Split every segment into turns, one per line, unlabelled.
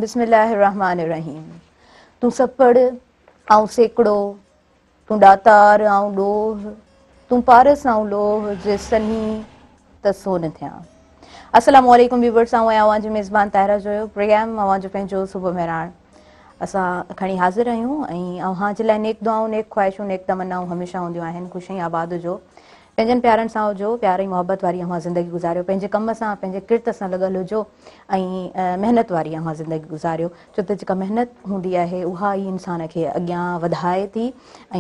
بسم الله الرحمٰن الرحيم تون سپڙ آئون سيڪڙو، تون ڏاتار آئون ڏوهه، تون پارس آئون لوهه، جي سلين ته سون ٿيان. السلام عليڪم ويورس آئون آهيان اوهان جي ميزبان طاهره جويو پروگرام اوهان جو پنهنجو صبح مهراڻ اسان کڻي حاضر آهيون ۽ اوهان جي لاء نيڪ دعائون نيڪ خواهشون نيڪ تمنائون هميشه هونديون آهن خوش ۽ آباد هجو پنهنجن پيارن سان هجو پيار ۽ محبت واري اوهان زندگي گذاريو پنهنجي ڪم سان پنهنجي ڪرت سان لڳل هجو ۽ محنت واري اوهان زندگي گذاريو ڇو ته جيڪا محنت هوندي آهي اها ئي انسان کي اڳيان وڌائي ٿي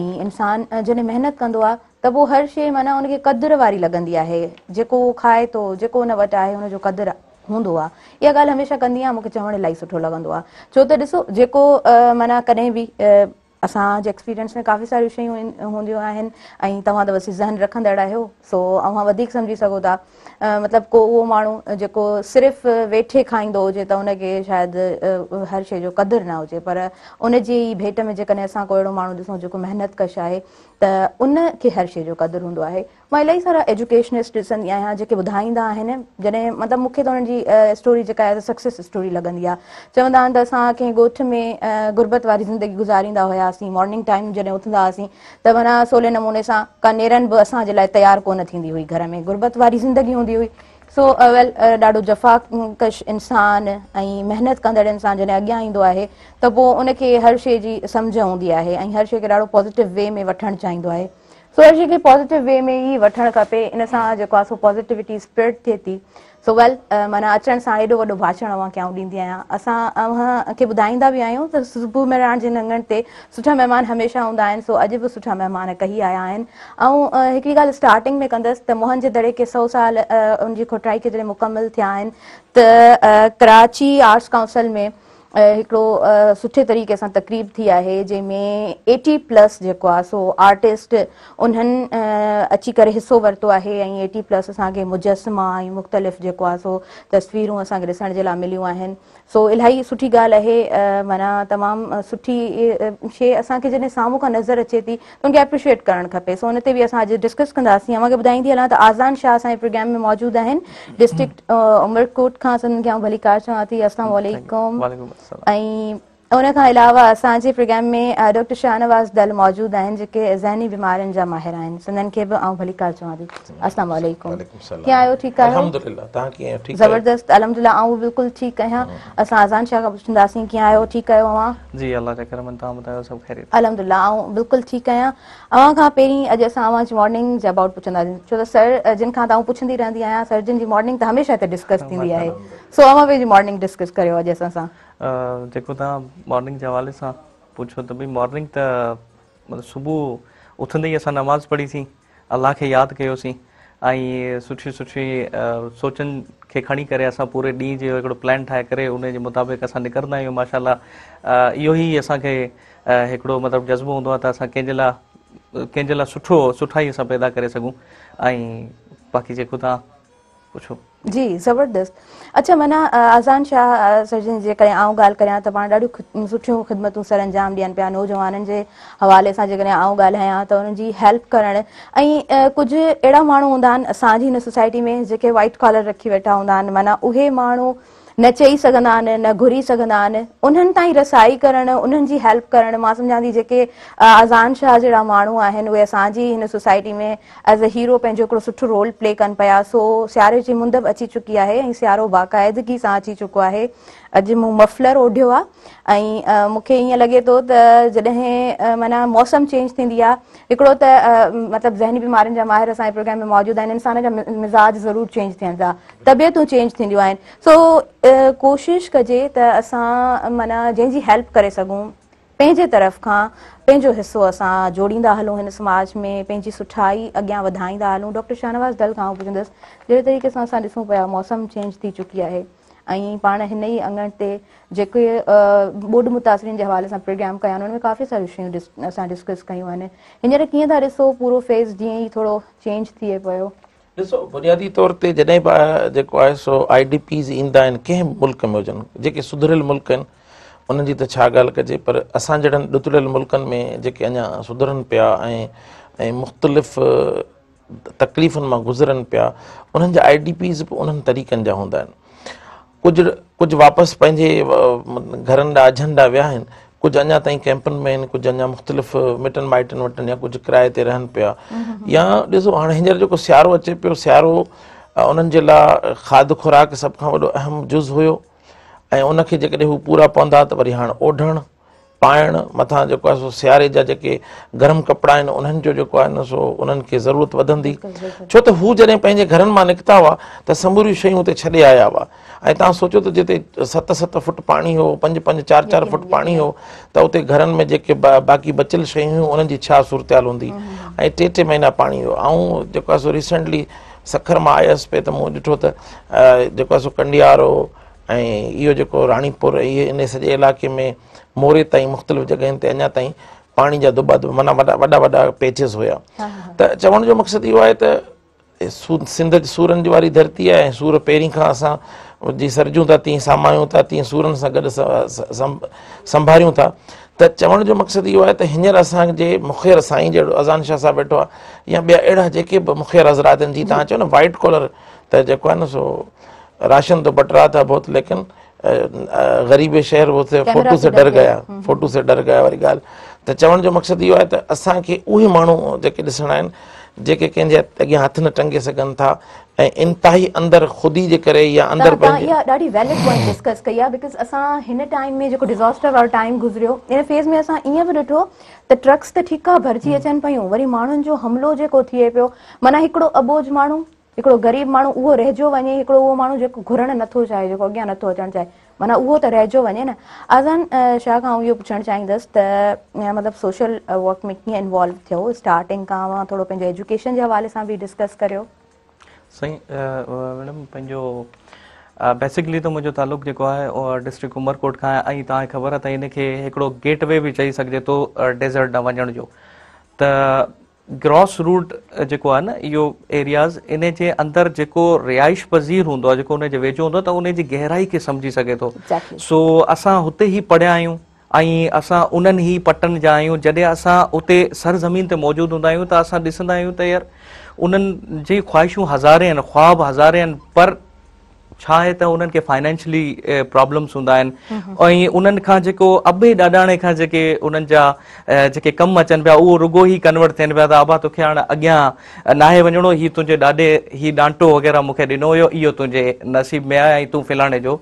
۽ انسان جڏهن محنت ڪندو آهي ته پوء هر شيء معنيٰ ان کي قدر واري لڳندي آهي جيڪو هو کائي ٿو جيڪو ان وٽ آهي ان جو قدر هوندو آهي اها ڳالهه هميشه ڪندي آهيان مون کي چوڻ الاهي سٺو لڳندو آهي ڇو ته ڏسو جيڪو معنيٰ ڪڏهن به اسان جي ايڪسپيرينس ۾ ڪافي ساريون شيون هونديون آهن ۽ توهان ته وسيع ذهن رکندڙ آهيو سو اوهان وڌيڪ سمجهي سگهو ٿا مطلب ڪو اهو ماڻهو جيڪو صرف ويٺي کائيندو هجي ته ان کي شايد هر شيء جو قدر نه هجي پر ان جي ئي ڀيٽ ۾ جيڪڏهن اسان ڪو اهڙو ماڻهو ڏسون جيڪو محنت ڪش آهي ته ان کي هر شيء جو قدر هوندو آهي مان الاهي سارا ايجوڪيشنسٽ ڏسندي آهيان جيڪي ٻڌائيندا آهن جڏهن مطلب مون کي ته انهن جي اسٽوري جيڪا آهي سڪسيس اسٽوري لڳندي آهي چوندا آهن ته اسان ڪنهن ڳوٺ ۾ غربت واري زندگي گذاريندا هياسين مارننگ ٽائيم جڏهن اٿندا هئاسين ته معنيٰ سولي نموني سان ڪا نيرن به اسان جي لاء تيار ڪونه ٿيندي هئي گهر ۾ غربت واري زندگي هوندي هئي سو ويل ڏاڍو جفا ڪش انسان ۽ محنت ڪندڙ انسان جڏهن اڳيان ايندو آهي ته پوء ان کي هر شيء جي سمجهه هوندي آهي ۽ هر شيء کي ڏاڍو پازيٽو وي ۾ وٺڻ چاهيندو آهي سو هر شيء کي پازيٽو وي ۾ ئي وٺڻ کپي ان سان جيڪو آهي سو پازيٽيوٽي اسپريڊ ٿئي ٿي سو ويل معنيٰ اچڻ سان ايڏو وڏو ڀاشڻ اوهان کي آئون ڏيندي آهيان اسان اوهان کي ٻڌائيندا به آهيون ته صبح مهراڻ جي اڱڻ تي سٺا مهمان هميشه هوندا آهن سو اڄ به سٺا مهمان ڪهي آيا آهن آئون هڪڙي ڳالهه اسٽارٽنگ ۾ ڪندس ته موهن جي دڙي کي سو سال ان جي کوٽائي کي جڏهن مڪمل ٿيا آهن ته ڪراچي آرٽس ڪائونسل ۾ هڪڙو سٺي طريقي سان تقريب ٿي آهي جنهن ۾ ايٽي پلس جيڪو آهي سو آرٽسٽ انهن اچي ڪري حصو ورتو آهي ۽ ايٽي پلس اسان کي مجسما ۽ مختلف جيڪو آهي سو تصويرون اسان کي ڏسڻ جي لاء مليون آهن سو الاهي سٺي ڳالهه آهي معنيٰ تمام سٺي شيء اسان کي جڏهن سامهون کان نظر اچي ٿي ته ان کي اپريشيئيٽ ڪرڻ کپي سو ان تي به اسان اڄ ڊسڪس ڪنداسين اوهان کي ٻڌائيندي هلان ته آذان شاهه اسان جي پروگرام ۾ موجود آهن ڊسٽرڪٽ عمرڪوٽ کان سندن کي آئون ڀليڪار چوان ٿي السلام عليڪم ۽ ان کان علاوه اسان جي پروگرام ۾ ڊاڪٽر شاهنواز دل موجود آهن جيڪي ذهني بيمارين جا ماهر آهن سندن کي به آئون ڀليڪار چوان ٿي السلام عليڪم ڪيئن آهيو ٺيڪ آهيو
الحمدلله توهان ڪيئن آهيو ٺيڪ
زبردست الحمدلله آئون به بلڪل ٺيڪ آهيان اسان آذان شاهه کان پڇنداسين ڪيئن آهيو ٺيڪ آهيو اوهان
جي الله جا ڪرم توهان ٻڌايو سڀ خيريت
الحمدلله آئون بلڪل ٺيڪ آهيان اوهان کان پهرين اڄ اسان اوهان جي مارننگ جي ابائوٽ پڇنداسين ڇو ته سر جن کان ته آئون پڇندي رهندي آهيان سر جن جي مارننگ ته هميشه هتي ڊسڪس ٿيندي آهي سو اوهان پنهنجي مارننگ ڊسڪس ڪريو اڄ اسان سان.
جيڪو توهان مارننگ جي حوالي سان پڇيو ته ڀئي مارننگ ته مطلب صبح اٿندي ئي اسان نماز پڙهي سين الله کي ياد ڪيوسين ۽ سٺي سٺي سوچن کي کڻي ڪري اسان پوري ڏينهن جو هڪڙو پلان ٺاهي ڪري ان جي مطابق اسان نڪرندا آهيون ماشاء الله اهو ئي اسان کي هڪڙو مطلب جذبو هوندو آهي ته اسان ڪنهن جي لاء ڪنهن جي لاء سٺو سٺائي اسان پيدا ڪري سگهون ۽ باقي جيڪو توهان پڇو.
جي زبردست اڇا معنيٰ آذان شاهه سر جن جي جيڪڏهن آئون ڳالهه ڪريان ته پاڻ ڏاڍيون سٺيون خدمتون سر انجام ڏين پيا نوجوانن جي حوالي سان جيڪڏهن آئون ڳالهايان ته انهن جي هيلپ ڪرڻ ۽ ڪجهه اهڙا ماڻهو هوندا آهن اسان جي هن سوسائٽي ۾ جيڪي وائيٽ ڪالر رکي ويٺا هوندا آهن معنيٰ اهي ماڻهو نه چئي سگهندا آهن نه گهري سگهندا آهن انهن تائين رسائي ڪرڻ انهن جي هيلپ ڪرڻ مان سمجهان ٿي جيڪي آذان شاهه جهڙا ماڻهو آهن اهي اسان جي هن سوسائٽي ۾ ايز اي هيرو پنهنجو هڪڙو سٺو رول پلي ڪن پيا سو سياري جي مند به اچي چڪي آهي ۽ سيارو باقاعدگي سان اچي چڪو آهي اڄ مون مفلر اوڍيو آهي ۽ مون کي ائين لڳي ٿو ته جڏهن معنيٰ موسم چينج ٿيندي آهي هڪڙو ته مطلب ذهني بيمارين جا ماهر اسان جي پروگرام ۾ موجود آهن انسان جا مزاج ضرور چينج ٿين ٿا طبيعتون چينج ٿينديون آهن سو ڪوشش ڪجي ته اسان معنيٰ جنهن جي هيلپ ڪري سگهون پنهنجي طرف کان پنهنجو حصو اسان جوڙيندا هلون هن سماج ۾ پنهنجي سٺائي اڳيان وڌائيندا هلون ڊاڪٽر شاهنواز دل کان آئون پڇندس جهڙي طريقي سان اسان ڏسون پيا موسم چينج ٿي چڪي آهي ۽ پاڻ هن ئي اڱڻ تي جيڪي ٻوڏ متاثرين جي حوالي سان پروگرام ڪيا آهن ان ۾ ڪافي ساريون شيون اسان ڊسڪس ڪيون آهن هينئر ڪيئن ٿا ڏسو پورو فيز جيئن ئي ٿورو چينج ٿئي پيو.
ڏسو بنيادي طور تي جڏهن به جيڪو آهي سو I D Ps ايندا آهن ڪنهن به ملڪ ۾ هجن جيڪي سڌريل ملڪ آهن انهن جي ته ڇا ڳالهه ڪجي پر اسان جهڙن ڏتڙيل ملڪن ۾ جيڪي اڃا سڌرن پيا ۽ ۽ مختلف تڪليفن مان گذرن پيا انهن جا I D Ps به انهن طريقن جا هوندا آهن. ڪجهه ڪجهه واپس پنهنجي گهرن ڏانهن اجهن ڏانهن ويا آهن، ڪجهه اڃا تائين ڪئمپن ۾ آهن، ڪجهه اڃا مختلف مٽن مائٽن وٽ يا ڪجهه ڪرائي تي رهن پيا يا ڏسو هاڻي هينئر جيڪو سيارو اچي پيو سيارو انهن جي لاء کاڌ خوراڪ سڀ کان وڏو اهم جز هيو ۽ ان کي جيڪڏهن هو پورا پوندا ته وري هاڻ اوڍڻ پائڻ مٿان جيڪو آهي سو سياري جا جيڪي گرم ڪپڙا آهن انهن جو جيڪو آهي نه سو انهن کي ضرورت وڌندي ڇو ته هو جڏهن پنهنجي گهرن مان نڪتا هئا ته سموريون شيون اتي ڇڏي آيا هئا ۽ توهان سوچو ته جتي ست ست فٽ پاڻي هو پنج پنج چار چار فٽ پاڻي هو ته اتي گهرن ۾ جيڪي باقي بچيل شيون هيون انهن جي ڇا صورتحال هوندي ۽ ٽي ٽي مهينا پاڻي هو آئون جيڪو آهي سو ريسنٽلي سکر مان آيس پئي ته مون ڏٺو ته جيڪو آهي سو ڪنڊيارو ۽ اهو جيڪو راڻيپور اهي ان سڄي علائقي ۾ موري تائين مختلف جڳهين تي اڃا تائين پاڻي جا دٻا دٻا معنيٰ وڏا وڏا وڏا پيچز هيا ته چوڻ جو مقصد اهو آهي ته سنڌ سورن جي واري ڌرتي آهي ۽ سور پهرين کان اسان جيئن سرجون ٿا تيئن سامايون ٿا تيئن سورن سان گڏ سنڀاريون ٿا ته چوڻ جو مقصد اهو آهي ته هينئر اسان جي مخير سائين جهڙو اذان شاهه صاحب ويٺو آهي يا ٻيا اهڙا جيڪي به مخير حضرات آهن جيئن توهان چئو نه وائٽ ڪالر ته جيڪو آهي نه سو راشن تو بٽ رها ٿا بهت ليڪن غريب شهر وو سي فوٽو سي ڊر گيا فوٽو سي ڊر گيا واري ڳالهه ته چوڻ جو مقصد اهو آهي ته اسان کي اهي ماڻهو جيڪي ڏسڻا آهن جيڪي ڪنهن جي اڳيان هٿ نه ٽنگي سگهن ٿا ۽ انتهائي اندر خودي جي ڪري يا اندر
پنهنجي اها ڏاڍي ويلڊ پوائنٽ ڊسڪس ڪئي آهي because اسان هن ٽائيم ۾ جيڪو ڊزاسٽر وارو ٽائيم گذريو ان فيز ۾ اسان ائين به ڏٺو ته ٽرڪس ته ٺيڪ آهي ڀرجي اچن پيون وري ماڻهن جو حملو جيڪو ٿئي پيو معنيٰ هڪڙو اٻوجهه ماڻهو هڪڙو غريب ماڻهو اهو رهجيو وڃي، هڪڙو اهو ماڻهو جيڪو گهرڻ نٿو چاهي، جيڪو اڳيان نٿو اچڻ چاهي، معنيٰ اهو ته رهجيو وڃي نه. اذان شاهه کان آئون اهو پڇڻ چاهيندس ته مطلب سوشل ورڪ ۾ ڪيئن انوالو ٿيو، اسٽارٽنگ کان اوهان ٿورو پنهنجو ايجوڪيشن جي حوالي سان به ڊسڪس ڪريو.
سائين ميڊم پنهنجو بيسڪلي ته منهنجو تعلق جيڪو آهي اهو ڊسٽرڪٽ عمرڪوٽ کان آهي ۽ توهان کي خبر آهي ته ان کي هڪڙو گيٽ وي به چئي سگهجي ٿو ڊيزرٽ ڏانهن وڃڻ جو ته گراس روٽ جيڪو آهي نه اهو ايرياز ان جي اندر جيڪو رهائش پذير هوندو آهي جيڪو ان جي ويجهو هوندو آهي ته ان جي گهرائي کي سمجهي سگهي ٿو سو اسان هتي ئي پڙهيا آهيون ۽ اسان انهن ئي پٽن جا آهيون جڏهن اسان اتي سرزمين تي موجود هوندا آهيون ته اسان ڏسندا آهيون ته يار انهن جي خواهشون هزارين آهن خواب هزارين آهن پر ڇا آهي ته انهن کي فائنينشلي پرابلمس هوندا آهن ۽ انهن کان جيڪو ابي ڏاڏاڻي کان جيڪي انهن جا جيڪي ڪم اچن پيا اهو رڳو هي ڪنورٽ ٿين پيا ته ابا توکي هاڻ اڳيان ناهي وڃڻو هي تنهنجي ڏاڏي هي ڏانٽو وغيره مون کي ڏنو هيو اهو تنهنجي نصيب ۾ آهي ۽ تون فلاڻي جو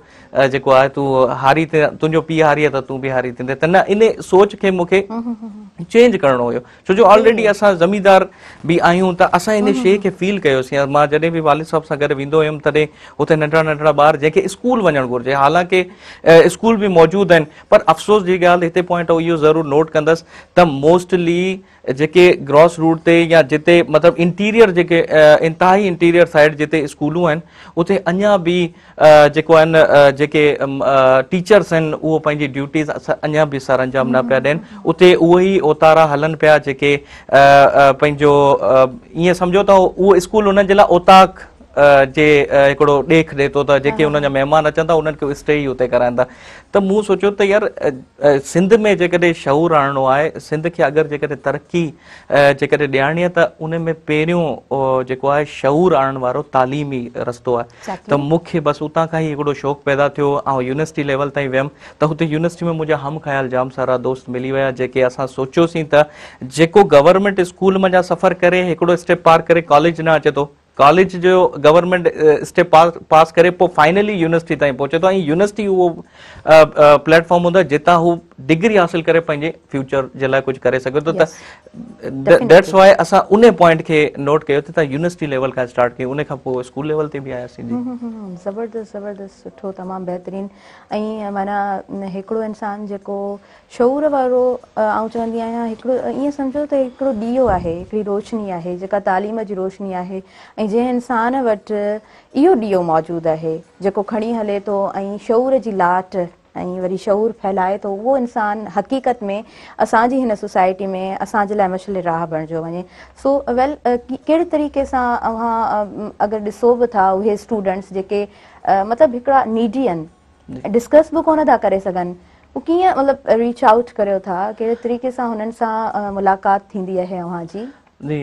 جيڪو آهي تون هاري تنهنجو پيء هاري آهي ته تون به هاري ٿيندين ته نه ان سوچ کي مون کي چينج ڪرڻو هيو ڇو جو آلريڊي اسان زميندار به آهيون ته اسان ان شيء کي فيل ڪيوسين مان جڏهن به والد صاحب سان گڏ ويندو هيم تڏهن اتي ننڍڙا ننڍڙا ٻار جنهن کي اسڪول وڃڻ گهرجي حالانڪه اسڪول به موجود آهن پر افسوس جي ڳالهه هتي پوائنٽ اهو ضرور نوٽ ڪندس ته موسٽلي جيڪي گراس روٽ تي يا جتي مطلب انٽيريئر جيڪي انتهائي انٽيريئر سائيڊ جتي اسڪولون آهن اتي اڃا به جيڪو آهن جيڪي ٽيچرس آهن اهو پنهنجي ڊيوٽيز اڃا به سر انجام نه پيا ڏين اتي اهي ئي اوتارا هلن پيا جيڪي پنهنجو ائين سمجهو ته اهو اسڪول انهن جي لاء اوطاق جي هڪڙو ڏيک ڏي ٿو ته جيڪي انهن جا مهمان اچن ٿا انهن کي اسٽي ئي اتي ڪرائن ٿا ته مون سوچيو ته يار سنڌ ۾ جيڪڏهن شعور آڻڻو آهي سنڌ کي اگر جيڪڏهن ترقي جيڪڏهن ڏيارڻي آهي ته ان ۾ پهريون جيڪو آهي شعور آڻڻ وارو تعليمي رستو آهي ته مون کي بس اتان کان ئي هڪڙو شوق پيدا ٿيو آئون يونيورسٽي ليول تائين ويم ته هتي يونيورسٽي ۾ منهنجا هم خيال جام سارا دوست ملي ويا جيڪي اسان سوچيوسين ته جيڪو گورنمينٽ اسڪول منجهان سفر ڪري هڪڙو اسٽيپ پار ڪري ڪاليج نه اچي ٿو ڪاليج جو گورنمينٽ اسٽيپ پاس ڪري پوء فائنلي يونيورسٽي تائين پهچي ٿو ۽ يونيورسٽي اهو پليٽ فارم هوندو آهي جتان هو ڊگري حاصل ڪري پنهنجي فيوچر جي لاء ڪجهه ڪري سگهي ٿو ته that's why اسان ان پوائنٽ کي نوٽ ڪيو ته يونيورسٽي ليول کان اسٽارٽ ڪيون ان کان پوء اسڪول ليول تي به آياسين جي
زبردست زبردست سٺو تمام بهترين ۽ معنيٰ هڪڙو انسان جيڪو شعور وارو آئون چوندي آهيان هڪڙو ائين سمجهو ته هڪڙو ڏيئو آهي هڪڙي روشني آهي جيڪا تعليم جي روشني آهي ۽ جنهن انسان وٽ اهو ڏيئو موجود آهي جيڪو کڻي هلي ٿو ۽ شعور جي لاٽ ۽ وري شعور ڦهلائي ٿو اهو انسان حقيقت ۾ اسان جي هن سوسائٽي ۾ اسان جي لاء مشعل راهه بڻجيو وڃي سو ويل ڪهڙي طريقي سان اوهان اگر ڏسو به ٿا اهي اسٽوڊنٽس جيڪي مطلب هڪڙا نيڊي آهن ڊسڪس به ڪونه ٿا ڪري سگهن پوء ڪيئن مطلب ريچ آئوٽ ڪريو ٿا ڪهڙي طريقي سان هنن سان ملاقات ٿيندي آهي اوهان جي؟
جي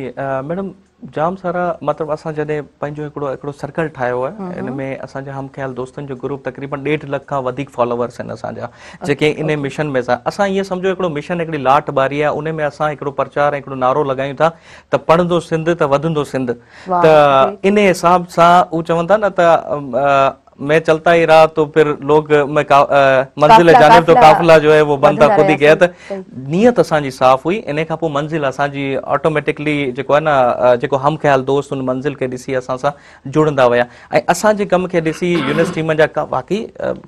ميڊم جام سارا مطلب اسان جڏهن پنهنجو هڪڙو هڪڙو سرڪل ٺاهيو آهي ان ۾ اسان جا هم خيال دوستن جو گروپ تقريبن 1.5 لک کان وڌيڪ فالوورس آهن اسان جا جيڪي ان مشن ۾ اسان ائين سمجهو هڪڙو مشن هڪڙي لاٽ ٻاري آهي ان ۾ اسان هڪڙو پرچار ۽ هڪڙو نعرو لڳايون ٿا ته پڙهندو سنڌ ته وڌندو سنڌ ته ان حساب سان هو چون ٿا نه ته मैं चलता ही रहा तो फिर लोग मैं मंजिल जानिब तो काफिला जो है वो बनता खुद ही गया ته نيت اسان جي صاف هئي ان کان پوء منزل اسان جي آٽوميٽڪلي جيڪو آهي نه جيڪو هم خيال دوست ان منزل کي ڏسي اسان سان جڙندا ويا ۽ اسان جي ڪم کي ڏسي يونيورسٽي منجهان واقعي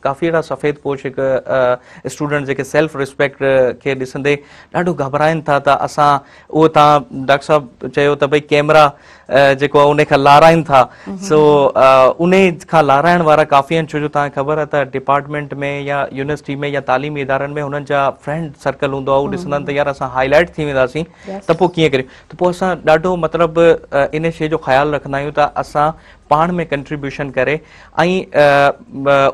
ڪافي اهڙا سفيد پوش هڪ اسٽوڊنٽ جيڪي سيلف ريسپيڪٽ کي ڏسندي ڏاڍو گهٻرائن ٿا ته اسان اهو توهان ڊاڪٽر صاحب چيو ته ڀئي ڪيمرا جيڪو آهي ان کان لارائن ٿا سو ان کان لارائڻ وارا ڪافي آهن ڇو جو توهان کي خبر آهي ته ڊپارٽمينٽ ۾ يا يونيورسٽي ۾ يا تعليمي ادارن ۾ هنن جا فرينڊ سرڪل هوندو آهي هو ڏسندا آهن ته يار اسان هائي لائيٽ ٿي وينداسين ته پوء ڪيئن ڪريون ته پوء اسان ڏاڍو مطلب ان شيء جو خيال رکندا آهيون ته اسان پاڻ ۾ ڪنٽريبيوشن ڪري ۽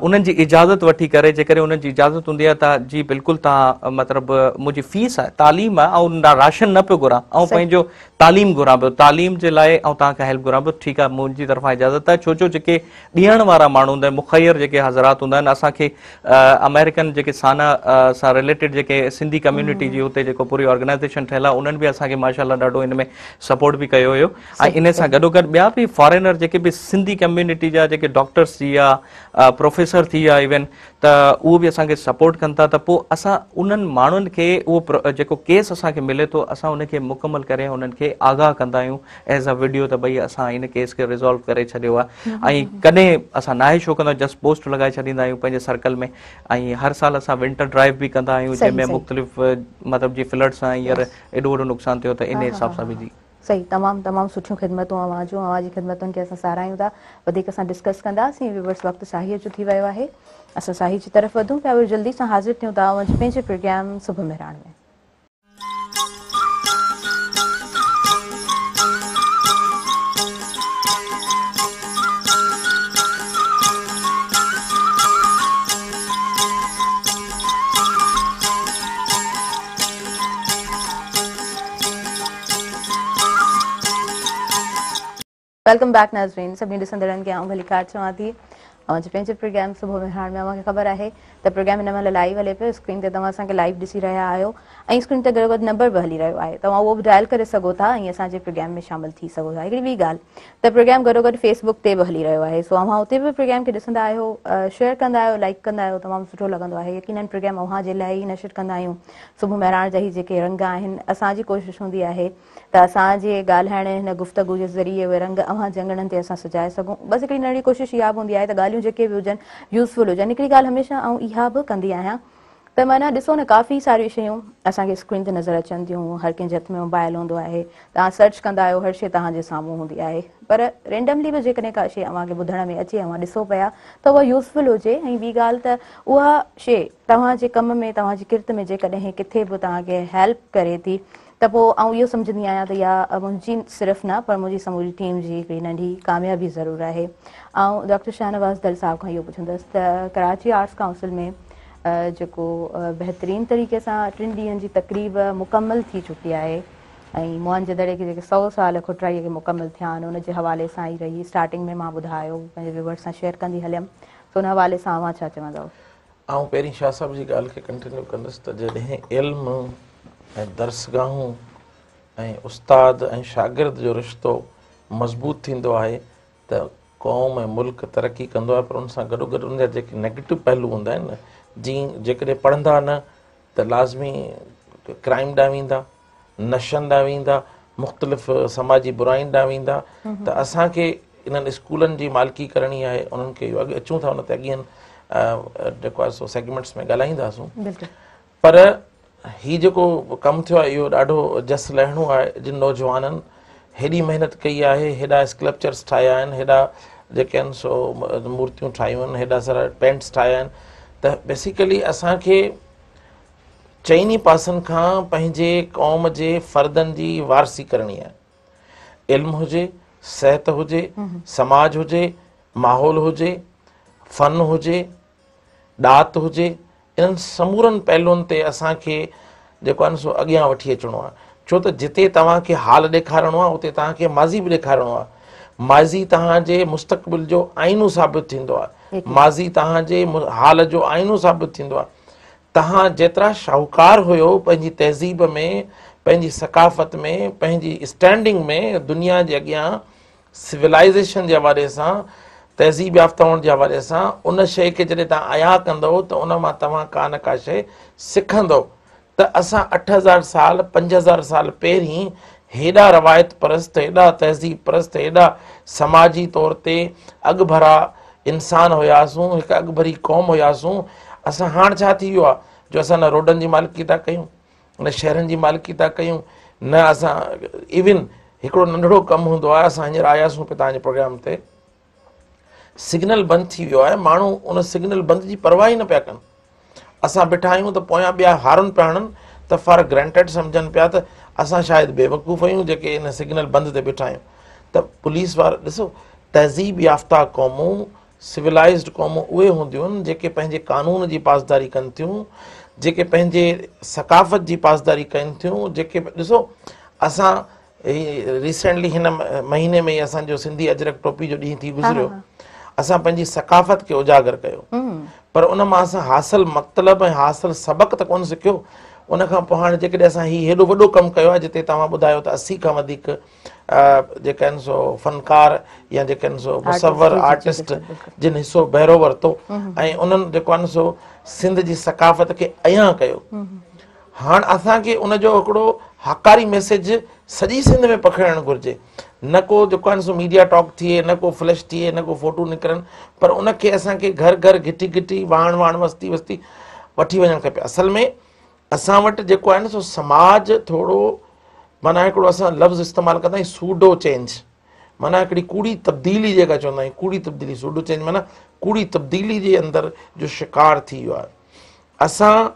انهن جي اجازت وٺي ڪري جيڪڏهن انهن جي اجازت هوندي آهي ته جي بلڪل توهان مطلب منهنجي فيس آهي تعليم آهي آئون راشن نه پيو گهران آئون پنهنجو تعليم گهران پيو تعليم جي لاء آئون توهان کان هيلپ گهران پيو ٺيڪ آهي منهنجي طرفان اجازت آهي ڇو جو جيڪي ڏيڻ وارا ماڻهو هوندا آهن مخير جيڪي حضرات هوندا آهن اسان کي آمريڪن جيڪي سانا سان رليٽيڊ جيڪي سنڌي ڪميونٽي جي اتي جيڪو پوري آرگنائزيشن ٺهيل آهي انهن به اسان کي ماشاء الله ڏاڍو ان ۾ سپورٽ به ڪيو هيو ۽ ان سان گڏوگڏ ٻيا به فارينر جيڪي به سنڌي ڪميونٽي جا جيڪي ڊاڪٽرس ٿي ويا پروفيسر ٿي ويا ايون ته اهو به اسان کي سپورٽ ڪن ٿا ته پوء اسان انهن ماڻهن کي اهو جيڪو ڪيس اسان کي ملي ٿو اسان ان کي مڪمل ڪري انهن کي آگاهه ڪندا آهيون ايز ا وڊيو ته ڀئي اسان ان ڪيس کي ريزالو ڪري ڇڏيو آهي ۽ ڪڏهن اسان ناهي شو ڪندا جسٽ پوسٽ لڳائي ڇڏيندا آهيون پنهنجي سرڪل ۾ ۽ هر سال اسان ونٽر ڊرائيو به ڪندا آهيون جنهن ۾ مختلف مطلب جي فلڊ سان هينئر ايڏو وڏو نقصان ٿيو ته ان حساب سان به جي
صحيح تمام تمام سٺيون خدمتون اوهان جون اوهان جي خدمتن کي اسان ساراهيون ٿا وڌيڪ اسان ڊسڪس ڪنداسين ويورس وقت ساهيء جو ٿي ويو آهي اسان ساهي جي طرف وڌون پيا وري جلدي سان حاضر ٿيون ٿا اوهان جي پنهنجي پروگرام صبح مهراڻ ۾. Welcome back ناظرين سڀني ڏسندڙن کي آئون ڀليڪار چوان ٿي اوهان جي پنهنجي پروگرام صبح مهراڻ ۾ اوهان کي خبر آهي ته پروگرام هن مهل لائيو هلي پيو اسڪرين تي توهان اسان کي لائيو ڏسي رهيا آهيو ۽ اسڪرين تي گڏوگڏ نمبر به هلي رهيو آهي توهان اهو به ڊائل ڪري سگهو ٿا ۽ اسان جي پروگرام ۾ شامل ٿي سگهو ٿا هڪڙي ٻي ڳالهه ته پروگرام گڏوگڏ فيس بڪ تي به هلي رهيو آهي سو اوهان اتي به پروگرام کي ڏسندا آهيو شيئر ڪندا آهيو لائيڪ ڪندا آهيو تمام سٺو لڳندو آهي يقينن پروگرام اوهان جي لاء ئي نشر ڪندا آهيون صبح مهراڻ جا هي جيڪي رنگ آهن اسان جي ڪوشش هوندي آهي ته اسان جي ڳالهائڻ هن گفتگو جي ذريعي اهي رنگ اوهان جي اڱڻن تي اسان سجائي سگهون بس هڪڙي ننڍڙي ڪوشش اها به هوندي آهي ته ڳالهيون جيڪي به هجن يوزفل هجن هڪڙي ڳالهه هميشه آئون اها به ڪندي آهيان ته معنيٰ ڏسو نه ڪافي ساريون شيون اسان کي اسڪرين تي نظر اچن ٿيون هر ڪنهن جي هٿ ۾ موبائل هوندو آهي توهان سرچ ڪندا آهيو هر شي توهان جي سامهون هوندي آهي پر رينڊملي به جيڪڏهن ڪا شي اوهان کي ٻڌڻ ۾ اچي اوهان ڏسو پيا ته اها يوزفل هجي ۽ ٻي ڳالهه ته اها شي توهان جي ڪم ۾ توهان جي ڪرت ۾ جيڪڏهن ڪٿي به توهان کي هيلپ ڪري ٿي ته پوء آئون اهو سمجهندي آهيان ته اها منهنجي صرف نه پر منهنجي سموري ٽيم جي هڪڙي ننڍي ڪاميابي ضرور آهي. آئون ڊاڪٽر شاهنواز دل صاحب کان اهو پڇندس ته ڪراچي آرٽس ڪائونسل ۾ جيڪو بهترين طريقي سان ٽن ڏينهن جي تقريب مڪمل ٿي چڪي آهي ۽ موهن جي دڙي کي جيڪي سئو سال کوٽرائي کي مڪمل ٿيا آهن ان جي حوالي سان ئي رهي اسٽارٽنگ ۾ مان ٻڌايو پنهنجي ويورس سان شيئر ڪندي هليم سو ان حوالي سان اوهان ڇا چوندؤ؟
آئون پهرين شاهه صاحب جي ڳالهه کي ڪنٽينيو ڪندس ته جڏهن علم ۽ درسگاهون ۽ استاد ۽ شاگرد جو رشتو مضبوط ٿيندو آهي ته قوم ۽ ملڪ ترقي ڪندو آهي پر ان سان گڏو گڏ ان جا جيڪي نيگيٽو پهلو هوندا آهن نه جي جيڪڏهن پڙهندا نه ته لازمي ڪرائم ڏانهن ويندا نشن ڏانهن ويندا، مختلف سماجي براين ڏانهن ويندا ته اسان کي انهن اسڪولن جي مالڪي ڪرڻي آهي انهن کي اڳ اچون ٿا ان تي اڳين جيڪو آهي سو سيگمينٽس ۾ ڳالهائينداسون پر هي جيڪو ڪم ٿيو آهي اهو ڏاڍو جس لهڻو آهي جن نوجوانن هيڏي محنت ڪئي آهي هيڏا اسڪلپچرس ٺاهيا آهن هيڏا جيڪي آهن سو مورتيون ٺاهيون آهن هيڏا سارا پينٽس ٺاهيا آهن ته بيسيڪلي اسان کي چئني پاسن کان پنهنجي قوم جي فردن جي وارثي ڪرڻي آهي. علم هجي، صحت هجي، سماج هجي، ماحول هجي، فن هجي، ڏات هجي، انهن سمورن پهلوئن تي اسان کي جيڪو آهي نه سو اڳيان وٺي اچڻو آهي. ڇو ته جتي توهان کي حال ڏيکارڻو آهي اتي توهان کي ماضي به ڏيکارڻو آهي. ماضي توهان جي مستقبل جو آئينو ثابت ٿيندو آهي. ماضي توهان جي حال جو آئينو ثابت ٿيندو آهي. توهان جيترا شاهوڪار هيو پنهنجي تهذيب ۾، پنهنجي ثقافت ۾، پنهنجي اسٽينڊنگ ۾ دنيا جي اڳيان سولائيزيشن جي حوالي سان، تهذيب يافته هئڻ جي حوالي سان ان شيء کي جڏهن توهان عيان ڪندؤ ته ان مان توهان ڪا نه ڪا شيء سکندؤ ته اسان 8000 سال 5000 سال پهرين هيڏا روايت پرست، هيڏا تهذيب پرست، هيڏا سماجي طور تي اڳڀرا انسان هياسون، هڪ اڳڀري قوم هياسون، اسان هاڻ ڇا ٿي ويو آهي جو اسان نه روڊن جي مالڪي ٿا ڪيون، نه شهرن جي مالڪي ٿا ڪيون، نه اسان ايون هڪڙو ننڍڙو ڪم هوندو آهي، اسان هينئر آياسون پئي توهان جي پروگرام تي، سگنل بند ٿي ويو آهي، ماڻهو ان سگنل بند جي پرواهه ئي نه پيا ڪن. اسان بيٺا آهيون ته پويان ٻيا هارن پيا هڻن ته فار گرانٽيڊ سمجهن پيا ته اسان شايد بيوقوف آهيون جيڪي ان سگنل بند تي بيٺا آهيون ته پوليس وارا ڏسو تهذيب يافته قومون سولائزڊ قومون اهي هونديون آهن جيڪي پنهنجي قانون جي پاسداري ڪن ٿيون جيڪي پنهنجي ثقافت جي پاسداري ڪن ٿيون جيڪي ڏسو اسان هي ريسينٽلي هن مهيني ۾ ئي اسان جو سنڌي اجرڪ ٽوپي جو ڏينهن ٿي گذريو اسان پنهنجي ثقافت کي اجاگر ڪيو پر ان مان اسان حاصل مطلب ۽ حاصل سبق ته ڪونه سکيو ان کان پوء هاڻي جيڪڏهن اسان هي هيڏو وڏو ڪم ڪيو آهي جتي توهان ٻڌايو ته 80 کان وڌيڪ جيڪا آهن سو فنڪار يا جيڪا آهن سو مصور آرٽسٽ جن حصو بهرو ورتو ۽ انهن جيڪو آهن سو سنڌ جي ثقافت کي عيان ڪيو هاڻ اسان کي ان جو هڪڙو هاڪاري ميسيج سڄي سنڌ ۾ پکيڙڻ گهرجي نه ڪو جيڪو آهي سو ميڊيا ٽاڪ ٿئي نه ڪو فلش ٿئي نه ڪو فوٽو نڪرن پر ان کي اسان کي گهر گهر گهٽي گهٽي واهڻ واهڻ وستي وستي وٺي وڃڻ کپي اصل ۾ اسان وٽ جيڪو آهي نه سو سماج ٿورو معنيٰ هڪڙو اسان لفظ استعمال ڪندا آهيون سوڊو چينج معنيٰ هڪڙي ڪوڙي تبديلي جيڪا چوندا آهيون ڪوڙي تبديلي سوڊو چينج معنيٰ ڪوڙي تبديلي جي اندر جو شڪار ٿي ويو آهي اسان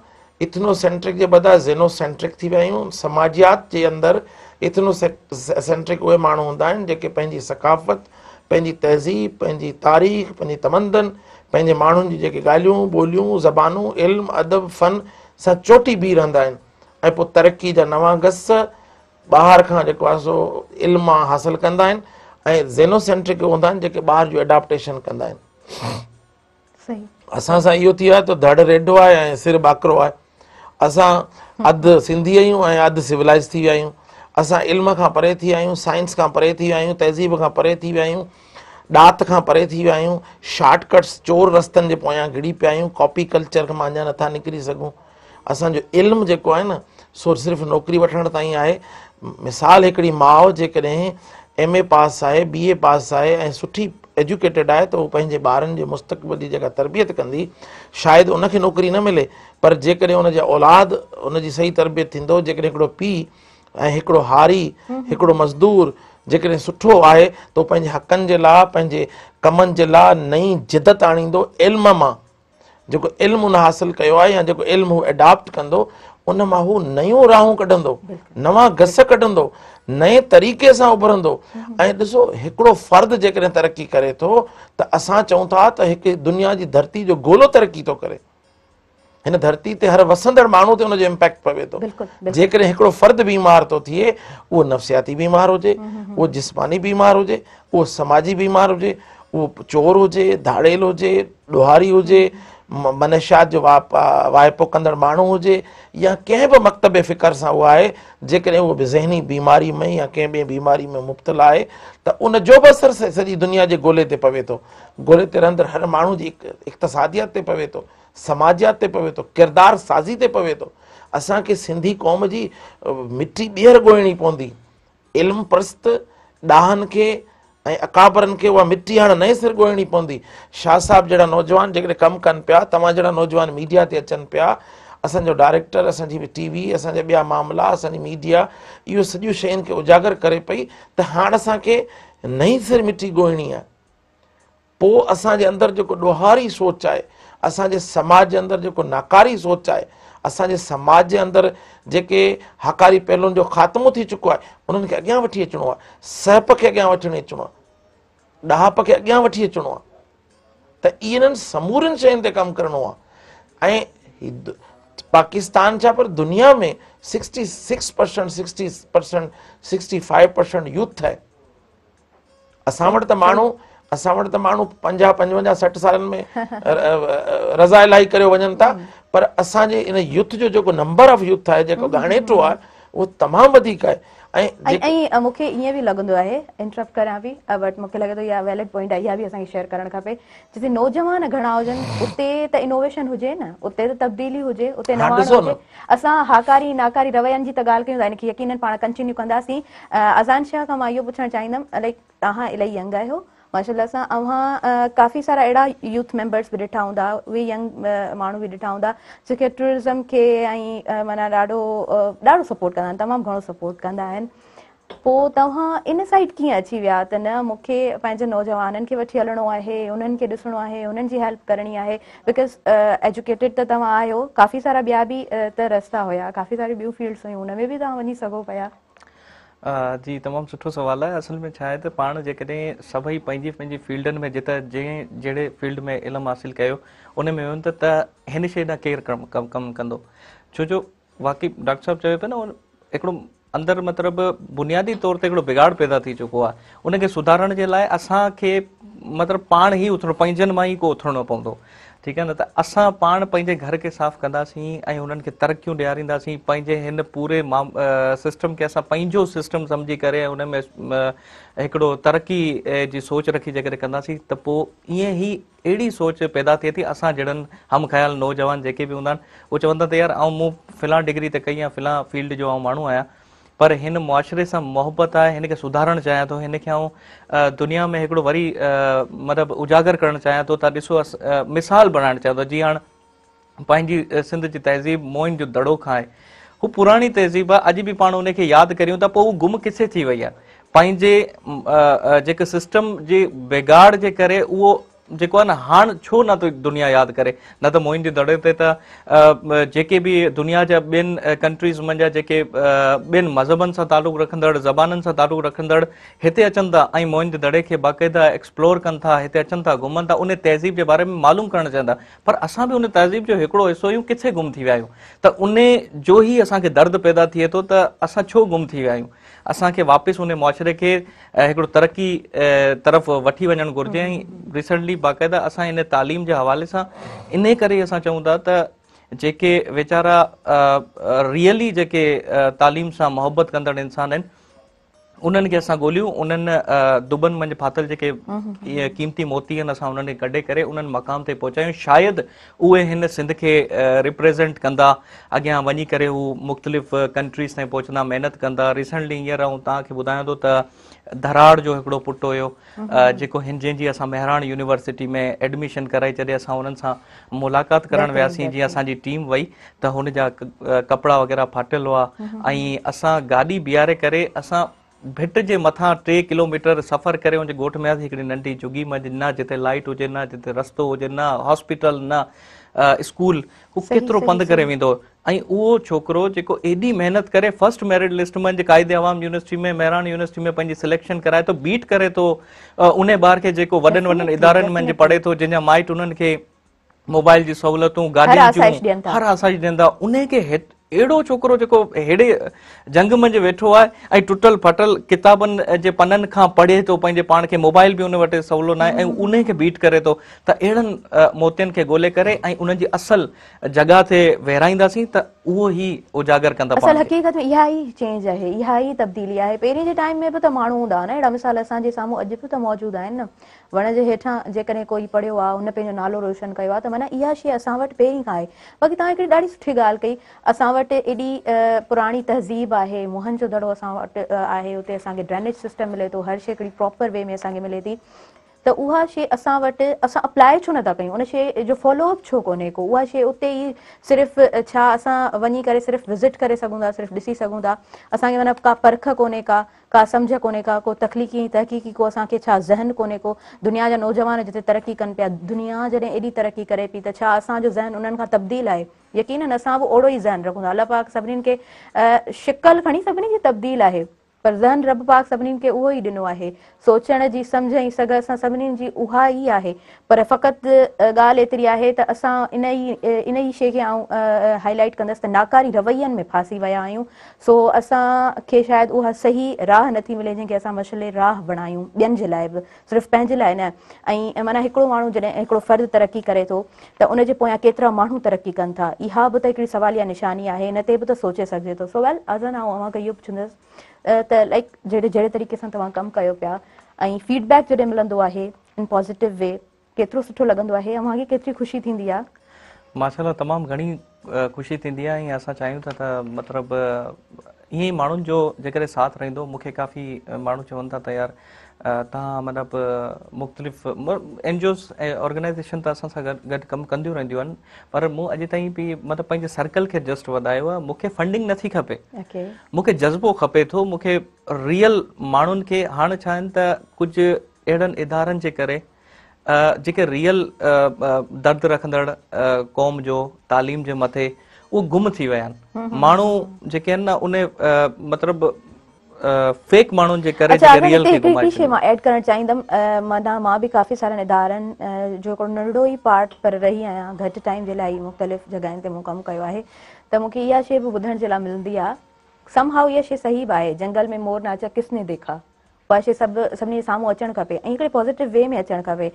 ايٿنو سينٽرڪ جي بدران زينو سينٽرڪ ٿي ويا آهيون. سماجيات جي اندر ايٿنو سينٽرڪ اهي ماڻهو هوندا آهن جيڪي پنهنجي ثقافت، پنهنجي تهذيب، پنهنجي تاريخ، پنهنجي تمدن، پنهنجي ماڻهن جون جيڪي ڳالهيون، ٻوليون، زبانون، علم، ادب، فن سان چوٽي بيهي رهندا آهن ۽ پوء ترقي جا نوان گس ٻاهر کان جيڪو آهي سو علم مان حاصل ڪندا آهن ۽ زينو سينٽرڪ هوندا آهن جيڪي ٻاهر جو ايڊاپٽيشن ڪندا آهن. اسان سان اهو ٿي ويو آهي ته ڌڙ ريڍو آهي ۽ سر ٻاڪرو آهي. اسان اڌ سنڌي آهيون ۽ اڌ سولائز ٿي ويا آهيون. اسان علم کان پري ٿي ويا آهيون، سائنس کان پري ٿي ويا آهيون، تهذيب کان پري ٿي ويا آهيون، ڏات کان پري ٿي ويا آهيون، شارٽ ڪٽس چور رستن جي پويان گهڙي پيا آهيون، ڪاپي ڪلچر مان اڃا نٿا نڪري سگهون. اسان جو علم جيڪو آهي نه سو صرف نوڪري وٺڻ تائين آهي. مثال هڪڙي ماء جيڪڏهن ايم اي پاس آهي، بي اي پاس آهي ۽ سٺي ايجوڪيٽيڊ آهي ته هو پنهنجي ٻارن جي مستقبل جي جيڪا تربيت ڪندي شايد ان کي نوڪري نه ملي پر جيڪڏهن ان جا اولاد ان جي صحيح تربيت ٿيندو جيڪڏهن هڪڙو پيء ۽ هڪڙو هاري هڪڙو مزدور جيڪڏهن سٺو آهي ته هو پنهنجي حقن جي لاء پنهنجي ڪمن جي لاء نئين جدت آڻيندو علم مان جيڪو علم ان حاصل ڪيو آهي يا جيڪو علم هو اڊاپٽ ڪندو ان مان هو نيون راهون ڪڍندو نوان گس ڪڍندو نئين طريقي سان اڀرندو ۽ ڏسو هڪڙو فرد جيڪڏهن ترقي ڪري ٿو ته اسان چئون ٿا ته هڪ دنيا جي ڌرتي جو گولو ترقي ٿو ڪري هن ڌرتي تي هر وسندڙ ماڻهو تي ان جو امپيڪٽ پوي ٿو جيڪڏهن هڪڙو فرد بيمار ٿو ٿئي اهو نفسياتي بيمار هجي اهو جسماني بيمار هجي اهو سماجي بيمار هجي، اهو چور هجي، ڌاڙيل هجي، ڏوهاري هجي، منشيات جو واهپو ڪندڙ ماڻهو هجي يا ڪنهن به مڪتب فڪر سان اهو آهي، جيڪڏهن اهو به ذهني بيماري ۾ يا ڪنهن ٻي بيماري ۾ مبتلا آهي ته ان جو به اثر سڄي دنيا جي گولي تي پوي ٿو. گولي تي رهندڙ هر ماڻهو جي اقتصاديات تي پوي ٿو، سماجيات تي پوي ٿو، ڪردار سازي تي پوي ٿو. اسان کي سنڌي قوم جي مٽي ٻيهر ڳوهڻي پوندي. علم پرست ڏاهن کي ۽ اڪابرن کي اها مٽي هاڻ نئين سر ڳوهڻي پوندي. شاهه صاحب جهڙا نوجوان جيڪڏهن ڪم ڪن پيا، توهان جهڙا نوجوان ميڊيا تي اچن پيا، اسان جو ڊائريڪٽر، اسان جي ٽي وي، اسان جا ٻيا معاملا، اسان جي ميڊيا اهو سڄيون شين کي اجاگر ڪري پئي ته هاڻ اسان کي نئين سر مٽي ڳوهڻي آهي. پوء اسان جي اندر جيڪو ڏوهاري سوچ آهي، اسان جي سماج جي اندر جيڪو ناڪاري سوچ آهي، اسان جي سماج جي اندر جيڪي هاڪاري پهلوئن جو خاتمو ٿي چڪو آهي، انهن کي اڳيان وٺي اچڻو آهي، سهپ کي اڳيان وٺي اچڻو آهي، ڏاهپ کي اڳيان وٺي اچڻو آهي ته انهن سمورين شين تي ڪم ڪرڻو آهي ۽ پاڪستان ڇا پر دنيا ۾ 66% 60% 65% يوٿ آهي. اسان وٽ ته ماڻهو اسان وٽ ته ماڻهو 50 55 60 سالن ۾ رضا الاهي ڪريو وڃن ٿا پر اسان جي ان يوٿ جو جيڪو نمبر آف يوٿ آهي جيڪو ڳاڻيٽو آهي اهو تمام وڌيڪ آهي.
۽ ۽ مون کي ائين به لڳندو آهي انٽرپٽ ڪريان پئي بٽ مون کي لڳي ٿو اها ويلڊ پوائنٽ آهي اها به اسان کي شيئر ڪرڻ کپي جتي نوجوان گهڻا هجن اتي ته انوويشن هجي نه اتي ته تبديلي هجي اتي نواڻ هجي. اسان هاڪاري ناڪاري روين جي ته ڳالهه ڪيون ٿا ان کي يقينن پاڻ ڪنٽينيو ڪنداسين. اذان شاهه کان مان اهو پڇڻ چاهيندم لائڪ توهان الاهي ينگ آهيو ماشاءالله سان اوهان ڪافي سارا اهڙا يوٿ ميمبرس به ڏٺا هوندا اهي ينگ ماڻهو به ڏٺا هوندا جيڪي ٽوئرزم کي ۽ معنيٰ ڏاڍو ڏاڍو سپورٽ ڪندا آهن تمام گهڻو سپورٽ ڪندا آهن پوء توهان ان سائيڊ ڪيئن اچي ويا ته نه مون کي پنهنجي نوجوانن کي وٺي هلڻو آهي انهن کي ڏسڻو آهي انهن جي هيلپ ڪرڻي آهي because educated ته توهان آهيو ڪافي سارا ٻيا به ته رستا هيا ڪافي ساريون ٻيون فيلڊس هيون ان ۾ به توهان وڃي سگهو پيا.
جي تمام سٺو سوال آهي اصل ۾ ڇا آهي ته پاڻ جيڪڏهن سڀئي پنهنجي پنهنجي فيلڊن ۾ جتي جنهن جهڙي فيلڊ ۾ علم حاصل ڪيو ان ۾ ويون ته هن شيء ڏانهن ڪير ڪم ڪندو ڇو جو واقعي ڊاڪٽر صاحب چوي پيو نه هڪڙو اندر مطلب بنيادي طور تي هڪڙو بگاڙ پيدا ٿي چڪو آهي ان کي سڌارڻ جي لاء اسان کي مطلب پاڻ ئي اٿڻو پنهنجن مان ئي ڪو اٿڻو پوندو ٺيڪ آهي نه ته اسان پاڻ پنهنجي گهر کي صاف ڪنداسين ۽ انهن کي ترقيون ڏيارينداسين پنهنجي هن پوري سسٽم کي اسان پنهنجو سسٽم سمجهي ڪري ۽ ان ۾ هڪڙو ترقي جي سوچ رکي جيڪڏهن ڪنداسين ته پوء ائين ئي اهڙي سوچ پيدا ٿئي ٿي اسان جهڙن هم خيال نوجوان جيڪي به هوندا آهن اهي چون ٿا ته يار آئون مون فلان ڊگري ته ڪئي آهي فلان فيلڊ جو آئون ماڻهو آهيان پر هن معاشري سان محبت آهي هن کي سڌارڻ چاهيان ٿو هن کي آئون دنيا ۾ هڪڙو وري مطلب اجاگر ڪرڻ چاهيان ٿو ته ڏسو مثال بڻائڻ چاهيان ٿو جيئن هاڻ پنهنجي سنڌ جي تهذيب موئن جو دڙو کان آهي هو پراڻي تهذيب آهي اڄ به پاڻ ان کي ياد ڪريون ٿا پوء هو گم ڪٿي ٿي وئي آهي پنهنجي جيڪي سسٽم جي بگاڙ جي ڪري اهو جيڪو آهي نه هاڻ ڇو نه ٿو دنيا ياد ڪري نه ته موئن جي دڙي تي ته جيڪي به دنيا جا ٻين ڪنٽريز منجهان جيڪي ٻين مذهبن سان تعلق رکندڙ زبانن سان تعلق رکندڙ هتي اچن ٿا ۽ موئن جي دڙي کي باقاعده ايڪسپلور ڪن ٿا هتي اچن ٿا گهمن ٿا ان تهذيب جي باري ۾ معلوم ڪرڻ چاهن ٿا پر اسان به ان تهذيب جو هڪڙو حصو آهيون ڪٿي گم ٿي ويا آهيون ته ان جو ئي اسان کي درد پيدا ٿئي ٿو ته اسان ڇو گم ٿي ويا آهيون اسان کي واپس ان معاشري کي هڪڙو ترقي طرف وٺي وڃڻ گهرجي ۽ ريسنٽلي باقاعده اسان ان تعليم جي حوالي سان انهي ڪري اسان چئون ٿا ته جيڪي ويچارا ريئلي جيڪي تعليم سان محبت ڪندڙ انسان آهن انهن کي اسان ڳوليون انهن دٻن منجهه ڦاٿل جيڪي قيمتي موتي آهن اسان انهن کي ڪڍي ڪري انهن مقام تي پهچايون شايد اهي هن سنڌ کي ريپريزنٽ ڪندا اڳيان وڃي ڪري هو مختلف ڪنٽريز تائين پهچندا محنت ڪندا ريسنٽلي هينئر آئون توهان کي ٻڌايان ٿو ته ڌراڙ جو هڪڙو پٽ هيو جيڪو هن جنهن جي اسان مهراڻ يونيورسٽي ۾ ايڊميشن ڪرائي جڏهن اسان انهن سان ملاقات ڪرڻ وياسين جيئن اسان جي ٽيم وئي ته هن جا ڪپڙا وغيره ڦاٽل هئا ۽ اسان گاڏي بيهاري ڪري اسان ڀٽ جي مٿان 3 ڪلوميٽر سفر ڪري ان جي ڳوٺ ۾ آياسين هڪڙي ننڍي جهڳي منجهه نه جتي لائيٽ هجي نه جتي رستو هجي نه هاسپيٽل نه اسڪول هو ڪيترو پنڌ ڪري ويندو ۽ اهو ڇوڪرو جيڪو ايڏي محنت ڪري فرسٽ ميرٽ لسٽ منجهه قائد عوام يونيورسٽي ۾ مهراڻ يونيورسٽي ۾ پنهنجي سليڪشن ڪرائي ٿو بيٽ ڪري ٿو انهي ٻار کي جيڪو وڏن وڏن ادارن منجهه پڙهي ٿو جنهن جا مائٽ انهن کي موبائل جي سهولتون گاڏين جون هر آسائش ڏين ٿا انهي کي اهڙو ڇوڪرو جيڪو ههڙي جهنگ منجهه ويٺو آهي ۽ ٽٽل ڦٽل ڪتابن جي پنن کان پڙهي ٿو پنهنجي پاڻ کي موبائل به ان وٽ سولو ناهي ۽ انهي کي بيٽ ڪري ٿو ته اهڙن موتين کي ڳولي ڪري ۽ انهن جي اصل جڳهه تي ويهرائينداسين ته اهو ئي اجاگر ڪندا
پاڻ کي. اصل حقيقت ۾ اها ئي چينج آهي اها ئي تبديلي آهي پهرين جي ٽائيم ۾ به ته ماڻهو هوندا هئا نه اهڙا مثال اسان جي سامهون اڄ به ته موجود آهن نه وڻ جي هيٺان جيڪڏهن ڪوئي پڙهيو آ، هن پنهنجو نالو روشن ڪيو آ ته معنيٰ اها شيء اسان وٽ پهرين کان آهي. باقي توهان هڪڙي ڏاڍي سٺي ڳالهه ڪئي. اسان وٽ ايڏي پراڻي تهذيب آهي، موهن جو دڙو اسان وٽ آهي، اتي اسان کي ڊرينيج سسٽم ملي ٿو، هر شيء هڪڙي پراپر وي ۾ اسان کي ملي ٿي ته اها شيء اسان وٽ اسان اپلاء ڇو نٿا ڪيون، ان شيء جو فالو اپ ڇو ڪونهي ڪو، اها شيء اتي ئي صرف ڇا اسان وڃي ڪري صرف وزٽ ڪري سگهون ٿا، صرف ڏسي سگهون ٿا، اسان کي معنيٰ ڪا پرک ڪونهي ڪا. ڪا سمجهه ڪونهي ڪا، ڪو تخليقي ۽ تحقيقي ڪو اسان کي ڇا ذهن ڪونهي ڪو، دنيا جا نوجوان جتي ترقي ڪن پيا، دنيا جڏهن ايڏي ترقي ڪري پئي ته ڇا اسان جو ذهن انهن کان تبديل آهي؟ يقينن اسان به اوڙو ئي ذهن رکون ٿا، الله پاڪ سڀني کي شڪل کڻي سڀني جي تبديل آهي. پر ذهن رب پاڪ سڀني کي اهو ئي ڏنو آهي. سوچڻ جي سمجهه ۽ سگهه اسان سڀني جي اها ئي آهي پر فقط ڳالهه ايتري آهي ته اسان ان ئي ان ئي شيء کي آئون هائي لائيٽ ڪندس ته ناڪاري روين ۾ ڦاسي ويا آهيون سو اسان کي شايد اها صحيح راهه نٿي ملي جنهن کي اسان مشعل راهه بڻايون ٻين جي لاء به صرف پنهنجي لاء نه ۽ معنيٰ هڪڙو ماڻهو جڏهن هڪڙو فرد ترقي ڪري ٿو ته ان جي پويان ڪيترا ماڻهو ترقي ڪن ٿا اها به ته هڪڙي سواليه نشاني آهي ان تي به ته سوچي سگهجي ٿو سو ويل اذن آئون اوهان کي اهو پڇندس ته لائيڪ جهڙي جهڙي طريقي سان توهان ڪم ڪيو پيا ۽ فيڊ بيڪ جڏهن ملندو آهي ان پازيٽو وي ڪيترو سٺو لڳندو آهي اوهان کي ڪيتري خوشي ٿيندي آهي؟
ماشاء الله تمام گهڻي خوشي ٿيندي آهي ۽ اسان چاهيون ٿا ته مطلب ائين ئي ماڻهن جو جيڪڏهن ساٿ رهندو مون کي ڪافي ماڻهو چون ٿا ته يار توهان مطلب مختلف اين جي اوز ۽ آرگنائيزيشن ته اسان سان گڏ ڪم ڪنديون رهنديون آهن پر مون اڄ تائين به مطلب پنهنجي سرڪل کي جسٽ وڌايو آهي مون کي فنڊنگ نٿي کپي مون کي جذبو کپي ٿو مون کي ريئل ماڻهن کي هاڻ ڇا آهن ته ڪجهه اهڙن ادارن جي ڪري جيڪي ريئل درد رکندڙ قوم جو تعليم جي مٿي اهو گم ٿي ويا آهن ماڻهو جيڪي آهن نه ان مطلب فيڪ ماڻهن جي ڪري
جيڪي ريئل کي گمائي ڇڏيو. مان ايڊ ڪرڻ چاهيندم معنيٰ مان به ڪافي سارن ادارن جو هڪڙو ننڍڙو ئي پارٽ پر رهي آهيان گهٽ ٽائيم جي لاء ئي مختلف جڳهين تي مون ڪم ڪيو آهي ته مون کي اها شيء به ٻڌڻ جي لاء ملندي آهي سم هائو اها شيء صحيح به آهي جنگل ۾ مور ناچا ڪس ني ديکا اها شيء سڀ سڀني جي سامهون اچڻ کپي ۽ هڪڙي پازيٽو وي ۾ اچڻ کپي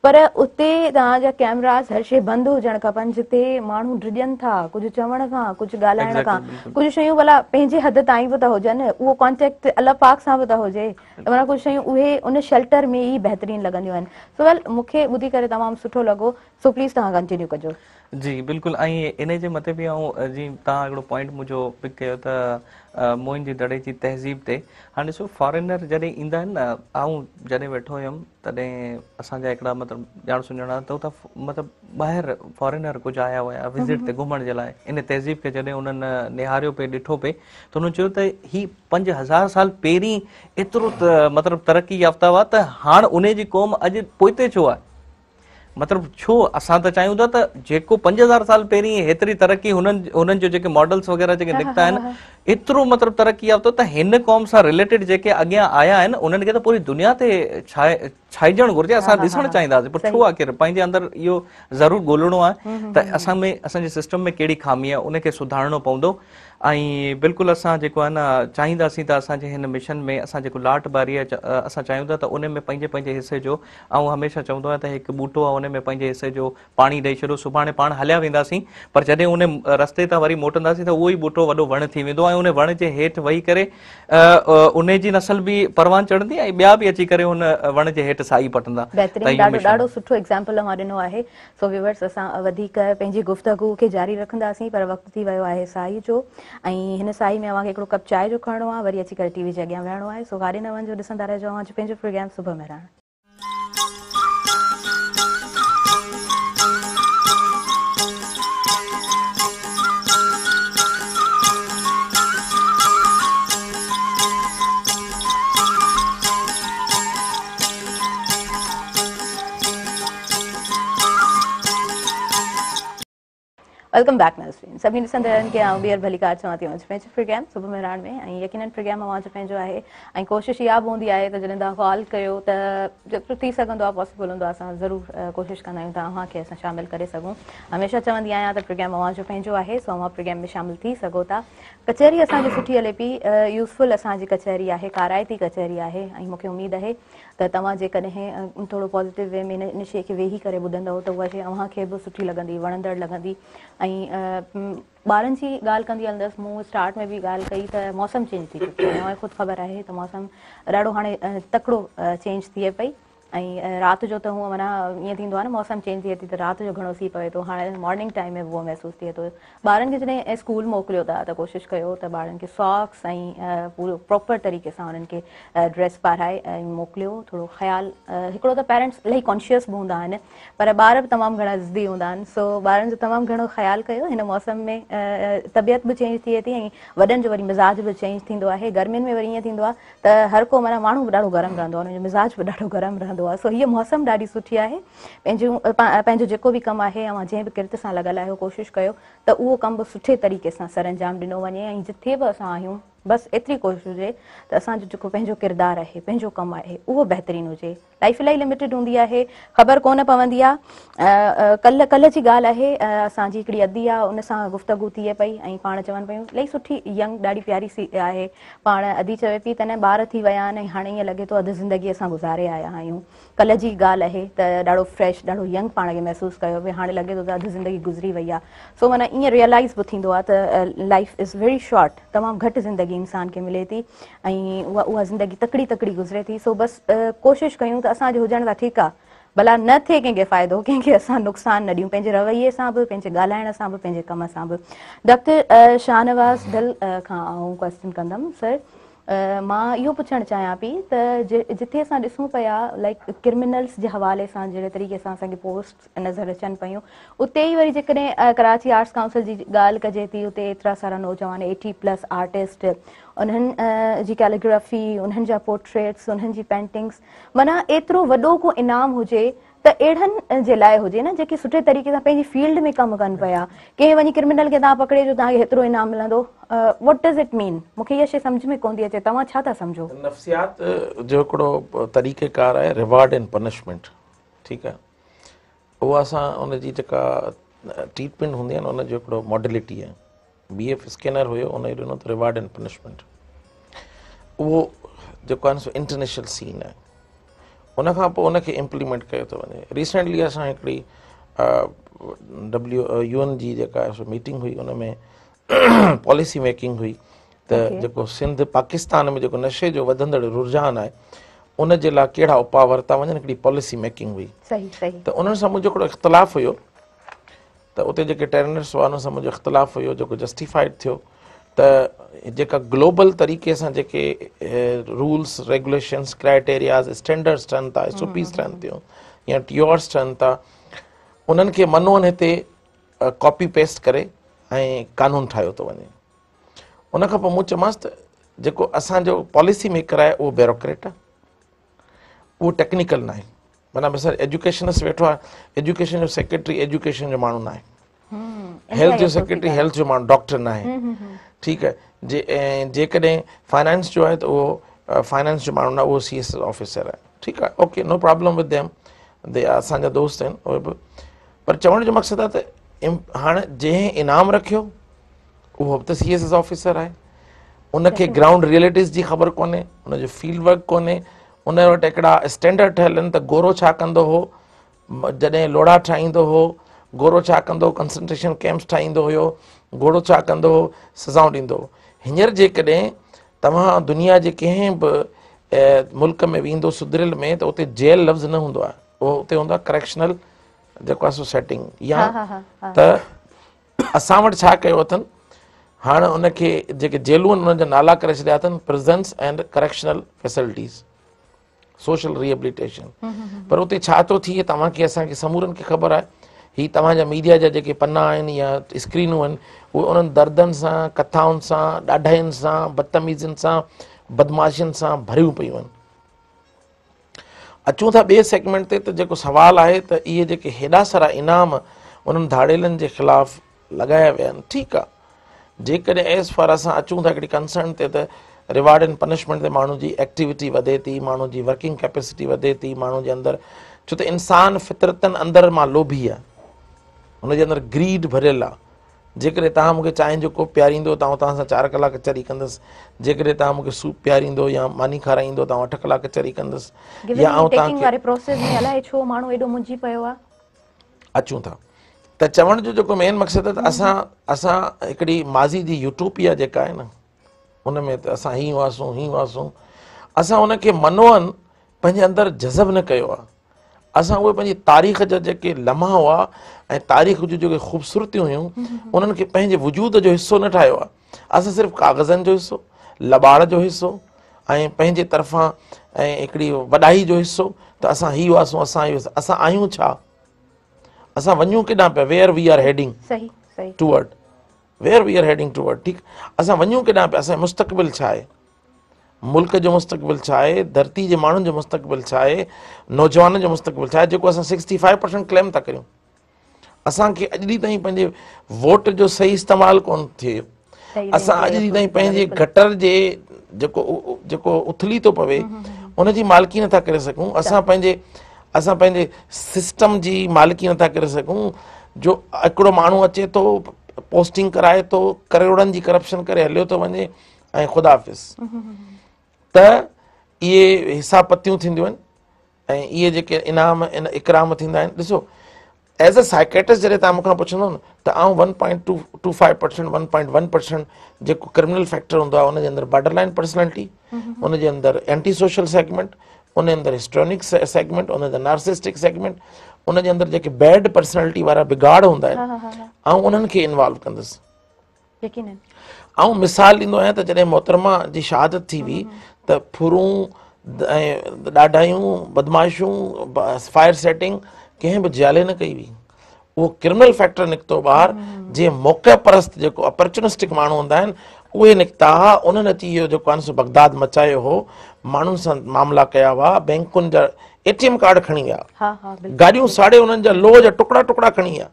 پر اتي توهان جا ڪيمراز هر شيء بند هجڻ کپن جتي ماڻهو ڊڄن ٿا ڪجهه چوڻ کان ڪجهه ڳالهائڻ کان ڪجهه شيون ڀلا پنهنجي حد تائين به ته هجن اهو ڪانٽيڪٽ الله پاڪ سان به ته هجي ته معنيٰ ڪجهه شيون اهي ان شيلٽر ۾ ئي بهترين لڳنديون آهن سو ويل مون کي ٻڌي ڪري تمام سٺو لڳو سو پليز توهان ڪنٽينيو ڪجو.
جي بلڪل ۽ انهي جي مٿي به آئون جي توهان هڪڙو پوائنٽ منهنجو پڪ ڪيو ته موئن جي دڙي جي تهذيب تي هاڻي ڏسو فارينر جڏهن ايندا آهن نه آئون جڏهن ويٺو هيم تڏهن اسان جا هڪڙا مطلب ڄاڻ سڃاڻ ته اتان مطلب ٻاهر فارينر ڪجهه آيا هيا وزٽ تي گهمڻ جي لاء ان تهذيب کي جڏهن انهن نهاريو پئي ڏٺو پئي ته انهن چيو ته هي 5000 سال پهرين ايترو مطلب ترقي يافته هئا ته هاڻ انهي جي قوم اڄ پوئتي ڇو آهي مطلب ڇو اسان ته چاهيون ٿا ته جيڪو 5000 سال پهرين هيتري ترقي هنن هنن جو جيڪي ماڊلز وغيره جيڪي نڪتا آهن ايترو مطلب ترقي يافته ته هن قوم سان رليٽيڊ جيڪي اڳيان آيا آهن انهن کي ته پوري دنيا تي ڇائجڻ گهرجي اسان ڏسڻ چاهينداسين پر ڇو آخر پنهنجي اندر اهو ضرور ڳولڻو آهي ته اسان ۾ اسان جي سسٽم ۾ ڪهڙي خامي آهي ان کي سڌارڻو پوندو ۽ بلڪل اسان جيڪو آهي نه چاهينداسين ته اسان جي هن مشن ۾ اسان جيڪو لاٽ ٻاري آهي اسان چاهيون ٿا ته ان ۾ پنهنجي پنهنجي حصي جو آئون هميشه چوندو آهيان ته هڪ ٻوٽو آهي ان ۾ پنهنجي حصي جو پاڻي ڏئي ڇڏو سڀاڻي پاڻ هليا وينداسين پر جڏهن ان رستي تان وري موٽنداسين ته اهو ئي ٻوٽو وڏو وڻ ٿي ويندو ۽ ان وڻ جي هيٺ ويهي ڪري ان جي نسل به پروان چڙهندي ۽ ٻيا به اچي ڪري ان وڻ جي هيٺ سائي پٽندا.
بهترين ڏاڍو ڏاڍو سٺو ايگزامپل اوهان ڏنو آهي. سو ويورس اسان وڌيڪ پنهنجي گفتگو کي جاري رکنداسين پر وقت ٿي ويو آهي ساهي جو ۽ هن ساهي ۾ اوهان کي هڪڙو ڪپ چانهه جو کڻڻو آهي وري اچي ڪري ٽي وي جي اڳيان ويهڻو آهي سو ڪاڏي نه وڃجو ڏسندا رهجو اوهان جو پنهنجو پروگرام صبح مهراڻ. Welcome back ناظرين سڀني ڏسندڙن کي آئون ٻيهر ڀليڪار چوان ٿي اوهان جو پنهنجو پروگرام صبح مهراڻ ۾ ۽ يقينن پروگرام اوهان جو پنهنجو آهي ۽ ڪوشش اها به هوندي آهي ته جڏهن توهان ڪال ڪيو ته جيترو ٿي سگهندو آهي پاسيبل هوندو آهي اسان ضرور ڪوشش ڪندا آهيون ته اوهان کي اسان شامل ڪري سگهون هميشه چوندي آهيان ته پروگرام اوهان جو پنهنجو آهي سو اوهان پروگرام ۾ شامل ٿي سگهو ٿا ڪچهري اسان جي سٺي هلي پئي يوزفل اسان جي ڪچهري آهي ڪارائتي ڪچهري آهي ۽ مون کي اميد آهي ته توهان جيڪڏهن ٿورو پازيٽو وي ۾ ان شيء کي ويهي ڪري ٻڌندؤ ته اها شيء اوهان کي به سٺي لڳندي وڻندڙ لڳندي ۽ ٻارن جي ڳالهه ڪندي هلندس مون اسٽارٽ ۾ به ڳالهه ڪئي ته موسم چينج ٿي چڪو آهي اوهان کي خود خبر آهي ته موسم ڏاڍو هاڻي تڪڙو چينج ٿئي پئي ۽ رات جو ته هونء معنيٰ ائين ٿيندو آهي نه موسم چينج ٿئي ٿي ته رات جو گهڻو سيء پوي ٿو هاڻي مارننگ ٽائيم ۾ به اهو محسوس ٿئي ٿو ٻارن کي جڏهن اسڪول موڪليو ٿا ته ڪوشش ڪيو ته ٻارن کي ساڪس ۽ پورو پراپر طريقي سان انهن کي ڊريس پارائي ۽ موڪليو ٿورو خيال هڪڙو ته پيرنٽس الاهي ڪانشيس به هوندا آهن پر ٻار به تمام گهڻا ضدي هوندا آهن سو ٻارن جو تمام گهڻو خيال ڪيو هن موسم ۾ طبيعت به چينج ٿئي ٿي ۽ وڏن جو وري مزاج به چينج ٿيندو آهي گرمين ۾ وري ائين ٿيندو آهي ته هر ڪو معنيٰ ماڻهو به ڏاڍو گرم رهندو آهي ان جو مزاج به ڏاڍو گرم رهندو آهي سو هيء موسم ڏاڍي سٺي آهي پنهنجون پنهنجو جيڪو به ڪم آهي اوهان جنهن به ڪرت سان لڳل آهيو ڪوشش ڪيو ته اهو ڪم به سٺي طريقي سان سرانجام ڏنو وڃي ۽ جٿي به اسان آهيون بس ايتري ڪوشش هجي ته اسان جو جيڪو پنهنجو ڪردار آهي پنهنجو ڪم آهي اهو بهترين هجي. لائف الاهي لميٽيڊ هوندي آهي خبر ڪونه پوندي آ. ڪلهه ڪلهه جي ڳالهه آهي اسان جي هڪڙي ادي آ ان سان گفتگو ٿئي پئي ۽ پاڻ چون پيون الاهي سٺي ينگ ڏاڍي پياري سي آهي پاڻ ادي چوي پئي ته نه ٻار ٿي ويا آهن ۽ هاڻي ائين لڳي ٿو اڌ زندگي اسان گذاري آيا آهيون. ڪلهه جي ڳالهه آهي ته ڏاڍو فريش ڏاڍو ينگ پاڻ کي محسوس ڪيو پئي هاڻي لڳي ٿو ته اڌ زندگي گذري وئي آهي سو معنيٰ ائين ريئلائز به ٿيندو آهي ته لائف is very short تمام گهٽ زندگي انسان کي ملي ٿي ۽ اها اها زندگي تڪڙي تڪڙي گذري ٿي سو بس ڪوشش ڪيون ته اسان جي هجڻ سان ٺيڪ آهي ڀلا نه ٿئي ڪنهن کي فائدو ڪنهن کي اسان نقصان نه ڏيون پنهنجي رويي سان به پنهنجي ڳالهائڻ سان به پنهنجي ڪم سان به ڊاڪٽر شاهنواز ڍل کان آئون ڪويسچن ڪندم سر مان اهو پڇڻ چاهيان پئي ته جتي اسان ڏسون پيا لائيڪ ڪرمنلز جي حوالي سان جهڙي طريقي سان اسان کي پوسٽس نظر اچن پيون اتي ئي وري جيڪڏهن ڪراچي آرٽس ڪائونسل جي ڳالهه ڪجي ٿي اتي ايترا سارا نوجوان ايٽي پلس آرٽسٽ انهن جي ڪيليگرافي انهن جا پورٽريٽس انهن جي پينٽنگس معنيٰ ايترو وڏو ڪو انعام هجي ته اهڙن جي لاء هجي نه جيڪي سٺي طريقي سان پنهنجي فيلڊ ۾ ڪم ڪن پيا. ڪنهن وڃي ڪرمنل کي توهان پڪڙي جو توهان کي هيترو انعام ملندو what does it مين مون کي اها شي سمجهه ۾ ڪونه ٿي اچي توهان ڇا ٿا سمجهو؟
نفسيات جو هڪڙو طريقه ڪار آهي ريوارڊ اينڊ پنشمينٽ ٺيڪ آهي اها اسان ان جي جيڪا ٽريٽمينٽ هوندي آهي نه ان جو هڪڙو ماڊلٽي آهي بي ايف اسڪنر هيو ان ڏنو ته ريوارڊ اينڊ پنشمينٽ اهو جيڪو آهي نه سو انٽرنيشنل سين آهي ان کان پوء ان کي امپليمينٽ ڪيو ٿو وڃي ريسينٽلي اسان هڪڙي ڊبليو يو اين جي جيڪا سو ميٽنگ هئي ان ۾ پاليسي ميڪنگ هئي ته جيڪو سنڌ پاڪستان ۾ جيڪو نشي جو وڌندڙ رجحان آهي ان جي لاء ڪهڙا اپاء ورتا وڃن هڪڙي پاليسي ميڪنگ هئي
صحيح صحيح
ته انهن سان منهنجو هڪڙو اختلاف هيو ته اتي جيڪي ٽرينرس هئا انهن سان منهنجو اختلاف هيو جيڪو جسٽيفائيڊ ٿيو ته جيڪا گلوبل طريقي سان جيڪي رولس ريگوليشنس ڪرائيٽيرياز اسٽينڊرڊس ٺهن ٿا ايس او پيز ٺهن ٿيون يا ٽي آرس ٺهن ٿا انهن کي منون هتي ڪاپي پيسٽ ڪري ۽ قانون ٺاهيو ٿو وڃي ان کان پوء مون چيومانس ته جيڪو اسان جو پاليسي ميڪر آهي اهو بيوروڪريٽ آهي اهو ٽيڪنيڪل ناهي معنيٰ مثال ايجوڪيشنسٽ ويٺو آهي ايجوڪيشن جو سيڪريٽري ايجوڪيشن جو ماڻهو ناهي هيلٿ جو سيڪريٽري هيلٿ جو ماڻهو ڊاڪٽر ناهي ٺيڪ آهي جي جيڪڏهن فائنانس جو آهي ته اهو فائنانس جو ماڻهو نه اهو سي ايس ايس آفيسر آهي ٺيڪ آهي okay no problem with them they اسان جا دوست آهن اهي به پر چوڻ جو مقصد آهي ته هاڻ جنهن انعام رکيو اهو به ته سي ايس ايس آفيسر آهي ان کي گرائونڊ ريئلٽيز جي خبر ڪونهي ان جو فيلڊ ورڪ ڪونهي ان وٽ هڪڙا اسٽينڊرڊ ٺهيل آهن ته گورو ڇا ڪندو هو جڏهن لوڙها ٺاهيندو هو گورو ڇا ڪندو هو ڪنسنٽريشن ڪيمپس ٺاهيندو هيو گورو ڇا ڪندو هو سزائون ڏيندو هو هينئر جيڪڏهن توهان دنيا جي ڪنهن به ملڪ ۾ ويندو سڌريل ۾ ته اتي جيل لفظ نه هوندو آهي اهو اتي هوندو آهي ڪريڪشنل جيڪو آهي سو سيٽنگ يا ته اسان وٽ ڇا ڪيو اٿن هاڻ ان کي جيڪي جيلون آهن انهن جا نالا ڪري ڇڏيا اٿن prisons and correctional facilities social rehabilitation پر اتي ڇا ٿو ٿئي توهان کي اسان کي سمورن کي خبر آهي هي توهان جا ميڊيا جا جيڪي پنا آهن يا اسڪرينون آهن اهي انهن دردن سان ڪٿائن سان ڏاڍاين سان بدتميزين سان بدمعاشين سان ڀريون پيون آهن اچون ٿا ٻئي سيگمينٽ تي ته جيڪو سوال آهي ته اهي جيڪي هيڏا سارا انعام انهن ڌاڙيلن جي خلاف لڳايا ويا آهن ٺيڪ آهي جيڪڏهن ايز فار اسان اچون ٿا هڪڙي ڪنسرن تي ته ريوارڊ اينڊ پنشمينٽ تي ماڻهو جي ايڪٽيوٽي وڌي ٿي ماڻهو جي ورڪنگ ڪيپيسٽي وڌي ٿي ماڻهو جي اندر ڇو ته انسان فطرتن اندر مان لوڀي آهي هن جي اندر گريڊ ڀريل آهي جيڪڏهن توهان مون کي چانهه جو ڪوپ پياريندو ته آئون توهان سان چار ڪلاڪ چري ڪندس، جيڪڏهن توهان مون کي سوپ پياريندو يا ماني کارائيندو ته آئون اٺ ڪلاڪ چري ڪندس
يا آئون توهان کي. واري پروسيس ۾ الائي ڇو ماڻهو ايڏو منجهي پيو آهي.
اچون ٿا ته چوڻ جو جيڪو مين مقصد آهي ته اسان اسان هڪڙي ماضي جي يوٽوپيا جيڪا آهي نه ان ۾ ته اسان هي هئاسون هي هئاسون اسان ان کي منوئن پنهنجي اندر جذب نه ڪيو آهي. اسان اهي پنهنجي تاريخ جا جيڪي لمحا هئا ۽ تاريخ جون جيڪي خوبصورتيون هيون انهن کي پنهنجي وجود جو حصو نه ٺاهيو آهي اسان صرف ڪاغذن جو حصو لٻاڙ جو حصو ۽ پنهنجي طرفان ۽ هڪڙي وڏائي جو حصو ته اسان هي هئاسون اسان هي هئاسون اسان آهيون ڇا اسان وڃون ڪيڏانهن پيا where we are heading toward where we are heading toward ٺيڪ اسان وڃون ڪيڏانهن پيا اسان جو مستقبل ڇا آهي ملڪ جو مستقبل ڇا آهي، ڌرتي جي ماڻهن جو مستقبل ڇا آهي، نوجوانن جو مستقبل ڇا آهي جيڪو اسان سڪسٽي فائيو پرسنٽ ڪليم ٿا ڪريون. اسان کي اڄ ڏينهن تائين پنهنجي ووٽ جو صحيح استعمال ڪون ٿيو. اسان اڄ ڏينهن تائين پنهنجي گٽر جي جيڪو جيڪو اٿلي ٿو پوي ان جي مالڪي نٿا ڪري سگهون. اسان پنهنجي اسان پنهنجي سسٽم جي مالڪي نٿا ڪري سگهون. جو هڪڙو ماڻهو اچي ٿو، پوسٽنگ ڪرائي ٿو، ڪروڙن جي ڪرپشن ڪري هليو ٿو وڃي ۽ خدا حافظ. ته اهي حساب پتيون ٿينديون آهن ۽ اهي جيڪي انعام اڪرام ٿيندا آهن. ڏسو ايز اي سائيڪيٽرسٽ جڏهن توهان مون کان پڇندو نه ته آئون 1.225% 1.1% جيڪو ڪرمنل فيڪٽر هوندو آهي ان جي اندر بارڊر لائن پرسنالٽي، ان جي اندر اينٽي سوشل سيگمينٽ، ان جي اندر هسٽرونڪ سيگمينٽ، ان جي اندر نارسسٽڪ سيگمينٽ، ان جي اندر جيڪي بيڊ پرسنالٽي وارا بگاڙ هوندا آهن آئون انهن کي انوالو ڪندس.
يقينن
آئون مثال ڏيندو آهيان ته جڏهن محترمه جي شهادت ٿي هئي ته ڦرون ۽ ڏاڍايون، بدمعاشيون، فائر سيٽنگ ڪنهن به جيالي نه ڪئي هئي. اهو ڪرمنل فيڪٽر نڪتو ٻاهر، جي موقع پرست جيڪو اپرچونسٽڪ ماڻهو هوندا آهن اهي نڪتا هئا. انهن اچي اهو جيڪو آهي سو بغداد مچايو هو، ماڻهن سان معاملا ڪيا هئا، بينڪن جا اي ٽي ايم ڪارڊ کڻي ويا، گاڏيون ساڙي انهن جا لوهه جا ٽڪڙا ٽڪڙا کڻي ويا.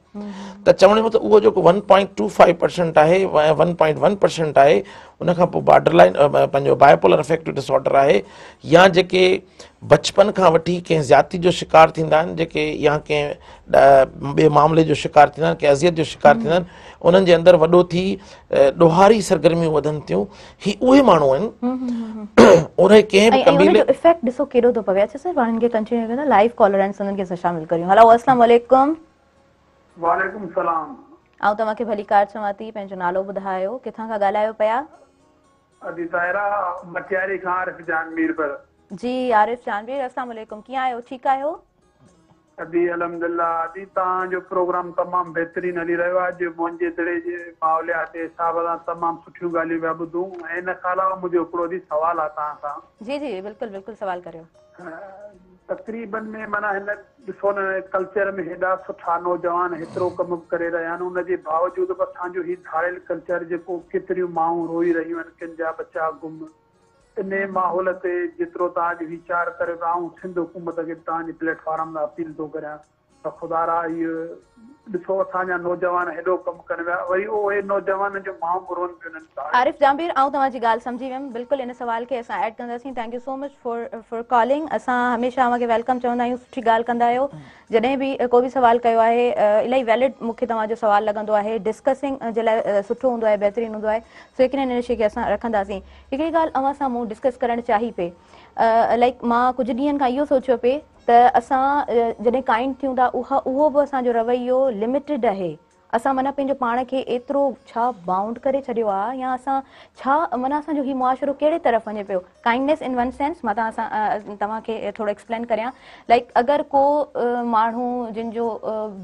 ته چوڻ جو مطلب اهو جيڪو 1.25% آهي ۽ 1.1% آهي، ان کان پوء بارڊر لائن پنهنجو بائيپولر افيڪٽو ڊس آرڊر آهي، يا جيڪي بچپن کان وٺي ڪنهن زيادتي جو شڪار ٿيندا آهن، جيڪي يا ڪنهن ٻئي معاملي جو شڪار ٿيندا آهن، ڪنهن اذيت جو شڪار ٿيندا آهن، انهن جي اندر وڏو ٿي ڏوهاري سرگرميون وڌن ٿيون. هي اهي ماڻهو آهن اهي ڪنهن به
قبيلي جو افيڪٽ ڏسو ڪيڏو ٿو پوي. اڇا سر پاڻ هن کي ڪنٽينيو ڪندا، لائيو ڪالر آهن سندن کي اسان شامل ڪريون. هلو السلام عليڪم.
وعليڪم السلام.
آئون توهان کي ڀليڪار چوان ٿي، پنهنجو نالو ٻڌايو، ڪٿان کان ڳالهايو پيا؟
ادي طاهره، مٽياري کان عارف جان ميربر.
جي عارف جان مير السلام عليڪم، ڪيئن آهيو، ٺيڪ آهيو؟
ادي الحمدلله. ادي توهان جو پروگرام تمام بهترين هلي رهيو آهي. اڄ موهن جي دڙي جي ماحوليات جي حساب سان تمام سٺيون ڳالهيون پيا ٻڌون ۽ ان کان علاوه منهنجو هڪڙو ادي سوال آهي توهان سان.
جي جي بلڪل بلڪل سوال ڪريو.
تقريبن ۾ معنيٰ هن ڏسو نه ڪلچر ۾ هيڏا سٺا نوجوان هيترو ڪم به ڪري رهيا آهن ان جي باوجود به اسان جو هي ڌاڙيل ڪلچر جيڪو ڪيتريون مائون روئي رهيون آهن ڪن جا ٻچا گم انهي ماحول تي جيترو توهان اڄ ويچار ڪريو ٿا آئون سنڌ حڪومت کي به توهان جي پليٽ فارم تان اپيل ٿو ڪريان ته خدارا اهو ڏسو اسان جا نوجوان هيڏو ڪم ڪن پيا وري اهي نوجوانن جون مائون به روئن پيون انهن ڌاڙيلن
عارف جانبير آئون توهان جي ڳالهه سمجهي ويم بلڪل ان سوال کي اسان ايڊ ڪنداسين thank you so much for for calling اسان هميشه اوهان کي welcome چوندا آهيون سٺي ڳالهه ڪندا آهيو جڏهن به ڪو به سوال ڪيو آهي الاهي ويلڊ مون کي توهان جو سوال لڳندو آهي ڊسڪسنگ جي لاء سٺو هوندو آهي بهترين هوندو آهي سو يقينن ان شي کي اسان رکنداسين هڪڙي ڳالهه اوهان سان مون ڊسڪس ڪرڻ چاهي پئي لائڪ مان ڪجهه ڏينهن کان اهو سوچيو پئي ته اسان جڏهن ڪائنڊ ٿيون ٿا اها اهو به اسان جو رويو لميٽيڊ آهي اسان معنيٰ پنهنجو پاڻ کي ايترو ڇا بائونڊ ڪري ڇڏيو آهي يا اسان ڇا معنيٰ اسان جو هي معاشرو ڪهڙي طرف وڃي پيو ڪائنڊنيس ان ون سينس مان توهان سان توهان کي ٿورو ايڪسپلين ڪريان لائڪ اگر ڪو ماڻهو جن جو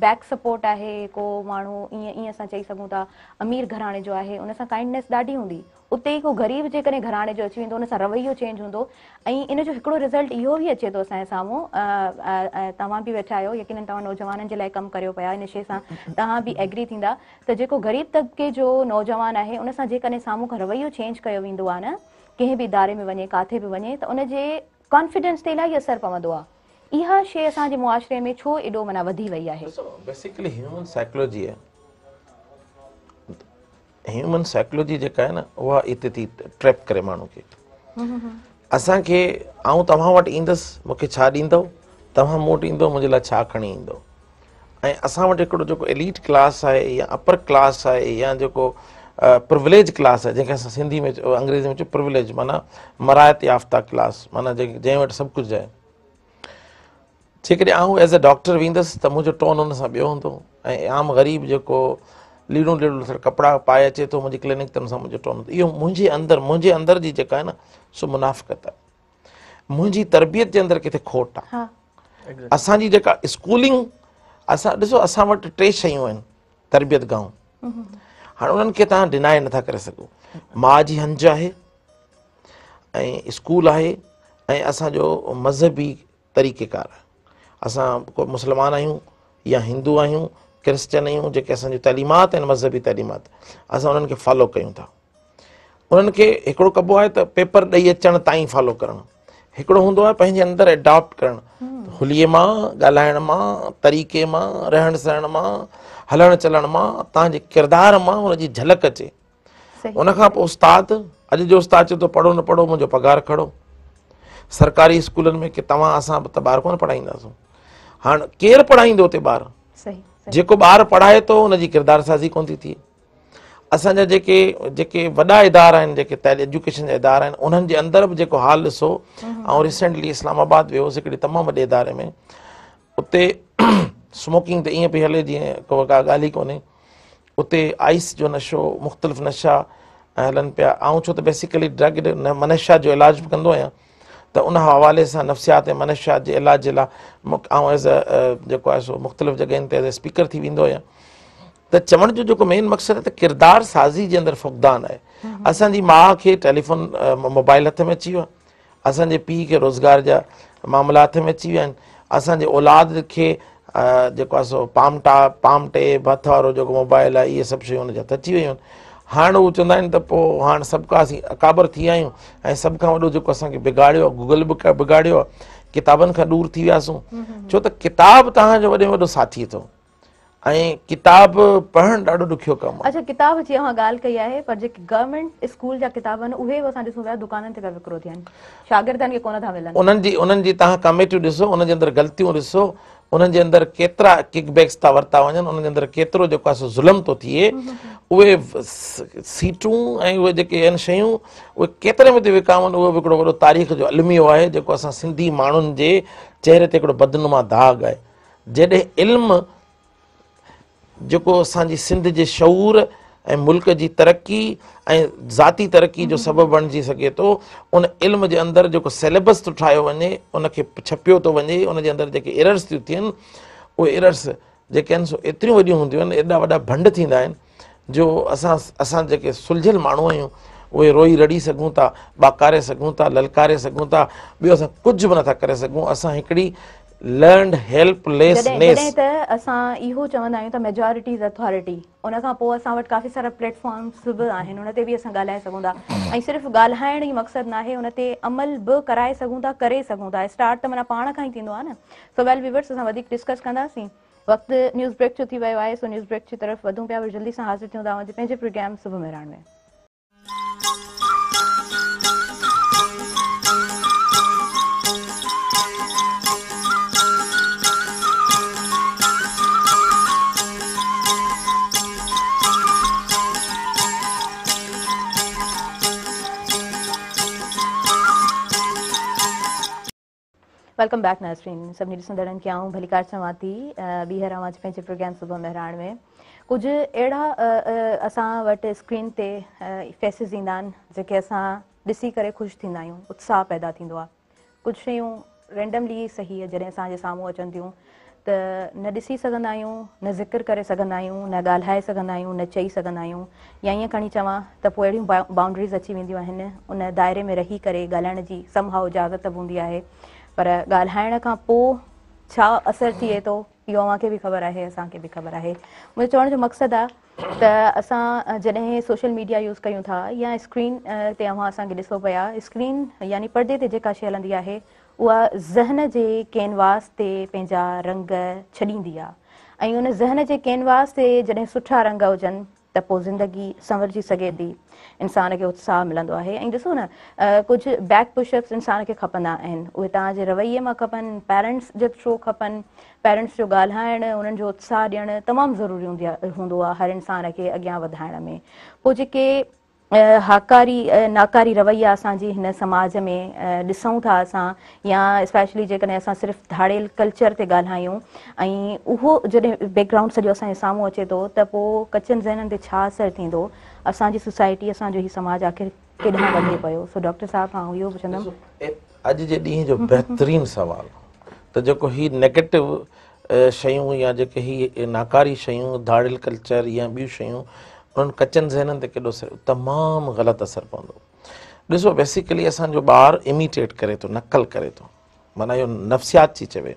بيڪ سپورٽ آهي ڪو ماڻهو ائين ائين اسان چئي سگهون ٿا امير گهراڻي جو آهي ان سان ڪائنڊنيس ڏاڍي هوندي اتي ئي ڪو غريب جيڪڏهن گهراڻي جو اچي ويندو ان سان رويو چينج هوندو ۽ ان جو هڪڙو رزلٽ اهو به اچي ٿو اسان جي سامهون توهان به ويٺا آهيو يقينن توهان نوجوانن جي لاء ڪم ڪريو پيا ان شي سان توهان به ايگري ٿيندا ته جيڪو غريب طبقي جو نوجوان آهي ان سان جيڪڏهن سامهون کان رويو چينج ڪيو ويندو آهي نه ڪنهن به اداري ۾ وڃي ڪاٿي به وڃي ته ان جي ڪانفيڊنس تي الاهي اثر پوندو آهي اها شي اسان جي معاشري ۾ ڇو ايڏو معنيٰ وڌي وئي آهي؟
ڏسو بيسيڪلي هيومن سائيڪلوجي آهي هيومن سائيڪلوجي جيڪا آهي نه اها اتي ٿي ٽريپ ڪري ماڻهو کي. اسان کي آئون توهان وٽ ايندس مون کي ڇا ڏيندؤ، توهان مون وٽ ايندؤ منهنجي لاء ڇا کڻي ايندؤ. ۽ اسان وٽ هڪڙو جيڪو ايليٽ ڪلاس آهي يا اپر ڪلاس آهي يا جيڪو پرويليج ڪلاس آهي جنهن کي اسان سنڌي ۾ انگريزي ۾ چئون پرويليج معنيٰ مراعت يافته ڪلاس معنيٰ جنهن وٽ سڀ ڪجهه آهي. جيڪڏهن آئون ايز اي ڊاڪٽر ويندس ته منهنجو ٽون ان سان ٻيو هوندو ۽ عام غريب جيڪو ليڙون ليڙون لٿل ڪپڙا پائي اچي ٿو منهنجي ڪلينڪ تي ان سان منهنجو ٽون هوندو. اهو منهنجي اندر منهنجي اندر جي جيڪا آهي نه سو منافقت آهي. منهنجي تربيت جي اندر ڪٿي کوٽ آهي. اسان جي جيڪا اسڪولنگ اسان ڏسو اسان وٽ ٽي شيون آهن تربيت گاهون هاڻي انهن کي توهان ڊنائي نٿا ڪري سگهو. ماء جي هنج آهي ۽ اسڪول آهي ۽ اسان جو مذهبي طريقه ڪار آهي. اسان ڪو مسلمان آهيون يا هندو آهيون ڪرسچن آهيون جيڪي اسان جون تعليمات آهن مذهبي تعليمات اسان انهن کي فالو ڪيون ٿا. انهن کي هڪڙو ڪبو آهي ته پيپر ڏئي اچڻ تائين فالو ڪرڻ، هڪڙو هوندو آهي پنهنجي اندر اڊاپٽ ڪرڻ، حليي مان، ڳالهائڻ مان، طريقي مان، رهڻ سهڻ مان، هلڻ چلڻ مان، توهان جي ڪردار مان ان جي جهلڪ اچي. ان کان پوء استاد، اڄ جو استاد چئي ٿو پڙهو نه پڙهو منهنجو پگهار کڻو. سرڪاري اسڪولن ۾ ڪي توهان اسان ته ٻار ڪونه پڙهائينداسون. هاڻ ڪير پڙهائيندو اتي ٻار؟ جيڪو ٻار پڙهائي ٿو ان جي ڪردار سازي ڪونه ٿي ٿئي. اسان جا جيڪي جيڪي وڏا ادارا آهن، جيڪي ايجوڪيشن جا ادارا آهن، انهن جي اندر به جيڪو حال ڏسو. آئون ريسينٽلي اسلام آباد ويو هوس هڪڙي تمام وڏي اداري ۾، اتي سموڪنگ ته ائين پئي هلي جيئن ڪو ڪا ڳالهه ئي ڪونهي. اتي آئس جو نشو، مختلف نشا هلن پيا. آئون ڇو ته بيسيڪلي ڊرگ منشيات جو علاج به ڪندو آهيان ته ان حوالي سان نفسيات ۽ منشيات جي علاج جي لاء آئون ايز اي جيڪو آهي سو مختلف جڳهين تي ايز اي اسپيڪر ٿي ويندو آهيان. ته چوڻ جو جيڪو مين مقصد آهي ته ڪردار سازي جي اندر فقدان آهي. اسان جي ماء کي ٽيليفون موبائل هٿ ۾ اچي ويو آهي، اسان جي پيء کي روزگار جا معاملا هٿ ۾ اچي ويا آهن، اسان جي اولاد کي جيڪو آهي سو پام ٽا پام ٽيب هٿ وارو جيڪو موبائل آهي اهي سڀ شيون ان جي هٿ اچي ويون آهن. هاڻ هو چوندا آهن ته پوء هاڻ سڀ کان اسين اڪابر ٿي ويا آهيون ۽ سڀ کان وڏو جيڪو اسان کي بگاڙيو آهي گوگل به بگاڙيو آهي، ڪتابن کان ڏور ٿي وياسون. ڇو ته ڪتاب توهان جو وڏي ۾ وڏو ساٿي اٿو ۽ ڪتاب پڙهڻ ڏاڍو ڏکيو ڪم آهي.
اڇا ڪتاب جي اوهان ڳالهه ڪئي آهي پر جيڪي گورنمينٽ اسڪول جا ڪتاب آهن اهي به اسان ڏسون پيا دڪانن تي پيا وڪرو ٿين، شاگردن کي ڪونه ٿا ملن.
انهن جي انهن جي توهان ڪميٽيون ڏسو، انهن جي اندر غلطيون ڏسو، انهن جي اندر ڪيترا ڪڪ بيڪس ٿا ورتا وڃن، انهن جي اندر ڪيترو جيڪو آهي سو ظلم ٿو ٿئي. اهي سيٽون ۽ اهي جيڪي آهن شيون اهي ڪيتري ۾ ٿيون وڪامن، اهو به هڪڙو وڏو تاريخ جو الميو آهي جيڪو اسان سنڌي ماڻهن جي چهري تي هڪڙو بدنما داغ آهي. جڏهن علم جيڪو اسان جي سنڌ جي شعور ۽ ملڪ جي ترقي ۽ ذاتي ترقي جو سبب بڻجي سگهي ٿو، ان علم جي اندر جيڪو سيليبس ٿو ٺاهيو وڃي، ان کي ڇپيو ٿو وڃي، ان جي اندر جيڪي ايررس ٿيون ٿين، اهي ايررس جيڪي آهن سو ايتريون وڏيون هونديون آهن، ايڏا وڏا ڀنڊ ٿيندا آهن جو اسان اسان جيڪي سلجهيل ماڻهو آهيون اهي روئي رڙي سگهون ٿا، ٻاڪاري سگهون ٿا، للڪاري سگهون ٿا، ٻيو اسان ڪجهه به نٿا ڪري سگهون. اسان هڪڙي لرنڊ هيلپ ليس نيس.
جڏهن ته اسان اهو چوندا آهيون ته ميجارٽي از اٿارٽي، ان کان پوء اسان وٽ ڪافي سارا پليٽ فارمز به آهن، ان تي به اسان ڳالهائي سگهون ٿا ۽ صرف ڳالهائڻ ئي مقصد ناهي، ان تي عمل به ڪرائي سگهون ٿا، ڪري سگهون ٿا. اسٽارٽ ته معنيٰ پاڻ کان ئي ٿيندو آهي نه. سو ويل ويورس اسان وڌيڪ ڊسڪس ڪنداسين. وقت نيوز بريڪ جو ٿي ويو آهي، سو نيوز بريڪ جي طرف وڌون پيا، وري جلدي سان حاضر ٿيون ٿا اوهان جي پنهنجي پروگرام صبح مهراڻ ۾. Welcome back ناظرين سڀني ڏسندڙن کي آئون ڀليڪار چوان ٿي ٻيهر اوهان جي پنهنجي پروگرام صبح مهراڻ ۾. ڪجهه اهڙا اسان وٽ اسڪرين تي فيسز ايندا آهن جيڪي اسان ڏسي ڪري خوش ٿيندا آهيون، اتساهه پيدا ٿيندو آهي. ڪجهه شيون رينڊملي صحيح جڏهن اسان جي سامهون اچن ٿيون ته نه ڏسي سگهندا آهيون، نه ذڪر ڪري سگهندا آهيون، نه ڳالهائي سگهندا آهيون، نه چئي سگهندا آهيون يا ائين کڻي چوان ته پوء اهڙيون بائونڊريز اچي وينديون آهن ان دائري ۾ رهي ڪري ڳالهائڻ جي سم هائو اجازت به هوندي آهي پر ڳالهائڻ کان پوء ڇا اثر ٿئي ٿو اهو اوهان کي به خبر آهي اسان کي به خبر آهي. منهنجو چوڻ جو مقصد آهي ته اسان جڏهن سوشل ميڊيا يوز ڪيون ٿا يا اسڪرين تي اوهان اسان کي ڏسو پيا، اسڪرين يعني پردي تي جيڪا شيء هلندي آهي اها ذهن جي ڪينواس تي پنهنجا رنگ ڇڏيندي آهي ۽ ان ذهن جي ڪينواس تي جڏهن سٺا رنگ هجن ته پوء زندگي سنورجي سگهي ٿي، انسان کي اتساهه ملندو آهي ۽ ڏسو نه ڪجهه بيڪ پش اپس انسان کي کپندا آهن، اهي توهان جي رويي مان کپن، پيرنٽس جي ٿرو کپن، پيرنٽس جو ڳالهائڻ، انهن جو اتساهه ڏيڻ تمام ضروري هوندو آهي هر انسان کي اڳيان وڌائڻ ۾. پوء جيڪي هاڪاري ناڪاري رويا اسان جي هن سماج ۾ ڏسون ٿا اسان يا اسپيشلي جيڪڏهن اسان صرف ڌاڙيل ڪلچر تي ڳالهايون ۽ اهو جڏهن بيڪ گرائونڊ سڄو اسان جي سامهون اچي ٿو ته پوء ڪچن ذهنن تي ڇا اثر ٿيندو، اسان جي سوسائٽي اسان جو هي سماج آخر ڪيڏانهن وڌي پيو. سو ڊاڪٽر صاحب کان آئون اهو پڇندم.
اڄ جي ڏينهن جو بهترين سوال ته جيڪو هي نيگيٽو شيون يا جيڪي هي ناڪاري شيون ڌاڙيل ڪلچر يا ٻيون شيون انهن ڪچن ذهنن تي ڪيڏو اثر، تمام غلط اثر پوندو. ڏسو بيسيڪلي اسان جو ٻار اميٽيٽ ڪري ٿو، نقل ڪري ٿو، معنيٰ اهو نفسيات ٿي چوي.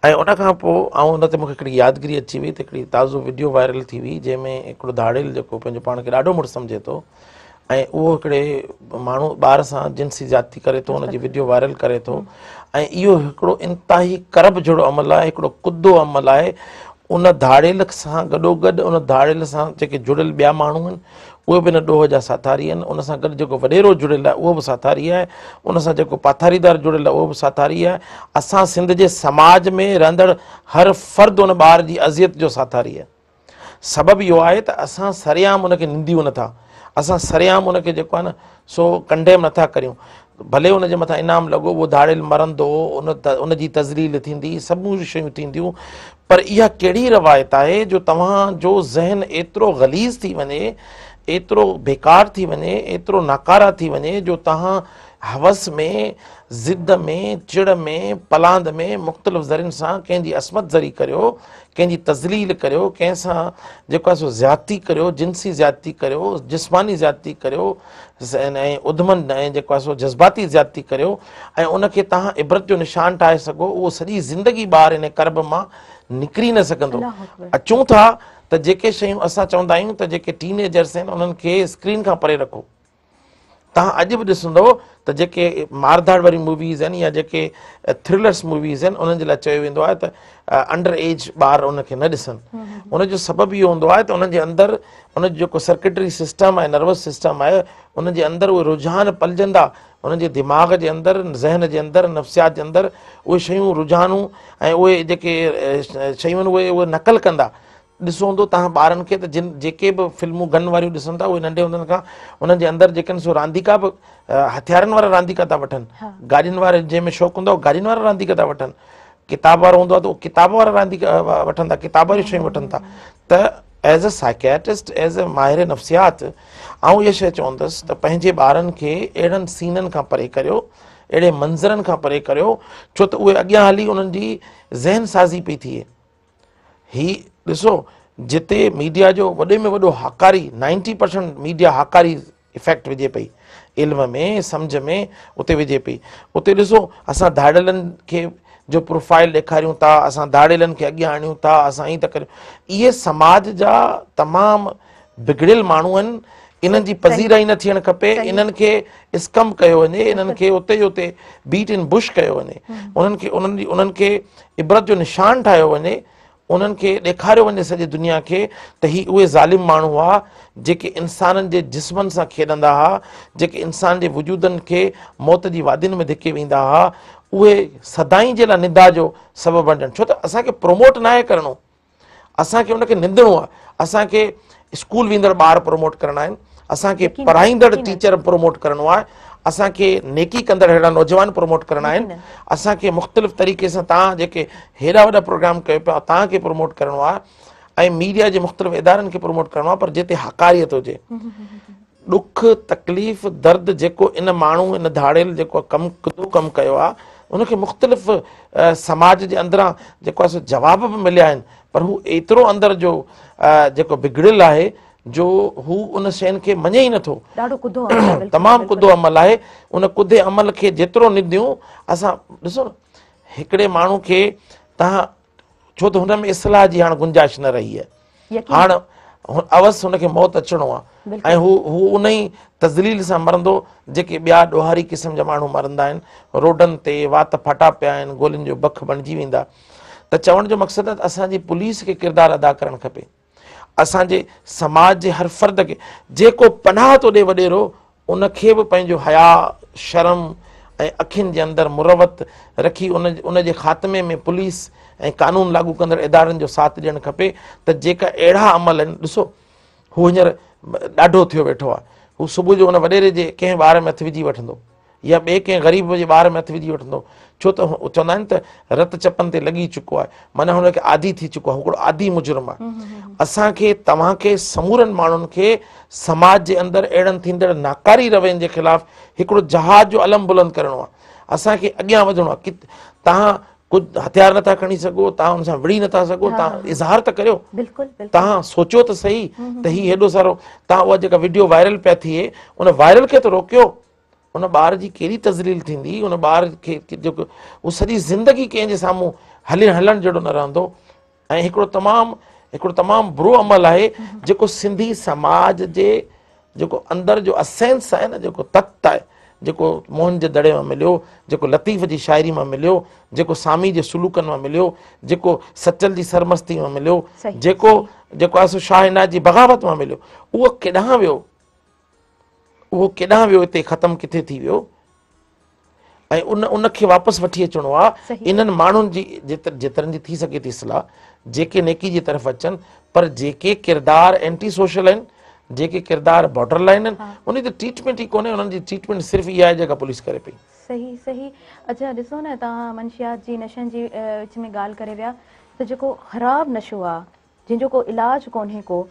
۽ ان کان پوء آئون ان تي مونکي هڪڙي يادگيري اچي وئي ته هڪڙي تازو وڊيو وائرل ٿي هئي جنهن ۾ هڪڙو ڌاڙيل جيڪو پنهنجو پاڻ کي ڏاڍو مڙس سمجهي ٿو ۽ اهو هڪڙي ماڻهو ٻار سان جنسي زيادتي ڪري ٿو، ان جي وڊيو وائرل ڪري ٿو ۽ اهو هڪڙو انتهائي ڪرب جهڙو عمل آهي، هڪڙو ڪڌو عمل آهي. ان ڌاڙيل سان گڏوگڏ ان ڌاڙيل سان جيڪي جڙيل ٻيا ماڻهو آهن اهي به ان ڏوهه جا ساٿاري آهن، ان سان گڏ جيڪو وڏيرو جڙيل آهي اهو به ساٿاري آهي، ان سان جيڪو پاٿاريدار جڙيل آهي اهو به ساٿاري آهي. اسان سنڌ جي سماج ۾ رهندڙ هر فرد ان ٻار جي اذيت جو ساٿاري آهي. سبب اهو آهي ته اسان سرعام ان کي ننديون نٿا، اسان سرعام ان کي جيڪو آهي نه سو ڪنڊيم نٿا ڪريون، ڀلي ان جي مٿان انعام لڳو، اهو ڌاڙيل مرندو، ان جي تذليل ٿيندي، سموريون شيون ٿينديون، پر اها ڪهڙي روايت آهي جو توهان جو ذهن ايترو غليظ ٿي وڃي، ايترو بيڪار ٿي وڃي، ايترو ناڪاره ٿي وڃي جو توهان هوس ۾، ضد ۾، چڙ ۾، پلاند ۾ مختلف ذريعن سان ڪنهن جي عصمت زري ڪريو، ڪنهن جي تذليل ڪريو، ڪنهن سان جيڪو آهي سو زيادتي ڪريو، جنسي زيادتي ڪريو، جسماني زيادتي ڪريو ۽ اڌمن ۽ جيڪو آهي سو جذباتي زيادتي ڪريو ۽ ان کي توهان عبرت جو نشان ٺاهي سگهو، اهو سڄي زندگي ٻار ان ڪرب مان نڪري نه سگهندو. اچون ٿا ته جيڪي شيون اسان چوندا آهيون ته جيڪي ٽين ايجرس آهن انهن کي اسڪرين کان پري رکو. توهان اڄ به ڏسندو ته جيڪي مارڌاڙ واري موويز آهن يا جيڪي ٿرلرس موويز آهن انهن جي لاء چيو ويندو آهي ته انڊر ايج ٻار ان کي نه ڏسن. ان جو سبب اهو هوندو آهي ته انهن جي اندر ان جو جيڪو سرڪٽري سسٽم آهي، نروس سسٽم آهي، ان جي اندر اهي رجحان پلجندا، انهن جي دماغ جي اندر، ذهن جي اندر، نفسيات جي اندر اهي شيون رجحانون ۽ اهي جيڪي شيون آهن اهي نقل ڪندا. ڏسو هوندو توهان ٻارن کي ته جن جيڪي به فلمون گن واريون ڏسن ٿا اهي ننڍي هوندن کان انهن جي اندر جيڪي آهن سو رانديڪا به هٿيارن وارا رانديڪا ٿا وٺن، گاڏين واري جنهن ۾ شوق هوندو آهي گاڏين وارا رانديڪا ٿا وٺن، ڪتاب وارو هوندو آهي ته اهو ڪتاب وارا رانديڪا وٺن ٿا، ڪتاب واريون شيون وٺن ٿا. ته as a psychiatrist, as a ماهر نفسيات آئون اها شيء چوندس ته پنهنجي ٻارن کي اهڙن سينن کان پري ڪريو، اهڙي منظرن کان پري ڪريو، ڇو ته اهي اڳيان هلي انهن جي ذهن سازي پئي ٿئي. هي ڏسو جتي ميڊيا جو وڏي ۾ وڏو هاڪاري 90% ميڊيا هاڪاري افيڪٽ وجهي پئي علم ۾ سمجه ۾ اتي وجهي پئي، اتي ڏسو اسان ڌاڙيلن کي جو پروفائل ڏيکاريون ٿا، اسان ڌاڙيلن کي اڳيان آڻيون ٿا، اسان ائين ٿا ڪريون. اهي سماج جا تمام بگڙيل ماڻهو آهن، انهن جي پذيرائي نه ٿيڻ کپي، انهن کي اسڪم ڪيو وڃي، انهن کي اتي جو اتي بيٽ ان بش ڪيو وڃي، انهن کي انهن جي انهن کي عبرت جو نشان ٺاهيو وڃي، انهن کي ڏيکاريو وڃي سڄي دنيا کي ته هي اهي ظالم ماڻهو هئا جيڪي انسانن جي جسمن سان کيڏندا هئا، جيڪي انسان جي وجودن کي موت جي وادين ۾ ڌڪي ويندا هئا، اهي سدائين جي لاء نندا جو سبب بڻجن. ڇو ته اسان کي پروموٽ ناهي ڪرڻو، اسان کي ان کي نندڻو آهي. اسان کي اسڪول ويندڙ ٻار پروموٽ ڪرڻا آهن، اسان کي پڙهائيندڙ ٽيچر پروموٽ ڪرڻو آهي، اسان کي نيڪي ڪندڙ اهڙا نوجوان پروموٽ ڪرڻا آهن، اسان کي مختلف طريقي سان توهان جيڪي هيڏا وڏا پروگرام ڪيو پيا توهان کي پروموٽ ڪرڻو آهي ۽ ميڊيا جي مختلف ادارن کي پروموٽ ڪرڻو آهي، پر جتي هاڪاريت هجي. ڏک تڪليف درد جيڪو ان ماڻهو ان ڌاڙيل جيڪو ڪم ڪڌو ڪم ڪيو آهي ان کي مختلف سماج جي اندران جيڪو آهي سو جواب به مليا آهن، پر هو ايترو اندر جو جيڪو بگڙيل آهي جو هو ان شين کي مڃي ئي نٿو.
ڏاڍو ڪڌو عمل آهي، بلڪل،
تمام
بلڪل.
ڪڌو عمل آهي. ان ڪڌي عمل کي جيترو ننديون اسان ڏسو نه هڪڙي ماڻهو کي توهان ڇو ته هن ۾ اصلاح جي هاڻ گنجائش نه رهي آهي، هاڻ اوس هن کي موت اچڻو آهي ۽ هو ان ئي تذليل سان مرندو جيڪي ٻيا ڏوهاري قسم جا ماڻهو مرندا آهن، روڊن تي وات ڦاٽا پيا آهن، گولين جو بک بڻجي ويندا. ته چوڻ جو مقصد آهي ته اسان جي پوليس کي ڪردار ادا ڪرڻ کپي، اسان جي سماج جي هر فرد کي جيڪو پناهه ٿو ڏي وڏيرو ان کي به پنهنجو حياء، شرم ۽ اکين جي اندر مروت رکي ان جي خاتمي ۾ پوليس ۽ قانون لاڳو ڪندڙ ادارن جو ساٿ ڏيڻ کپي ته جيڪا اهڙا عمل آهن. ڏسو هو هينئر ڏاڍو ٿيو ويٺو آهي، هو صبح جو ان وڏيري جي ڪنهن ٻار ۾ هٿ وجهي وٺندو يا ٻئي ڪنهن غريب جي ٻار ۾ هٿ وجهي وٺندو، ڇو ته چوندا آهن ته رت چپن تي لڳي چڪو آهي، معنيٰ هن کي عادي ٿي چڪو آهي، هو هڪڙو عادي مجرم آهي. اسان کي توهان کي سمورن ماڻهن کي سماج جي اندر اهڙن ٿيندڙ ناڪاري روين جي خلاف هڪڙو جهاد جو علم بلند ڪرڻو آهي، اسان کي اڳيان وڌڻو آهي. توهان ڪجهه هٿيار نٿا کڻي سگهو، توهان ان سان وڙهي نٿا سگهو، توهان اظهار ته ڪريو، توهان سوچيو ته سهي ته هي هيڏو سارو توهان اها جيڪا وڊيو وائرل پيا ٿئي ان وائرل کي ته روڪيو. ان ٻار جي ڪهڙي تذليل ٿيندي، ان ٻار کي جيڪو هو سڄي زندگي ڪنهن جي سامهون هلڻ جهڙو نه رهندو. ۽ هڪڙو تمام برو عمل آهي جيڪو سنڌي سماج جي جيڪو اندر جو اسينس آهي نه، جيڪو تت آهي، جيڪو موهن جي دڙي مان مليو، جيڪو لطيف جي شاعري مان مليو، جيڪو سامي جي سلوڪن مان مليو، جيڪو سچل جي سرمستي مان مليو، جيڪو جيڪو آهي سو شاهه عنايت جي بغاوت مان مليو، اهو ڪيڏانهن ويو؟ اهو ڪيڏانهن ويو؟ اتي ختم ڪٿي ٿي ويو؟ ۽ ان ان کي واپس وٺي اچڻو آ انهن ماڻهن جي جيترن جي ٿي سگهي ٿي اصلاح، جيڪي نيڪي جي طرف اچن، پر جيڪي ڪردار اينٽي سوشل آهن، جيڪي ڪردار بارڊر لائن آهن، انهن جي ته ٽريٽمينٽ ئي ڪونهي، انهن جي ٽريٽمينٽ صرف اها آهي جيڪا پوليس ڪري پئي.
صحيح صحيح اڇا ڏسو نه توهان منشيات جي نشن جي وچ ۾ ڳالهه ڪري ويا ته جيڪو خراب نشو آ جنهن جو ڪو علاج ڪونهي ڪو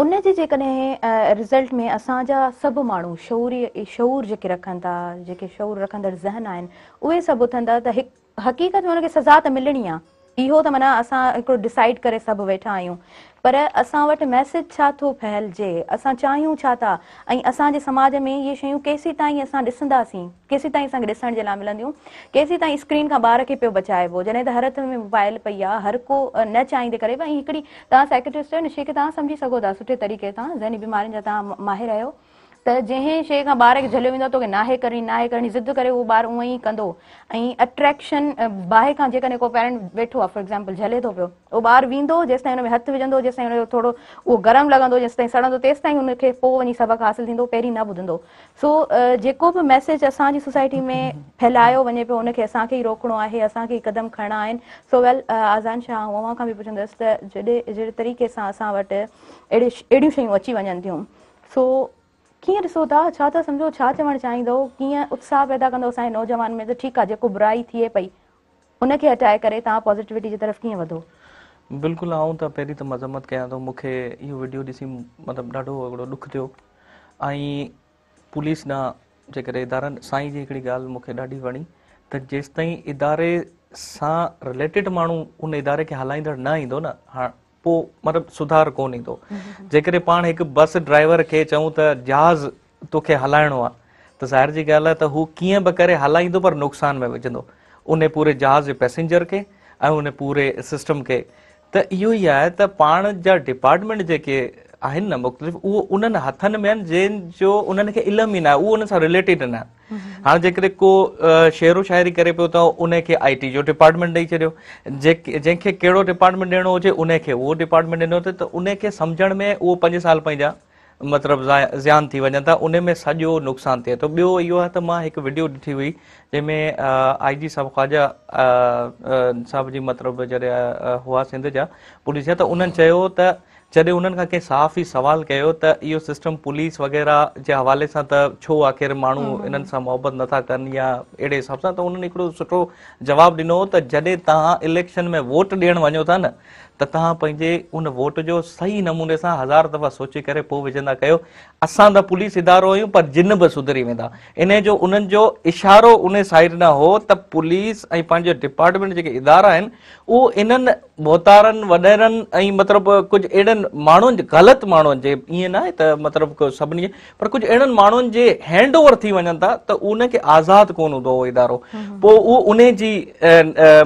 ان جي جيڪڏهن رزلٽ ۾ اسان جا سڀ ماڻهو شعوري شعور جيڪي رکن ٿا جيڪي شعور رکندڙ ذهن آهن اهي سڀ اٿندا ته هڪ حقيقت ۾ ان کي سزا ته ملڻي آ اهو ته معنيٰ اسان هڪڙو ڊسائيڊ ڪري سڀ ويٺا آهيون پر اسان وٽ ميسيج ڇا ٿو ڦهلجي اسان چاهيون ڇا ٿا ۽ اسان جي سماج ۾ اهي شيون ڪيسيتائين اسان ڏسنداسين ڪيسيتائين اسان کي ڏسڻ جي لاء ملنديون ڪيسيتائين اسڪرين کان ٻار کي پيو بچائبو جڏهن ته هر هٿ ۾ موبائل پئي آ هر ڪو نه چاهيندي ڪري به ۽ هڪڙي توهان سائيڪيٽرسٽ آهيو ان شي کي توهان سمجهي سگهو ٿا سٺي طريقي سان ذهني بيمارين جا توهان ماهر آهيو ته جنهن شيء کان ٻار کي جهليو ويندو آهي توکي ناهي ڪرڻي ناهي ڪرڻي ضد ڪري اهو ٻار اونئن ئي ڪندو ۽ اٽريڪشن باهه کان جيڪڏهن ڪو پيرنٽ ويٺو آهي فار ايگزامپل جهلي ٿو پيو اهو ٻار ويندو جيستائين ان ۾ هٿ وجهندو جيستائين ان جو ٿورو اهو گرم لڳندو جيستائين سڙندو تيستائين ان کي پوء وڃي سبق حاصل ٿيندو پهرين نه ٻڌندو سو جيڪو به ميسيج اسان جي سوسائٽي ۾ ڦهلايو وڃي پيو ان کي اسان کي ئي روڪڻو آهي اسان کي ئي قدم کڻڻا آهن سو ويل آذان شاهه آئون اوهان کان به پڇندس ته جڏهن جهڙي طريقي سان اسان وٽ اهڙي اهڙيون شيون اچي وڃن ٿيون سو ڪيئن ڏسو ٿا، ڇا ٿا سمجهو، ڇا چوڻ چاهيندؤ، ڪيئن اتساهه پيدا ڪندؤ اسان جي نوجوان ۾ ته ٺيڪ آ جيڪو برائي ٿئي پئي ان کي هٽائي ڪري توهان پازيٽيوٽي جي طرف ڪيئن وڌو؟
بلڪل آئون ته پهرين ته مذمت ڪيان ٿو مون کي اهو وڊيو ڏسي مطلب ڏاڍو هڪڙو ڏک ٿيو ۽ پوليس ڏانهن جيڪڏهن ادارن سائين جي هڪڙي ڳالهه مون کي ڏاڍي وڻي ته جيستائين اداري سان رليٽيڊ ماڻهو ان اداري کي هلائيندڙ نه ايندو نه هاڻ پوء مطلب سڌار ڪونه ايندو. جيڪڏهن پاڻ هڪ بس ڊرائيور کي چئون ته جهاز توکي هلائڻو آهي ته ظاهر جي ڳالهه آهي ته هو ڪيئن به ڪري هلائيندو پر نقصان ۾ وجهندو ان پوري جهاز جي پئسينجر کي ۽ ان پوري سسٽم کي ته اهو ئي آهي ته پاڻ جا ڊپارٽمينٽ جيڪي آهن نه مختلف اهو انهن هٿن ۾ آهن جن جو انهن کي علم ئي نه آهي اهو انهن سان رليٽيڊ نه آهن. هاڻ جيڪڏهن ڪو شعر و شاعري ڪري پيو ته ان کي آء ٽي جو ڊپارٽمينٽ ڏئي ڇڏيو جنهن کي ڪهڙو ڊپارٽمينٽ ڏيڻو هجي ان کي اهو ڊپارٽمينٽ ڏنو ته ان کي سمجهڻ ۾ اهو پنج سال پنهنجا مطلب زيان ٿي وڃن ٿا ان ۾ سڄو نقصان ٿئي ٿو ٻيو اهو آهي ته مان هڪ وڊيو ڏٺي هئي جنهن ۾ آء جي صاحب خواجه صاحب جي مطلب جڏهن هئا سنڌ جا پوليس جا ته انهن چيو ته جڏهن انهن کان ڪنهن صحافي سوال ڪيو ته اهو سسٽم پوليس وغيره جي حوالي سان ته ڇو آخر ماڻهو انهن سان محبت نٿا ڪن يا اهڙي حساب سان ته انهن هڪڙو سٺو جواب ڏنو ته جڏهن توهان اليڪشن ۾ ووٽ ڏيڻ وڃو ٿا نه ته توهان پنهنجي ان ووٽ جو صحيح نموني سان هزار دفعا سوچي ڪري پوء وجهندا ڪيو اسان ته پوليس ادارو آهيون پر جن به سڌري ويندا انهي جو انهن جو اشارو ان سائيڊ نه هو ته پوليس ۽ پنهنجو ڊپارٽمينٽ جيڪي ادارا آهن اهو انهن ڀوتارن وڏيرن ۽ مطلب ڪجهه اهڙن ماڻهن جي غلط ماڻهن جي ائين ناهي ته مطلب سڀني جي پر ڪجهه اهڙن ماڻهن جي هينڊ اوور ٿي وڃن ٿا ته ان کي آزاد ڪونه هوندو اهو ادارو پوء اهو ان جي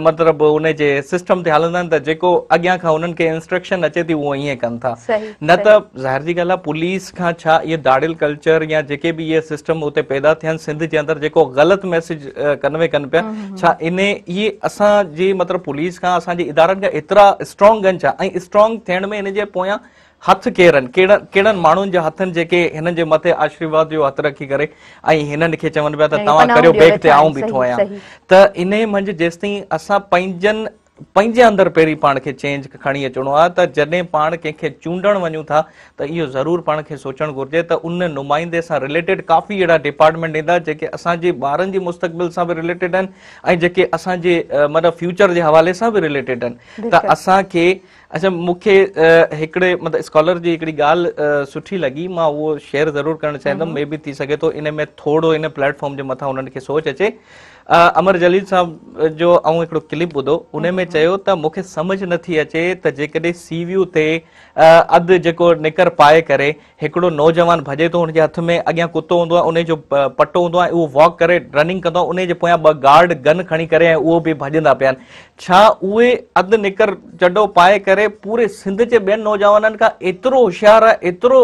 مطلب ان جي سسٽم تي هلندا آهن ته جيڪو اڳيان کان انهن کي انسٽرڪشن اچي ٿي اهو ائين ڪن ٿا نه ته ظاهر جي ڳالهه آهي پوليس کان ڇا اهي ڌاڙيل ڪلچر يا جيڪي به اهي سسٽم اتي پيدا ٿيا آهن سنڌ جي اندر جيڪو غلط ميسيج ڪنوي ڪن پيا ڇا انهي اهي اسان جي مطلب پوليس کان اسان جي ادارن کان ايترا اسٽرانگ آهن ڇا ۽ اسٽرانگ ٿيڻ ۾ ان جي پويان هٿ ڪير آهن ڪهڙن ڪهڙن ماڻهن جا هٿ آهن جيڪي هنن جي مٿي آشيرواد جو هٿ رکي ڪري ۽ هنن کي چون پيا ته توهان ڪريو بيگ تي آئون بيٺو آهيان ته انهي منجهه جيستائين اسان پنهنجن پنهنجي اندر پهرين پاڻ کي چينج کڻي اچڻو آهي ته جڏهن پاڻ ڪنهن کي چونڊڻ وڃون ٿا ته اهو ضرور پاڻ کي سوچڻ گهرجي ته ان نمائندي سان رليٽيڊ ڪافي اهڙا ڊپارٽمينٽ ايندا جيڪي اسان جي ٻارن جي مستقبل سان به رليٽيڊ آهن ۽ جيڪي اسان جي مطلب فيوچر جي حوالي سان به رليٽيڊ آهن ته اسان کي اڇا مون کي هڪڙي مطلب اسڪالر جي هڪڙي ڳالهه سٺي لڳي مان اهو شيئر ضرور ڪرڻ چاهيندم مي بي ٿي سگهي ٿو ان ۾ ٿورو ان پليٽ فارم جي مٿان انهن کي سوچ اچي. امر جليل صاحب جو آئون هڪڙو ڪلپ ٻڌو ان ۾ چيو ته مون کي سمجهه نٿي اچي ته جيڪڏهن سي ويو تي اڌ جيڪو نڪر پائي ڪري هڪڙو نوجوان ڀڄي ٿو ان جي هٿ ۾ اڳيان ڪتو هوندو آهي ان جو پٽو هوندو آهي اهو واڪ ڪري رننگ ڪندو آهي ان جي پويان ٻه گارڊ گن کڻي ڪري ۽ اهو به ڀڄندا پيا آهن ڇا اهي اڌ نڪر چڍو پائي ڪري پوري سنڌ جي ٻين نوجوانن کان ايترو هوشيار آهي ايترو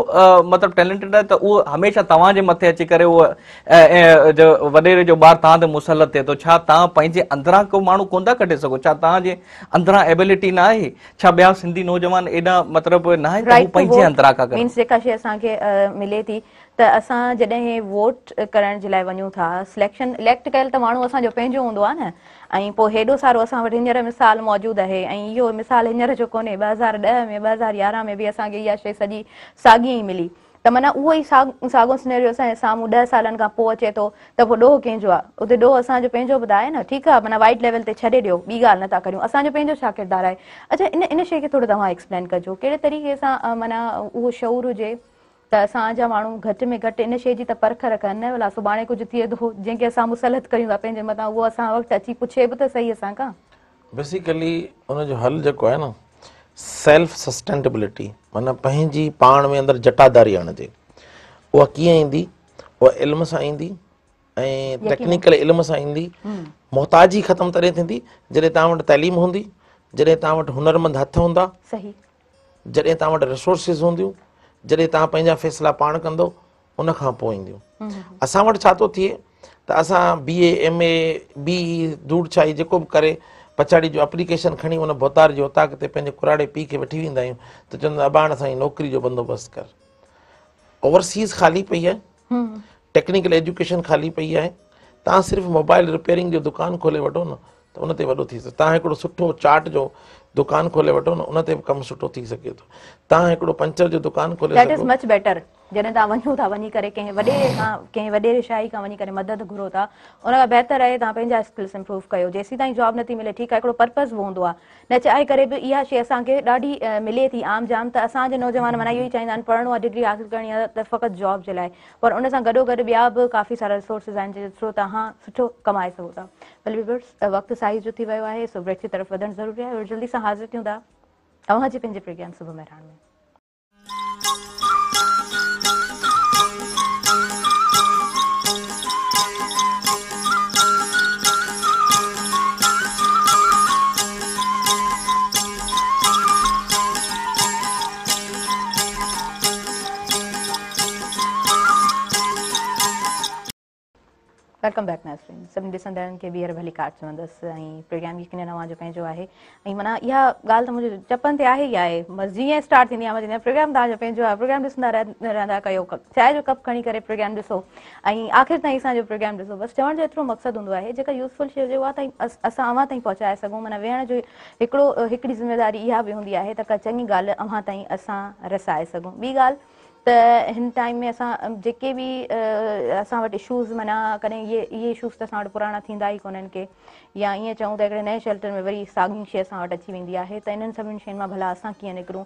مطلب ٽيلنٽيڊ آهي ته اهو هميشه توهان جي مٿي اچي ڪري اهو وڏيري جو ٻار توهان تي مسلط ٿئي ٿو ڇا توهان پنهنجي اندران ڪو ماڻهو ڪونه ٿا ڪڍي سگهو ڇا توهان جي اندران ايبلٽي نه آهي ڇا ٻيا سنڌي نوجوان ايڏا مطلب نه آهن ته هو پنهنجي اندران ڪا ڪن
مينس جيڪا شي اسان کي ملي ٿي ته اسان جڏهن ووٽ ڪرڻ جي لاء وڃون ٿا سليڪشن اليڪٽ ڪيل ته ماڻهو اسان جو پنهنجو هوندو آهي نه ۽ پوء هيڏو سارو اسان وٽ هينئر مثال موجود آهي ۽ اهو مثال هينئر جو ڪونهي 2010 ۾ 2011 ۾ به اسان کي اها شي سڄي ساڳي ئي ملي ته معنيٰ اهو ئي ساڳو سنيريو اسان جي سامهون 10 سالن کان پوء اچي ٿو ته پوء ڏوهه ڪنهن جو آهي اتي ڏوهه اسان جو پنهنجو به ته آهي نه ٺيڪ آهي معنيٰ وائيڊ ليول تي ڇڏي ڏيو ٻي ڳالهه نه ٿا ڪريون اسان جو پنهنجو ڇا ڪردار آهي اڇا ان ان شي کي ٿورو توهان ايڪسپلين ڪجو ڪهڙي طريقي سان معنيٰ اهو شعور هجي ته اسان جا ماڻهو گهٽ ۾ گهٽ ان شيء جي ته پرک رکن نه ڀلا سڀاڻي ڪجهه ٿئي ٿو جنهن کي اسان مسلط ڪريون ٿا پنهنجي مٿان اهو اسان وٽ اچي پڇي به ته سهي اسان کان.
بيسيڪلي ان جو حل جيڪو آهي نه سيلف سسٽينٽبلٽي معنيٰ پنهنجي پاڻ ۾ اندر جٽاداري آڻجي اها ڪيئن ايندي اها علم سان ايندي ۽ ٽيڪنيڪل علم سان ايندي محتاجي ختم تڏهن ٿيندي جڏهن توهان وٽ تعليم هوندي جڏهن توهان وٽ هنرمند هٿ هوندا
صحيح
جڏهن توهان وٽ ريسورسز هونديون، جڏهن توهان پنهنجا فيصلا پاڻ ڪندو، ان کان پوء اينديون. اسان وٽ ڇا ٿو ٿئي ته اسان بي اي، ايم اي، بي اي، ڌوڙ ڇائي جيڪو به ڪري پڇاڙي جو اپليڪيشن کڻي ان ڀوتار جي اوطاق تي پنهنجي ڪراڙي پيء کي وٺي ويندا آهيون ته چوندا آهن ابا هاڻ اسان جي نوڪري جو بندوبست ڪر. اوورسيز خالي پئي آهي، ٽيڪنيڪل ايجوڪيشن خالي پئي آهي، توهان صرف موبائل رپيئرنگ جو دڪان کولي وٺو نه ته ان تي وڏو ٿي سگهي توهان هڪڙو سٺو چاٽ جو دڪان کولي وٺو نه ان تي به ڪم سٺو ٿي سگهي ٿو توهان هڪڙو پنچر جو دڪان کولي
that is much better جڏهن توهان وڃو ٿا وڃي ڪري ڪنهن وڏيري کان ڪنهن وڏيري شاهي کان وڃي ڪري مدد گهرو ٿا ان کان بهتر آهي توهان پنهنجا اسڪلس امپروو ڪيو جيسين تائين جاب نٿي ملي ٺيڪ آهي هڪڙو پرپز به هوندو آهي نه چاهي ڪري به اها شي اسان کي ڏاڍي ملي ٿي عام جام ته اسان جا نوجوان معنيٰ اهو ئي چاهيندا آهن پڙهڻو آهي ڊگري حاصل ڪرڻي آهي ته فقط جاب جي لاء پر ان سان گڏو گڏ ٻيا به ڪافي سارا ريسورسز آهن جنهن جي ٿرو توهان سٺو ڪمائي سگهو ٿا. ولي ويورز وقت سائيز جو ٿي ويو آهي سو بريڪ جي طرف وڌڻ ضروري آهي وري جلدي سان حاضر ٿيون ٿا اوهان جي پنهنجي پروگرام صبح مهراڻ ۾. Welcome back ناظرين سڀني ڏسندڙن کي ٻيهر ڀليڪار چوندس ۽ پروگرام يقينن اوهان جو پنهنجو آهي ۽ معنيٰ اها ڳالهه ته منهنجي چپن تي آهي ئي آهي بس جيئن اسٽارٽ ٿيندي آهي مان چوندي آهيان پروگرام توهان جو پنهنجو آهي پروگرام ڏسندا رهندا ڪيو چانهه جو ڪپ کڻي ڪري پروگرام ڏسو ۽ آخر تائين اسان جو پروگرام ڏسو بس چوڻ جو ايترو مقصد هوندو آهي جيڪا يوزفل شي هجي اها تائين اسان اوهان تائين پهچائي سگهون معنيٰ ويهڻ جو هڪڙو هڪڙي ذميواري اها به هوندي آهي ته ڪا چڱي ڳالهه اوهان تائين اسان رسائي سگهون ٻي ڳالهه ته هن ٽائيم ۾ اسان جيڪي به اسان وٽ اشوز معنيٰ ڪڏهن اهي اهي اشوز ته اسان وٽ پراڻا ٿيندا ئي ڪونهن ڪي يا ائين چئون ته هڪڙي نئين شيلٽر ۾ وري ساڳي شي اسان وٽ اچي ويندي آهي ته انهن سڀني شين مان ڀلا اسان ڪيئن نڪرون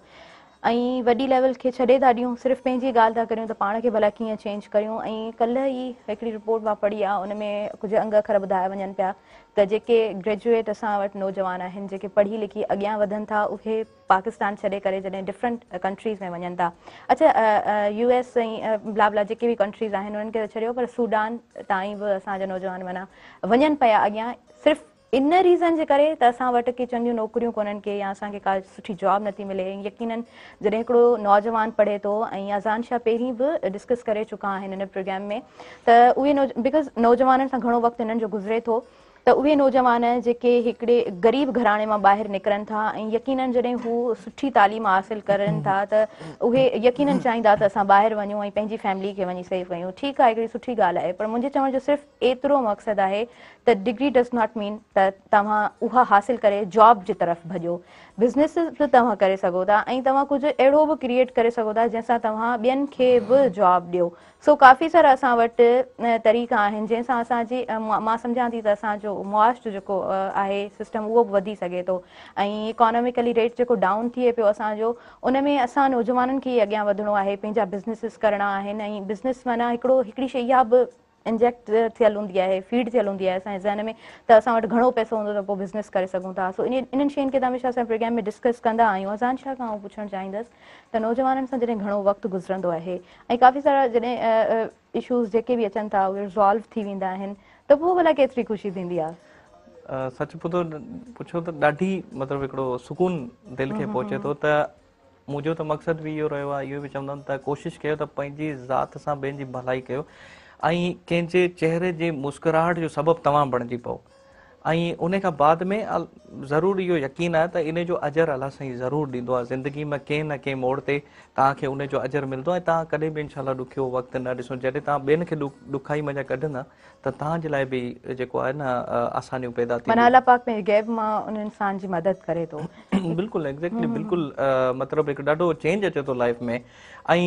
۽ وڏي ليول کي ڇڏي ٿا ڏيون صرف پنهنجي ڳالهه ٿا ڪريون ته پاڻ کي ڀلا ڪيئن چينج ڪريون ۽ ڪلهه ئي هڪڙي رپورٽ مان پڙهي آهي ان ۾ ڪجهه انگ اکر ٻڌايا وڃن پيا ته جيڪي گريجوئيٽ اسان وٽ نوجوان آهن جيڪي پڙهي لکي اڳيان وڌن ٿا اهي پاڪستان ڇڏي ڪري جڏهن ڊفرنٽ ڪنٽريز ۾ وڃن ٿا اڇا يو ايس ۽ بلا بلا جيڪي به ڪنٽريز آهن انهن کي ته ڇڏيو پر سوڊان تائين به اسان جا نوجوان معنيٰ وڃن پيا اڳيان صرف ان ريزن جي ڪري ته اسان وٽ ڪي چڱيون نوڪريون ڪونهن ڪي يا اسان کي ڪا سٺي جاب نٿي ملي يقينن جڏهن هڪڙو نوجوان پڙهي ٿو ۽ اذان شاهه پهرين به ڊسڪس ڪري چڪا آهن هن پروگرام ۾ ته اهي because نوجوانن سان گهڻو وقت هنن جو گذري ٿو ته اهي نوجوان جيڪي هڪڙي غريب گهراڻي مان ٻاهر نڪرن ٿا ۽ يقينن جڏهن هو سٺي تعليم حاصل ڪرن ٿا ته اهي يقينن چاهيندا ته اسان ٻاهر وڃون ۽ پنهنجي فيملي کي وڃي سيو ڪيون ٺيڪ آهي هڪڙي سٺي ڳالهه آهي پر منهنجي چوڻ جو صرف ايترو مقصد آهي ته ڊگري ڊز not مين ته توهان اها حاصل ڪري جاب جي طرف ڀڄو بزنس به توهان ڪري سگهو ٿا ۽ توهان ڪجهه اهڙو به ڪريئيٽ ڪري سگهو ٿا جنهن سان توهان ٻين کي به جاب ڏيو سو ڪافي سارا اسان وٽ طريقا آهن جنهن سان اسان جي مان سمجهان ٿي ته اسان جو معاش جو جيڪو آهي سسٽم اهو به وڌي سگهي ٿو ۽ اڪاناميڪلي ريٽ جيڪو ڊائون ٿئي پيو اسان جو ان ۾ اسان نوجوانن کي ئي اڳيان وڌڻو آهي پنهنجا بزنسز ڪرڻا آهن ۽ بزنس معنيٰ هڪڙو هڪڙي شي اها به انجيڪٽ ٿيل هوندي آهي، فيڊ ٿيل هوندي آهي اسان جي ذهن ۾ ته اسان وٽ گهڻو پئسو هوندو ته پوء بزنس ڪري سگهون ٿا. سو انهن شين کي ته هميشه اسان پروگرام ۾ ڊسڪس ڪندا آهيون. اذان شاهه کان آئون پڇڻ چاهيندس ته نوجوانن سان جڏهن گهڻو وقت گذرندو آهي ۽ ڪافي سارا جڏهن اشوز جيڪي به اچن ٿا اهي ريزالو ٿي ويندا آهن ته پوء ڀلا ڪيتري خوشي ٿيندي آهي؟
سچ پڇو ته ڏاڍي مطلب هڪڙو سڪون دل کي پهچي ٿو ته منهنجو ته مقصد به اهو رهيو آهي اهو به چوندم ته ڪوشش ڪيو ته پنهنجي ذات سان ٻين جي ڀلائي ڪيو ۽ ڪنهن جي چهري جي مسڪراهٽ جو سبب توهان بڻجي پئو ۽ ان کان بعد ۾ ضرور اهو يقين آهي ته ان جو اجر الله سائين ضرور ڏيندو آهي زندگي ۾ ڪنهن نه ڪنهن موڙ تي توهان کي ان جو اجر ملندو ۽ توهان ڪڏهن به انشاء الله ڏکيو وقت نه ڏسو جڏهن توهان ٻين کي ڏکائي منجهان ڪڍندا ته توهان جي لاء به جيڪو آهي نه آسانيون پيدا ٿينديون.
معنيٰ الله پاڪ پنهنجي غيب مان ان انسان جي مدد ڪري ٿو.
بلڪل ايگزيڪٽلي بلڪل مطلب هڪ ڏاڍو چينج اچي ٿو لائف ۾ ۽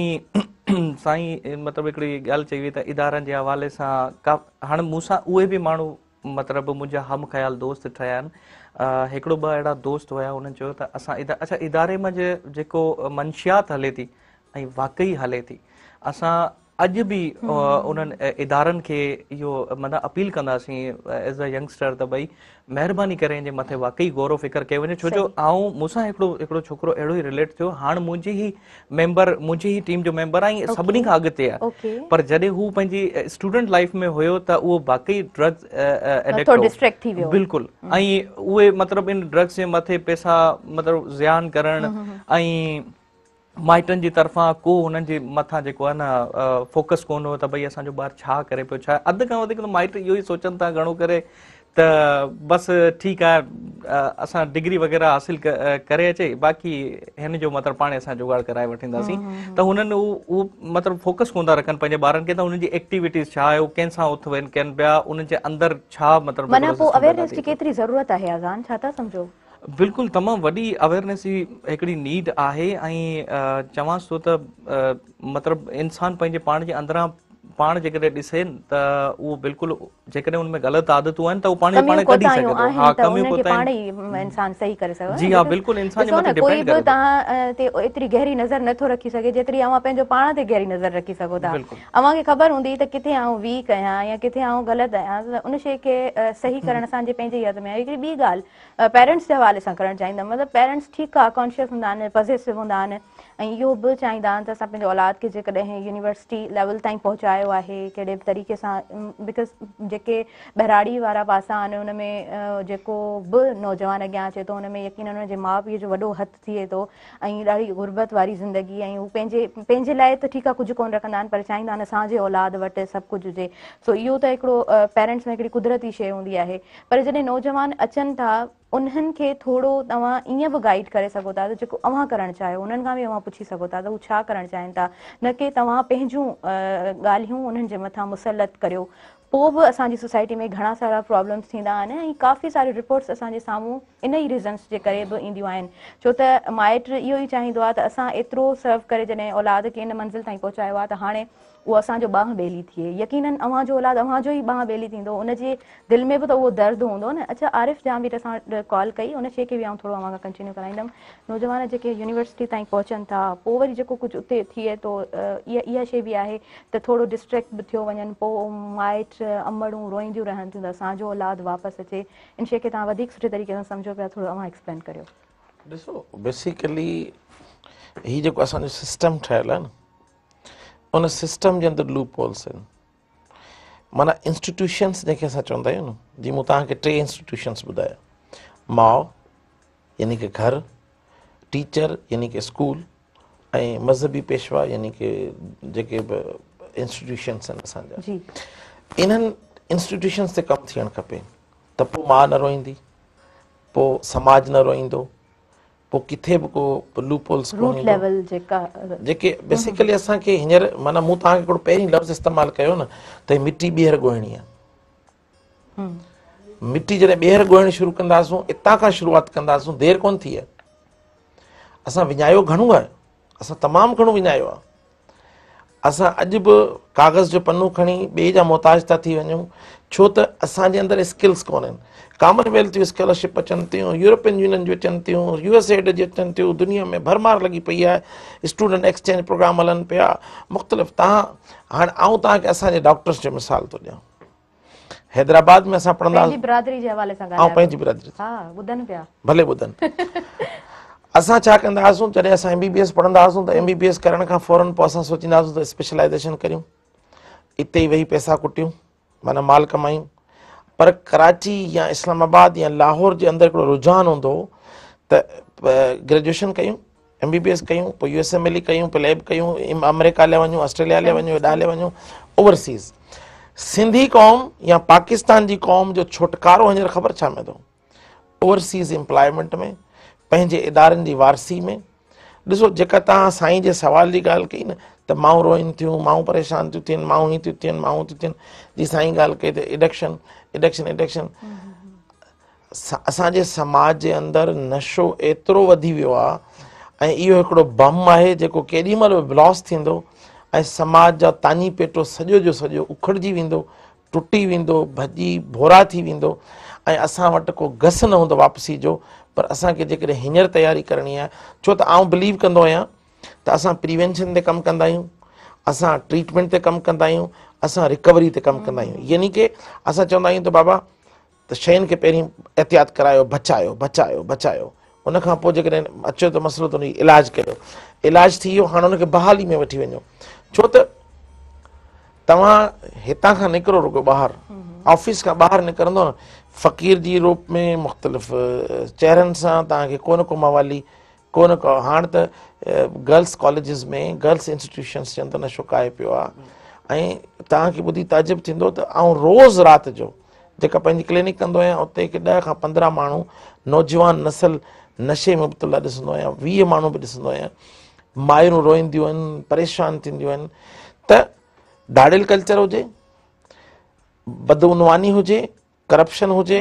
سائين مطلب هڪڙي ڳالهه چئي وئي ته ادارن جي حوالي سان ڪا هاڻي مون سان اهي به ماڻهو مطلب منهنجا هم خيال دوست ٺهيا آهن هڪڙو ٻه اهڙا دوست هيا انهن چيو ته اسان اڇا اداري منجهه جيڪو منشيات هلي ٿي ۽ واقعي هلي ٿي اسان اڄ به انهن ادارن کي اهو معنيٰ اپيل ڪنداسين ايز اي ينگسٽر ته ڀئي مهرباني ڪري ان جي مٿي واقعي غور و فڪر ڪيو وڃي ڇو جو آئون مون سان هڪڙو هڪڙو ڇوڪرو اهڙو ئي رليٽ ٿيو هاڻ منهنجي ئي ميمبر منهنجي ئي ٽيم جو ميمبر آهي ۽ سڀني کان اڳتي آهي پر جڏهن هو پنهنجي اسٽوڊنٽ لائف ۾ هيو ته اهو واقعي ڊرگس ايڊڪٽ
هو
بلڪل ۽ اهي مطلب ان ڊرگس جي مٿي پيسا مطلب زيان ڪرڻ ۽ مائٽن جي طرفان ڪو هنن جي مٿان جيڪو آهي نه فوڪس ڪونه هو ته ڀئي اسان جو ٻار ڇا ڪري پيو ڇا اڌ کان وڌيڪ ته مائٽ اهو ئي سوچن ٿا گهڻو ڪري ته بس ٺيڪ آهي اسان ڊگري وغيره حاصل ڪري اچي باقي هن جو مطلب پاڻ اسان جگاڙ ڪرائي وٺنداسين ته هنن اهو مطلب فوڪس ڪونه ٿا رکن پنهنجي ٻارن کي ته هنن جي ايڪٽيوٽيز ڇا آهي هو ڪنهن سان اٿ ويهن ڪن پيا انهن جي اندر ڇا مطلب
معنيٰ پوء اويرنيس جي ڪيتري ضرورت آهي اذان ڇا ٿا سمجهو؟
بلڪل تمام وڏي اويرنيس جي هڪڙي نيڊ آهي ۽ چوانس ٿو ته مطلب انسان پنهنجي پاڻ جي اندران پاڻ جيڪڏهن ڏسي ته اهو بلڪل جيڪڏهن ان ۾ غلط عادتون آهن ته اهو پاڻ پاڻ ڪڍي سگهي ٿو
ها ڪميون ڪوتاهيون پاڻ ئي انسان صحيح ڪري سگهي
جي ها بلڪل انسان جي مٿي
ڊپينڊ ڪري ڪوئي به توهان تي ايتري گهري نظر نٿو رکي سگهي جيتري اوهان پنهنجو پاڻ تي گهري نظر رکي سگهو ٿا اوهان کي خبر هوندي ته ڪٿي آئون ويڪ آهيان يا ڪٿي آئون غلط آهيان ته ان شيء کي صحيح ڪرڻ اسان جي پنهنجي ئي هٿ ۾ آهي هڪڙي ٻي ڳالهه پيرنٽس جي حوالي سان ڪرڻ چاهيندم مطلب پيرنٽس ٺيڪ آ ڪانشيس هوندا آهن پزيسو هوندا آهن ۽ اهو به چاهيندا آهن ته اسان پنهنجي اولاد کي جيڪڏهن يونيورسٽي ليول تائين پهچايو آهي ڪهڙي به طريقي سان because جيڪي ٻهراڙي وارا پاسا آهن ان ۾ جيڪو به نوجوان اڳيان اچي ٿو ان ۾ يقينن ان جي ماء پيء جو وڏو هٿ ٿئي ٿو ۽ ڏاڍي غربت واري زندگي ۽ هو پنهنجي پنهنجي لاء ته ٺيڪ آ ڪجهه ڪونه رکندا آهن پر چاهيندا آهن اسان جي اولاد وٽ سڀ ڪجهه هجي سو اهو ته هڪڙو پيرنٽس ۾ هڪڙي قدرتي شيء هوندي آهي پر جڏهن نوجوان اچن ٿا انهن کي ٿورو توهان ائين به گائيڊ ڪري سگهو ٿا ته جيڪو اوهان ڪرڻ چاهيو انهن کان به اوهان پڇي سگهو ٿا ته هو ڇا ڪرڻ چاهين ٿا نه ڪي توهان پنهنجون ڳالهيون انهن جي مٿان مسلط ڪريو پوء به اسان جي سوسائٽي ۾ گهڻا سارا پرابلمس ٿيندا آهن ۽ ڪافي ساريون رپورٽس اسان جي سامهون ان ئي ريزنس جي ڪري به اينديون آهن ڇو ته مائٽ اهو ئي چاهيندو آهي ته اسان ايترو سرو ڪري جڏهن اولاد کي ان منزل تائين پهچايو آهي ته هاڻي اهو اسان جو ٻانهن ٻيلي ٿئي. يقينن اوهان جو اولاد اوهان جو ئي ٻانهن ٻيلي ٿيندو. ان جي دل ۾ به ته اهو درد هوندو نه. اڇا عارف جهانگير اسان وٽ ڪال ڪئي ان شيء کي به آئون ٿورو اوهان کان ڪنٽينيو ڪرائيندم. نوجوان جيڪي يونيورسٽي تائين پهچن ٿا پوء وري جيڪو ڪجهه اتي ٿئي ٿو اها اها شيء به آهي ته ٿورو ڊسٽريڪٽ به ٿيو وڃن پوء مائٽ امڙون روئينديون رهن ٿيون ته اسان جو اولاد واپس اچي. ان شيء کي توهان وڌيڪ سٺي طريقي سان سمجهو پيا ٿورو اوهان ايڪسپلين ڪريو.
ڏسو بيسيڪلي هي جيڪو اسان جو سسٽم ٺهيل آهي نه ان سسٽم جي اندر لوپ هولس آهن معنيٰ انسٽيٽيوشنس جنهن کي اسان چوندا آهيون نه جيئن مون توهان کي ٽي انسٽيٽيوشنس ٻڌايا ماء يعني ڪه گهر ٽيچر يعني ڪه اسڪول ۽ مذهبي پيشوا يعني ڪه جيڪي به انسٽيٽيوشنس آهن اسان جا
جي
انهن انسٽيٽيوشنس تي ڪم ٿيڻ کپي ته پوء ماء نه روئيندي پوء سماج نه روئيندو پوء ڪٿي به ڪو لوپ هولس
روٽ ليول جيڪا
جيڪي بيسيڪلي اسان کي هينئر معنيٰ مون توهان کي هڪڙو پهرين لفظ استعمال ڪيو نه ته هي مٽي ٻيهر ڳوهڻي آهي مٽي جڏهن ٻيهر ڳوهڻ شروع ڪنداسون اتان کان شروعات ڪنداسون دير ڪون ٿي آهي اسان وڃايو گهڻو آهي اسان تمام گهڻو وڃايو آهي. اسان اڄ به ڪاغذ جو پنو کڻي ٻئي جا محتاج ٿا ٿي وڃون ڇو ته اسان جي اندر اسڪلس ڪونهن. ڪامن ويلٿ جون اسڪالرشپ اچن ٿيون، يورپين يونين جون اچن ٿيون، يو ايس ايڊ جون اچن ٿيون، دنيا ۾ ڀرمار لڳي پئي آهي، اسٽوڊنٽ ايڪسچينج پروگرام هلن پيا مختلف توهان هاڻي آئون توهان کي اسان جي ڊاڪٽرس جو مثال ٿو ڏيان. حيدرآباد ۾ اسان پڙهندا
پنهنجي برادري جي حوالي سان ڳالهايو
پنهنجي برادري
ها ٻڌن پيا
ڀلي ٻڌن اسان ڇا ڪندا هئاسون جڏهن اسان ايم بي بي ايس پڙهندا هئاسون ته ايم بي بي ايس ڪرڻ کان فورن پوء اسان سوچيندا هئاسون ته اسپيشلائزيشن ڪريون اتي ئي ويهي پئسا ڪٽيون معنيٰ مال ڪمايون پر ڪراچي يا اسلام آباد يا لاهور جي اندر هڪڙو رجحان هوندو هو ته گريجوئيشن ڪيون ايم بي بي ايس ڪيون پوء U S M L E ڪيون پوء ليب ڪيون آمريڪا هليا وڃون آسٽريليا هليا وڃون هيڏانهن هليا وڃون اوورسيز سنڌي قوم يا پاڪستان جي قوم جو ڇوٽڪارو هينئر خبر ڇا ۾ اٿو اوورسيز امپلائمينٽ ۾ پنهنجي ادارن جي وارثي ۾ ڏسو جيڪا توهان سائين جي سوال جي ڳالهه ڪئي نه ته مائون روئن ٿيون مائون پريشان ٿيون ٿين مائون هي ٿيون ٿين مائون ٿيون ٿين جي سائين ڳالهه ڪئي ته ايڊڪشن ايڊڪشن ايڊڪشن اسان جي سماج جي اندر نشو ايترو وڌي ويو آهي ۽ اهو هڪڙو بم آهي جيڪو ڪيڏي مهل به بلاسٽ ٿيندو ۽ سماج جا تاڃي پيٽو سڄو جو سڄو اکڙجي ويندو ٽٽي ويندو ڀڄي ڀورا ٿي ويندو ۽ اسان وٽ ڪو گس نه هوندو واپسي جو پر اسان کي جيڪڏهن هينئر تياري ڪرڻي آهي ڇو ته آئون بليو ڪندو آهيان ته اسان پريوينشن تي ڪم ڪندا آهيون اسان ٽريٽمينٽ تي ڪم ڪندا آهيون اسان رڪوري تي ڪم ڪندا آهيون يعني ڪي اسان چوندا آهيون ته بابا ته شين کي پهرين احتياط ڪرايو بچايو بچايو بچايو ان کان پوء جيڪڏهن اچيو ته مسئلو ته ان جي علاج ڪيو علاج ٿي ويو هاڻي ان کي بحالي ۾ وٺي وڃو ڇو ته توهان هتان کان نڪرو رڳو ٻاهر آفيس کان ٻاهر نڪرندو نه فقير جي روپ ۾ مختلف چهرن سان توهان کي ڪو نه ڪو موالي ڪو نه ڪو هاڻ ته گرلس ڪاليجز ۾ گرلس انسٽيٽيوشنس جي اندر نشو ڪاهي پيو آهي ۽ توهان کي ٻڌي تعجب ٿيندو ته آئون روز رات جو جيڪا پنهنجي ڪلينڪ ڪندو آهيان اتي هڪ 10 کان 15 ماڻهو نوجوان نسل نشي ۾ مبتلا ڏسندو آهيان 20 ماڻهو به ڏسندو آهيان مائرون روئنديون آهن پريشان ٿينديون آهن ته ڌاڙيل ڪلچر هجي بدعنواني هجي ڪرپشن هجي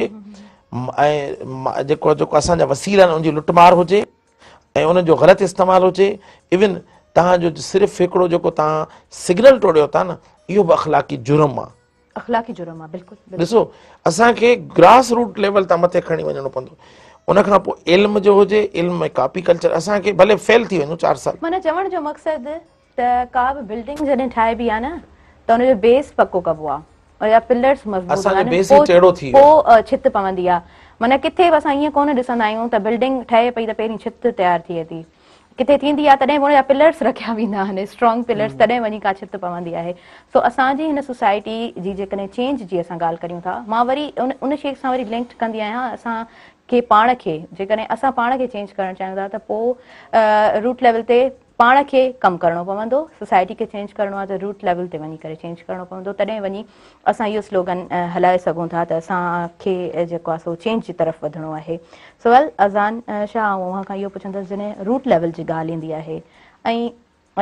۽ جيڪو جيڪو اسان جا وسيلا آهن ان جي لٽ مار هجي ۽ ان جو غلط استعمال هجي ايون توهان جو صرف هڪڙو جيڪو توهان سگنل ٽوڙيو ٿا نه اهو به اخلاقي جرم آهي
اخلاقي جرم آهي بلڪل
ڏسو اسان کي گراس روٽ ليول تان مٿي کڻي وڃڻو پوندو ان کان پوء علم جو هجي علم ۾ ڪاپي ڪلچر اسان کي ڀلي فيل ٿي وڃون 4 سال
معنيٰ چوڻ جو مقصد ته ڪا به بلڊنگ جڏهن ٺاهبي آهي نه ته ان جو بيس پڪو ڪبو آهي ان جا پلرس مضبوط
اسان جو بيس ئي ٽيڙو ٿي ويو
پوء ڇت پوندي آهي معنيٰ ڪٿي به اسان ائين ڪونه ڏسندا آهيون ته بلڊنگ ٺهي پئي ته پهرين ڇت تيار ٿئي ٿي ڪٿي ٿيندي آهي تڏهن به ان جا پلرس رکيا ويندا آهن اسٽرانگ پلرس تڏهن وڃي ڪا ڇت پوندي آهي سو اسان جي هن سوسائٽي جي جيڪڏهن چينج جي اسان ڳالهه ڪريون ٿا مان وري ان ان شي سان وري لنڪڊ ڪندي آهيان اسان کي پاڻ کي جيڪڏهن اسان پاڻ کي چينج ڪرڻ چاهيون ٿا ته پوء روٽ ليول تي پاڻ کي ڪم ڪرڻو پوندو سوسائٽي کي چينج ڪرڻو آهي ته روٽ ليول تي وڃي ڪري چينج ڪرڻو پوندو تڏهن وڃي اسان اهو سلوگن هلائي سگهون ٿا ته اسان کي جيڪو آهي سو چينج جي طرف وڌڻو آهي سو ويل اذان شاهه آئون اوهان کان اهو پڇندس جڏهن روٽ ليول جي ڳالهه ايندي آهي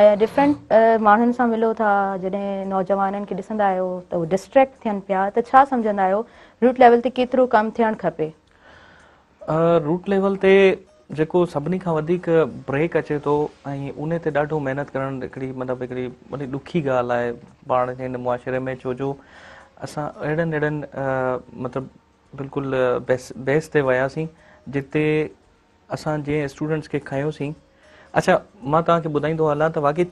۽ ڊفرنٽ ماڻهن سان ملو ٿا جڏهن نوجوانن کي ڏسندا آهيو ته هو ڊسٽريڪٽ ٿين پيا ته ڇا سمجهندا آهيو روٽ ليول تي ڪيترو ڪم ٿيڻ کپي؟
روٽ ليول تي جيڪو سڀني کان وڌيڪ بريڪ اچي ٿو ۽ ان تي ڏاڍو محنت ڪرڻ هڪڙي مطلب هڪڙي وڏي ڏکي ڳالهه آهي پاڻ جي هن معاشري ۾ ڇو جو اسان اهڙن اهڙن مطلب بلڪل بيس تي وياسين جتي اسان جنهن اسٽوڊنٽس کي کنيوسين اڇا مان توهان کي ٻڌائيندو هلان ته واقعي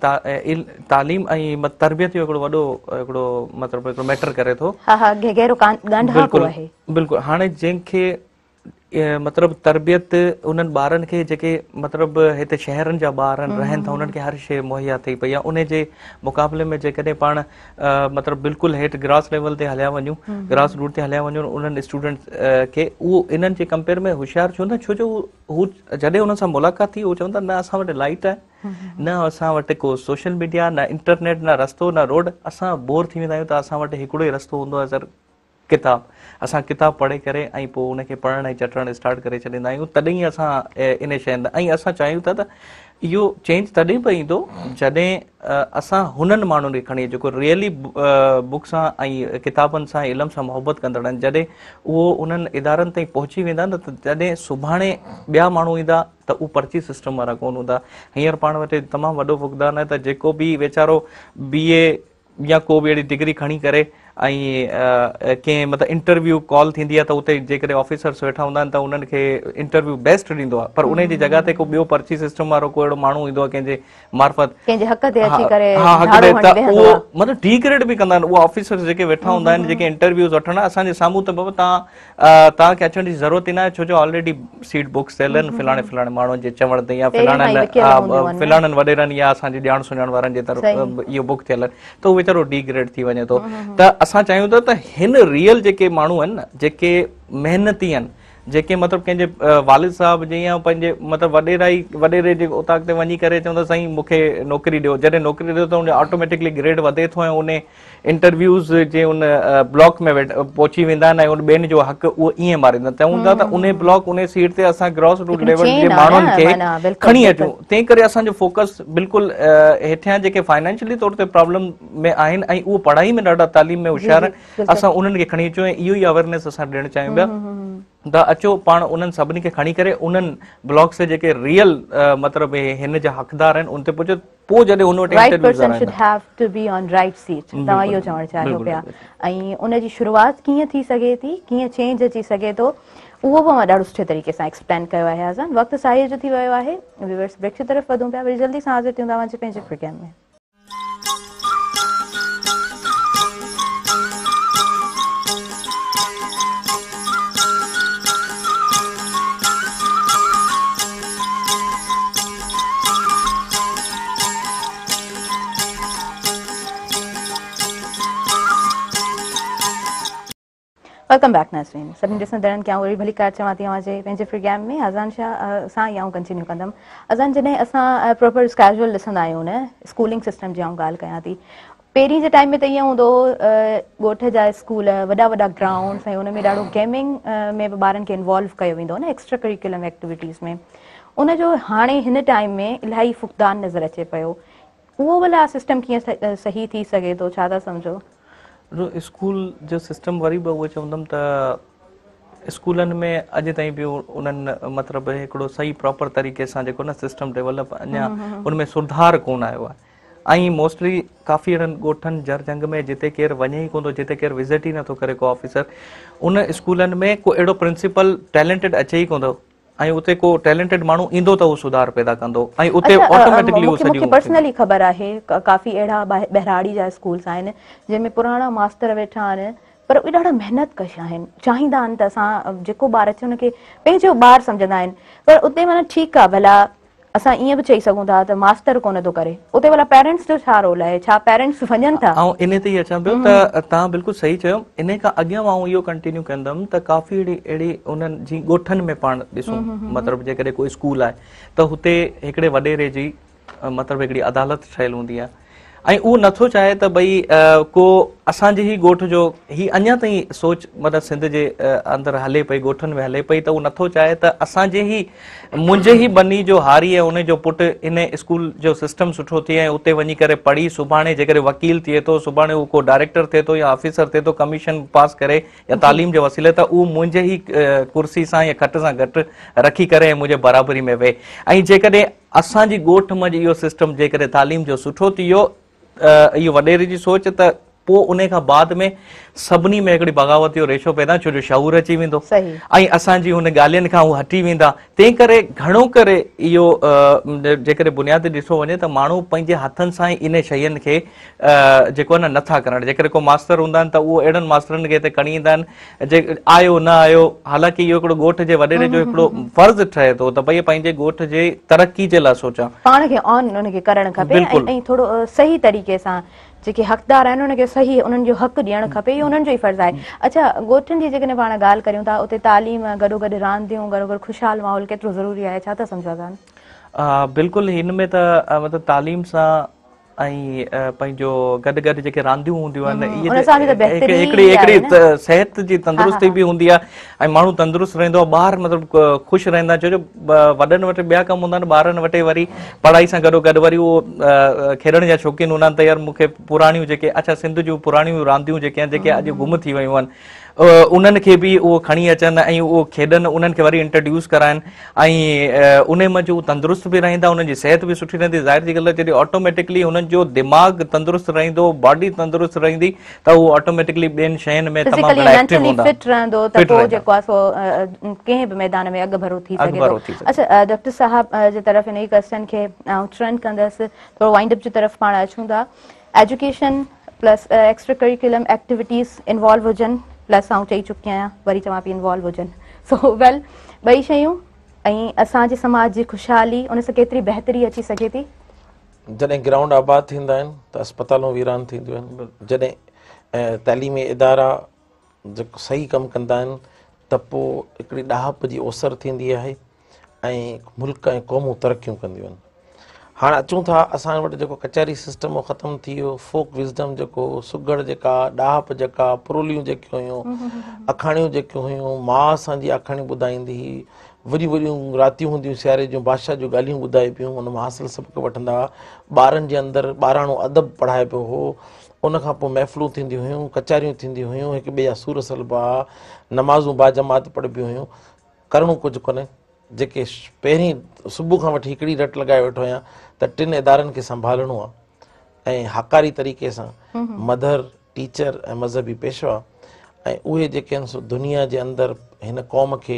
تعليم ۽ تربيت جو هڪڙو وڏو هڪڙو مطلب هڪڙو ميٽر ڪري ٿو.
ها ها گهرو ڳانڍاپو آهي.
بلڪل هاڻي جنهن کي مطلب تربيت انهن ٻارن کي جيڪي مطلب هتي شهرن جا ٻار رهن ٿا انهن کي هر شيء مهيا ٿي پئي آهي ان جي مقابلي ۾ جيڪڏهن پاڻ مطلب بلڪل هيٺ گراس ليول تي هليا وڃون گراس روٽ تي هليا وڃون انهن اسٽوڊنٽس کي اهو انهن جي ڪمپيئر ۾ هوشيار ڇو نه ڇو جو هو جڏهن انهن سان ملاقات ٿي هو چون ٿا نه اسان وٽ لائٽ آهي نه اسان وٽ ڪو سوشل ميڊيا نه انٽرنيٽ نه رستو نه روڊ اسان بور ٿي ويندا آهيون ته اسان وٽ هڪڙو ئي رستو هوندو آهي سر ڪتاب اسان ڪتاب پڙهي ڪري ۽ پوء ان کي پڙهڻ ۽ چٽڻ اسٽارٽ ڪري ڇڏيندا آهيون تڏهن ئي اسان ان شين ۽ اسان چاهيون ٿا ته اهو چينج تڏهن به ايندو جڏهن اسان هنن ماڻهن کي کڻي جيڪو ريئلي بڪ سان ۽ ڪتابن سان علم سان محبت ڪندڙ آهن، جڏهن اهو انهن ادارن تائين پهچي ويندا نه ته تڏهن سڀاڻي ٻيا ماڻهو ايندا ته اهو پرچي سسٽم وارا ڪونه هوندا. هينئر پاڻ وٽ تمام وڏو فقدان آهي ته جيڪو به ويچارو بي اي يا ڪو به اهڙي ڊگري کڻي ڪري ۽ ڪنهن مطلب انٽرويو ڪال ٿيندي آهي ته اتي جيڪڏهن آفيسرس ويٺا هوندا آهن ته انهن کي انٽرويو بيسٽ ڏيندو آهي پر انهي جي جڳهه تي ڪو ٻيو پرچي سسٽم وارو ڪو اهڙو ماڻهو ايندو آهي ڪنهن جي معرفت
ڪنهن جي حق تي اچي ڪري
ها حق تي ته اهو مطلب ڊي گريڊ به ڪندا آهن اهي آفيسرس جيڪي ويٺا هوندا آهن جيڪي انٽرويوز وٺن اسان جي سامهون ته بابا توهان کي اچڻ جي ضرورت ئي ناهي ڇو جو آلريڊي سيٽ بڪس ٿيل آهن فلاڻي فلاڻي ماڻهن جي چوڻ تي يا فلاڻن فلاڻن وڏيرن يا اسان جي ڄاڻ سڃاڻ وارن جي طرف اهو بڪ ٿيل آهن ته اهو ويچارو ڊي گريڊ ٿي وڃي ٿو ته اسان چاهيون ٿا ته هن ريئل جيڪي ماڻهو آهن نه جيڪي محنتي آهن جيڪي مطلب ڪنهن جي والد صاحب جي يا پنهنجي مطلب وڏيرائي وڏيري جي اوطاق تي وڃي ڪري چوندا سائين مون کي نوڪري ڏيو، جڏهن نوڪري ڏيو ته ان جو آٽوميٽڪلي گريڊ وڌي ٿو ۽ ان انٽرويوز جي ان بلاڪ ۾ پهچي ويندا آهن ۽ ان ٻين جو حق اهو ائين ماريندا آهن. چاهيون ٿا ته انهي بلاڪ انهي سيٽ تي اسان گراس روٽ ليول جي ماڻهن کي کڻي اچون، تنهن ڪري اسان جو فوڪس بلڪل هيٺيان جيڪي فائنانشلي طور تي پرابلم ۾ آهن ۽ اهو پڙهائي ۾ ڏاڍا تعليم ۾ هوشيار آهن، اسان انهن کي کڻي اچون ۽ اهو ئي اويرنيس اسان ڏيڻ چاهيون پيا ته اچو پاڻ انهن سڀني کي کڻي ڪري انهن بلاڪس تي جيڪي ريئل مطلب هن جا حقدار آهن ان تي پهچو، پوء جڏهن هن وٽ
right person should have to be on right seat توهان اهو چوڻ چاهيو پيا ۽ ان جي شروعات ڪيئن ٿي سگهي ٿي، ڪيئن چينج اچي سگهي ٿو، اهو به اوهان ڏاڍو سٺي طريقي سان ايڪسپلين ڪيو آهي. آزان وقت ساهيء جو ٿي ويو آهي، ويورس بريڪ جي طرف وڌون پيا، وري جلدي سان حاضر ٿيون توهان جي پنهنجي پروگرام ۾. Welcome back ناظرين سڀني ڏسندڙن کي آئون وري ڀليڪار چوان ٿي اوهان جي پنهنجي پروگرام ۾ اذان شاهه سان ئي آئون ڪنٽينيو ڪندم. اذان جڏهن اسان پراپر اسڪيجول ڏسندا آهيون نه اسڪولنگ سسٽم جي آئون ڳالهه ڪيان ٿي پهرين جي ٽائيم ۾ ته ائين هوندو هو ڳوٺ جا اسڪول وڏا وڏا گرائونڊس ۽ ان ۾ ڏاڍو گيمنگ ۾ به ٻارن کي انوالو ڪيو ويندو هو نه ايڪسٽرا ڪريڪولم ايڪٽيوٽيز ۾ ان جو هاڻي هن ٽائيم ۾ الاهي فقدان نظر اچي پيو اهو ڀلا سسٽم ڪيئن صحيح ٿي سگهي ٿو ڇا ٿا سمجهو؟
اسڪول جو سسٽم وري به اهو چوندم ته اسڪولن ۾ اڄ تائين به انهن مطلب هڪڙو صحيح پراپر طريقي سان جيڪو نه سسٽم ڊيولپ اڃا ان ۾ سڌار ڪونه آيو آهي ۽ موسٽلي ڪافي اهڙن ڳوٺن جر جهنگ ۾ جتي ڪير وڃي ئي ڪونه ٿو جتي ڪير وزٽ ئي نٿو ڪري ڪو آفيسر ان اسڪولن ۾ ڪو اهڙو پرنسپل ٽيلنٽيڊ اچي ئي ڪونه ٿو ۽ اتي ڪو ٽيلنٽيڊ ماڻهو ايندو ته اهو سڌار پيدا ڪندو ۽ اتي آٽوميٽڪلي اهو
مون کي پرسنلي خبر آهي ڪافي اهڙا ٻهراڙي جا اسڪولس آهن جنهن ۾ پراڻا ماستر ويٺا آهن پر اهي ڏاڍا محنت ڪش آهن چاهيندا آهن ته اسان جيڪو ٻار اچي ان کي پنهنجو ٻار سمجهندا آهن پر اتي معنيٰ ٺيڪ آهي ڀلا اسان ائين به چئي سگهون ٿا ته ماستر ڪونه ٿو ڪري اتي ڀلا پيرنٽس جو ڇا رول آهي ڇا پيرنٽس وڃن ٿا؟
آئون انهي تي ئي اچان پيو ته توهان بلڪل صحيح چيو انهي کان اڳيان آئون اهو ڪنٽينيو ڪندم ته ڪافي اهڙي اهڙي انهن جي ڳوٺن ۾ پاڻ ڏسون مطلب جيڪڏهن ڪو اسڪول آهي ته هتي هڪڙي وڏيري جي مطلب هڪڙي عدالت ٺهيل هوندي آهي ۽ اهو نٿو چاهي ته ڀئي ڪو اسان جي ئي ڳوٺ جو هي اڃا تائين سوچ مطلب سنڌ جي اندر هلي پئي ڳوٺن ۾ هلي پئي ته اهو نٿو چاهي ته اسان جي ئي منهنجي ئي ٻني جو هاري ۽ ان جو پٽ ان اسڪول جو سسٽم سٺو ٿئي ۽ اتي وڃي ڪري پڙهي سڀاڻي جيڪڏهن وڪيل ٿئي ٿو سڀاڻي هو ڪو ڊائريڪٽر ٿئي ٿو يا آفيسر ٿئي ٿو ڪميشن پاس ڪري يا تعليم جي وسيلي ته اهو منهنجي ئي ڪرسي سان يا کٽ سان گڏ رکي ڪري ۽ منهنجي برابري ۾ ويهي ۽ جيڪڏهن اسان جي ڳوٺ منجهه اهو سسٽم جيڪڏهن تعليم جو سٺو ٿي ويو اهو وڏيري جي سوچ ته پوء انهي کان بعد ۾ سڀني ۾ هڪڙي بغاوت جو ريشو پيدا ڇو جو شعور اچي ويندو ۽ اسان جي هن ڳالهين کان هو هٽي ويندا تنهن ڪري گهڻو ڪري اهو جيڪڏهن بنيادي ڏٺو وڃي ته ماڻهو پنهنجي هٿن سان ئي انهي شين کي جيڪو آهي نه نٿا ڪرڻ جيڪڏهن ڪو ماستر هوندا آهن ته اهو اهڙن ماسترن کي هتي کڻي ايندا آهن جي آيو نه آيو حالانڪه اهو هڪڙو ڳوٺ جي وڏيري جو هڪڙو فرض ٺهي ٿو ته ڀئي پنهنجي ڳوٺ جي ترقي جي لاء سوچان.
پاڻ کي آن ان کي ڪرڻ کپي ۽ ٿورو صحيح طريقي سان جيڪي حقدار آهن انهن کي صحيح انهن جو حق ڏيڻ کپي اهو انهن جو ئي فرض آهي. اڇا ڳوٺن جي جيڪڏهن پاڻ ڳالهه ڪريون ٿا اتي تعليم گڏوگڏ رانديون گڏوگڏ خوشحال ماحول ڪيترو ضروري آهي ڇا ٿا سمجهو اذان؟
بلڪل هن ۾ ته مطلب تعليم سان ۽ پنهنجو گڏ گڏ جيڪي رانديون هونديون آهن اهي هڪڙي هڪڙي صحت جي تندرستي به هوندي آهي ۽ ماڻهو تندرست رهندو آهي ٻار مطلب خوش رهندا آهن ڇو جو وڏن وٽ ٻيا ڪم هوندا آهن ٻارن وٽ وري پڙهائي سان گڏو گڏ وري اهو کيڏڻ جا شوقين هوندا آهن ته يار مون کي پراڻيون جيڪي اڇا سنڌ جون پراڻيون رانديون جيڪي آهن جيڪي اڄ گم ٿي ويون آهن انهن کي به اهو کڻي اچن ۽ اهو کيڏن انهن کي وري انٽروڊيوس ڪرائن ۽ انهي منجهه هو تندرست به رهندا انهن جي صحت به سٺي رهندي ظاهر جي ڳالهه آهي جڏهن آٽوميٽڪلي انهن جو دماغ تندرست رهندو باڊي تندرست رهندي ته هو آٽوميٽڪلي ٻين شين ۾ تمام
فزيڪلي
گهڻا ايڪٽو
مينٽلي
هوندا
فٽ رهندو ته
فٽ
پوء
رهندا
جيڪو آهي سو ڪنهن به ميدان ۾ اڳڀرو ٿي سگهي
اڳڀرو
ٿو
ٿي سگهي
اڇا ڊاڪٽر صاحب جي طرف انهي ڪويسچن کي آئون ٽرن ڪندس ٿورو وائنڊ اپ جي طرف پاڻ اچون ٿا education plus extra curriculum activities involve هجن پلس آئون چئي چڪي آهيان وري چوان پئي انوالو هجن سو ويل ٻئي شيون ۽ اسان جي سماج جي خوشحالي ان سان ڪيتري بهتري اچي سگهي ٿي.
جڏهن گرائونڊ آباد ٿيندا آهن ته اسپتالون ويران ٿينديون آهن جڏهن تعليمي ادارا جيڪو صحيح ڪم ڪندا آهن ته پوء هڪڙي ڏاهپ جي اوسر ٿيندي آهي ۽ ملڪ ۽ قومون ترقيون ڪنديون آهن. هاڻ اچون ٿا اسان وٽ جيڪو ڪچهري سسٽم هو ختم ٿي ويو، فوڪ وزڊم جيڪو سگهڙ جيڪا، ڏاهپ جيڪا، پروليون جيڪيون هيون، آکاڻيون جيڪيون هيون، ماء اسان جي آکاڻيون ٻڌائيندي هئي، وڏيون وڏيون راتيون هونديون سياري جون بادشاهه جون ڳالهيون ٻڌائبيون ان مان حاصل سبق وٺندا هئا، ٻارن جي اندر ٻاراڻو ادب پڙهائبو هو، ان کان پوء محفلون ٿينديون هيون، ڪچهريون ٿينديون هيون، هڪ ٻئي جا سور سلبا هئا، نمازون باجماعت پڙهبيون هيون، ڪرڻو ڪجهه ڪونهي، جيڪي پهرين صبح کان وٺي هڪڙي رٽ لڳائي ويٺو آهيان ته ٽن ادارن کي سنڀالڻو آهي ۽ هاڪاري طريقي سان مدر، ٽيچر ۽ مذهبي پيشوا ۽ اهي جيڪي آهن سو دنيا جي اندر هن قوم کي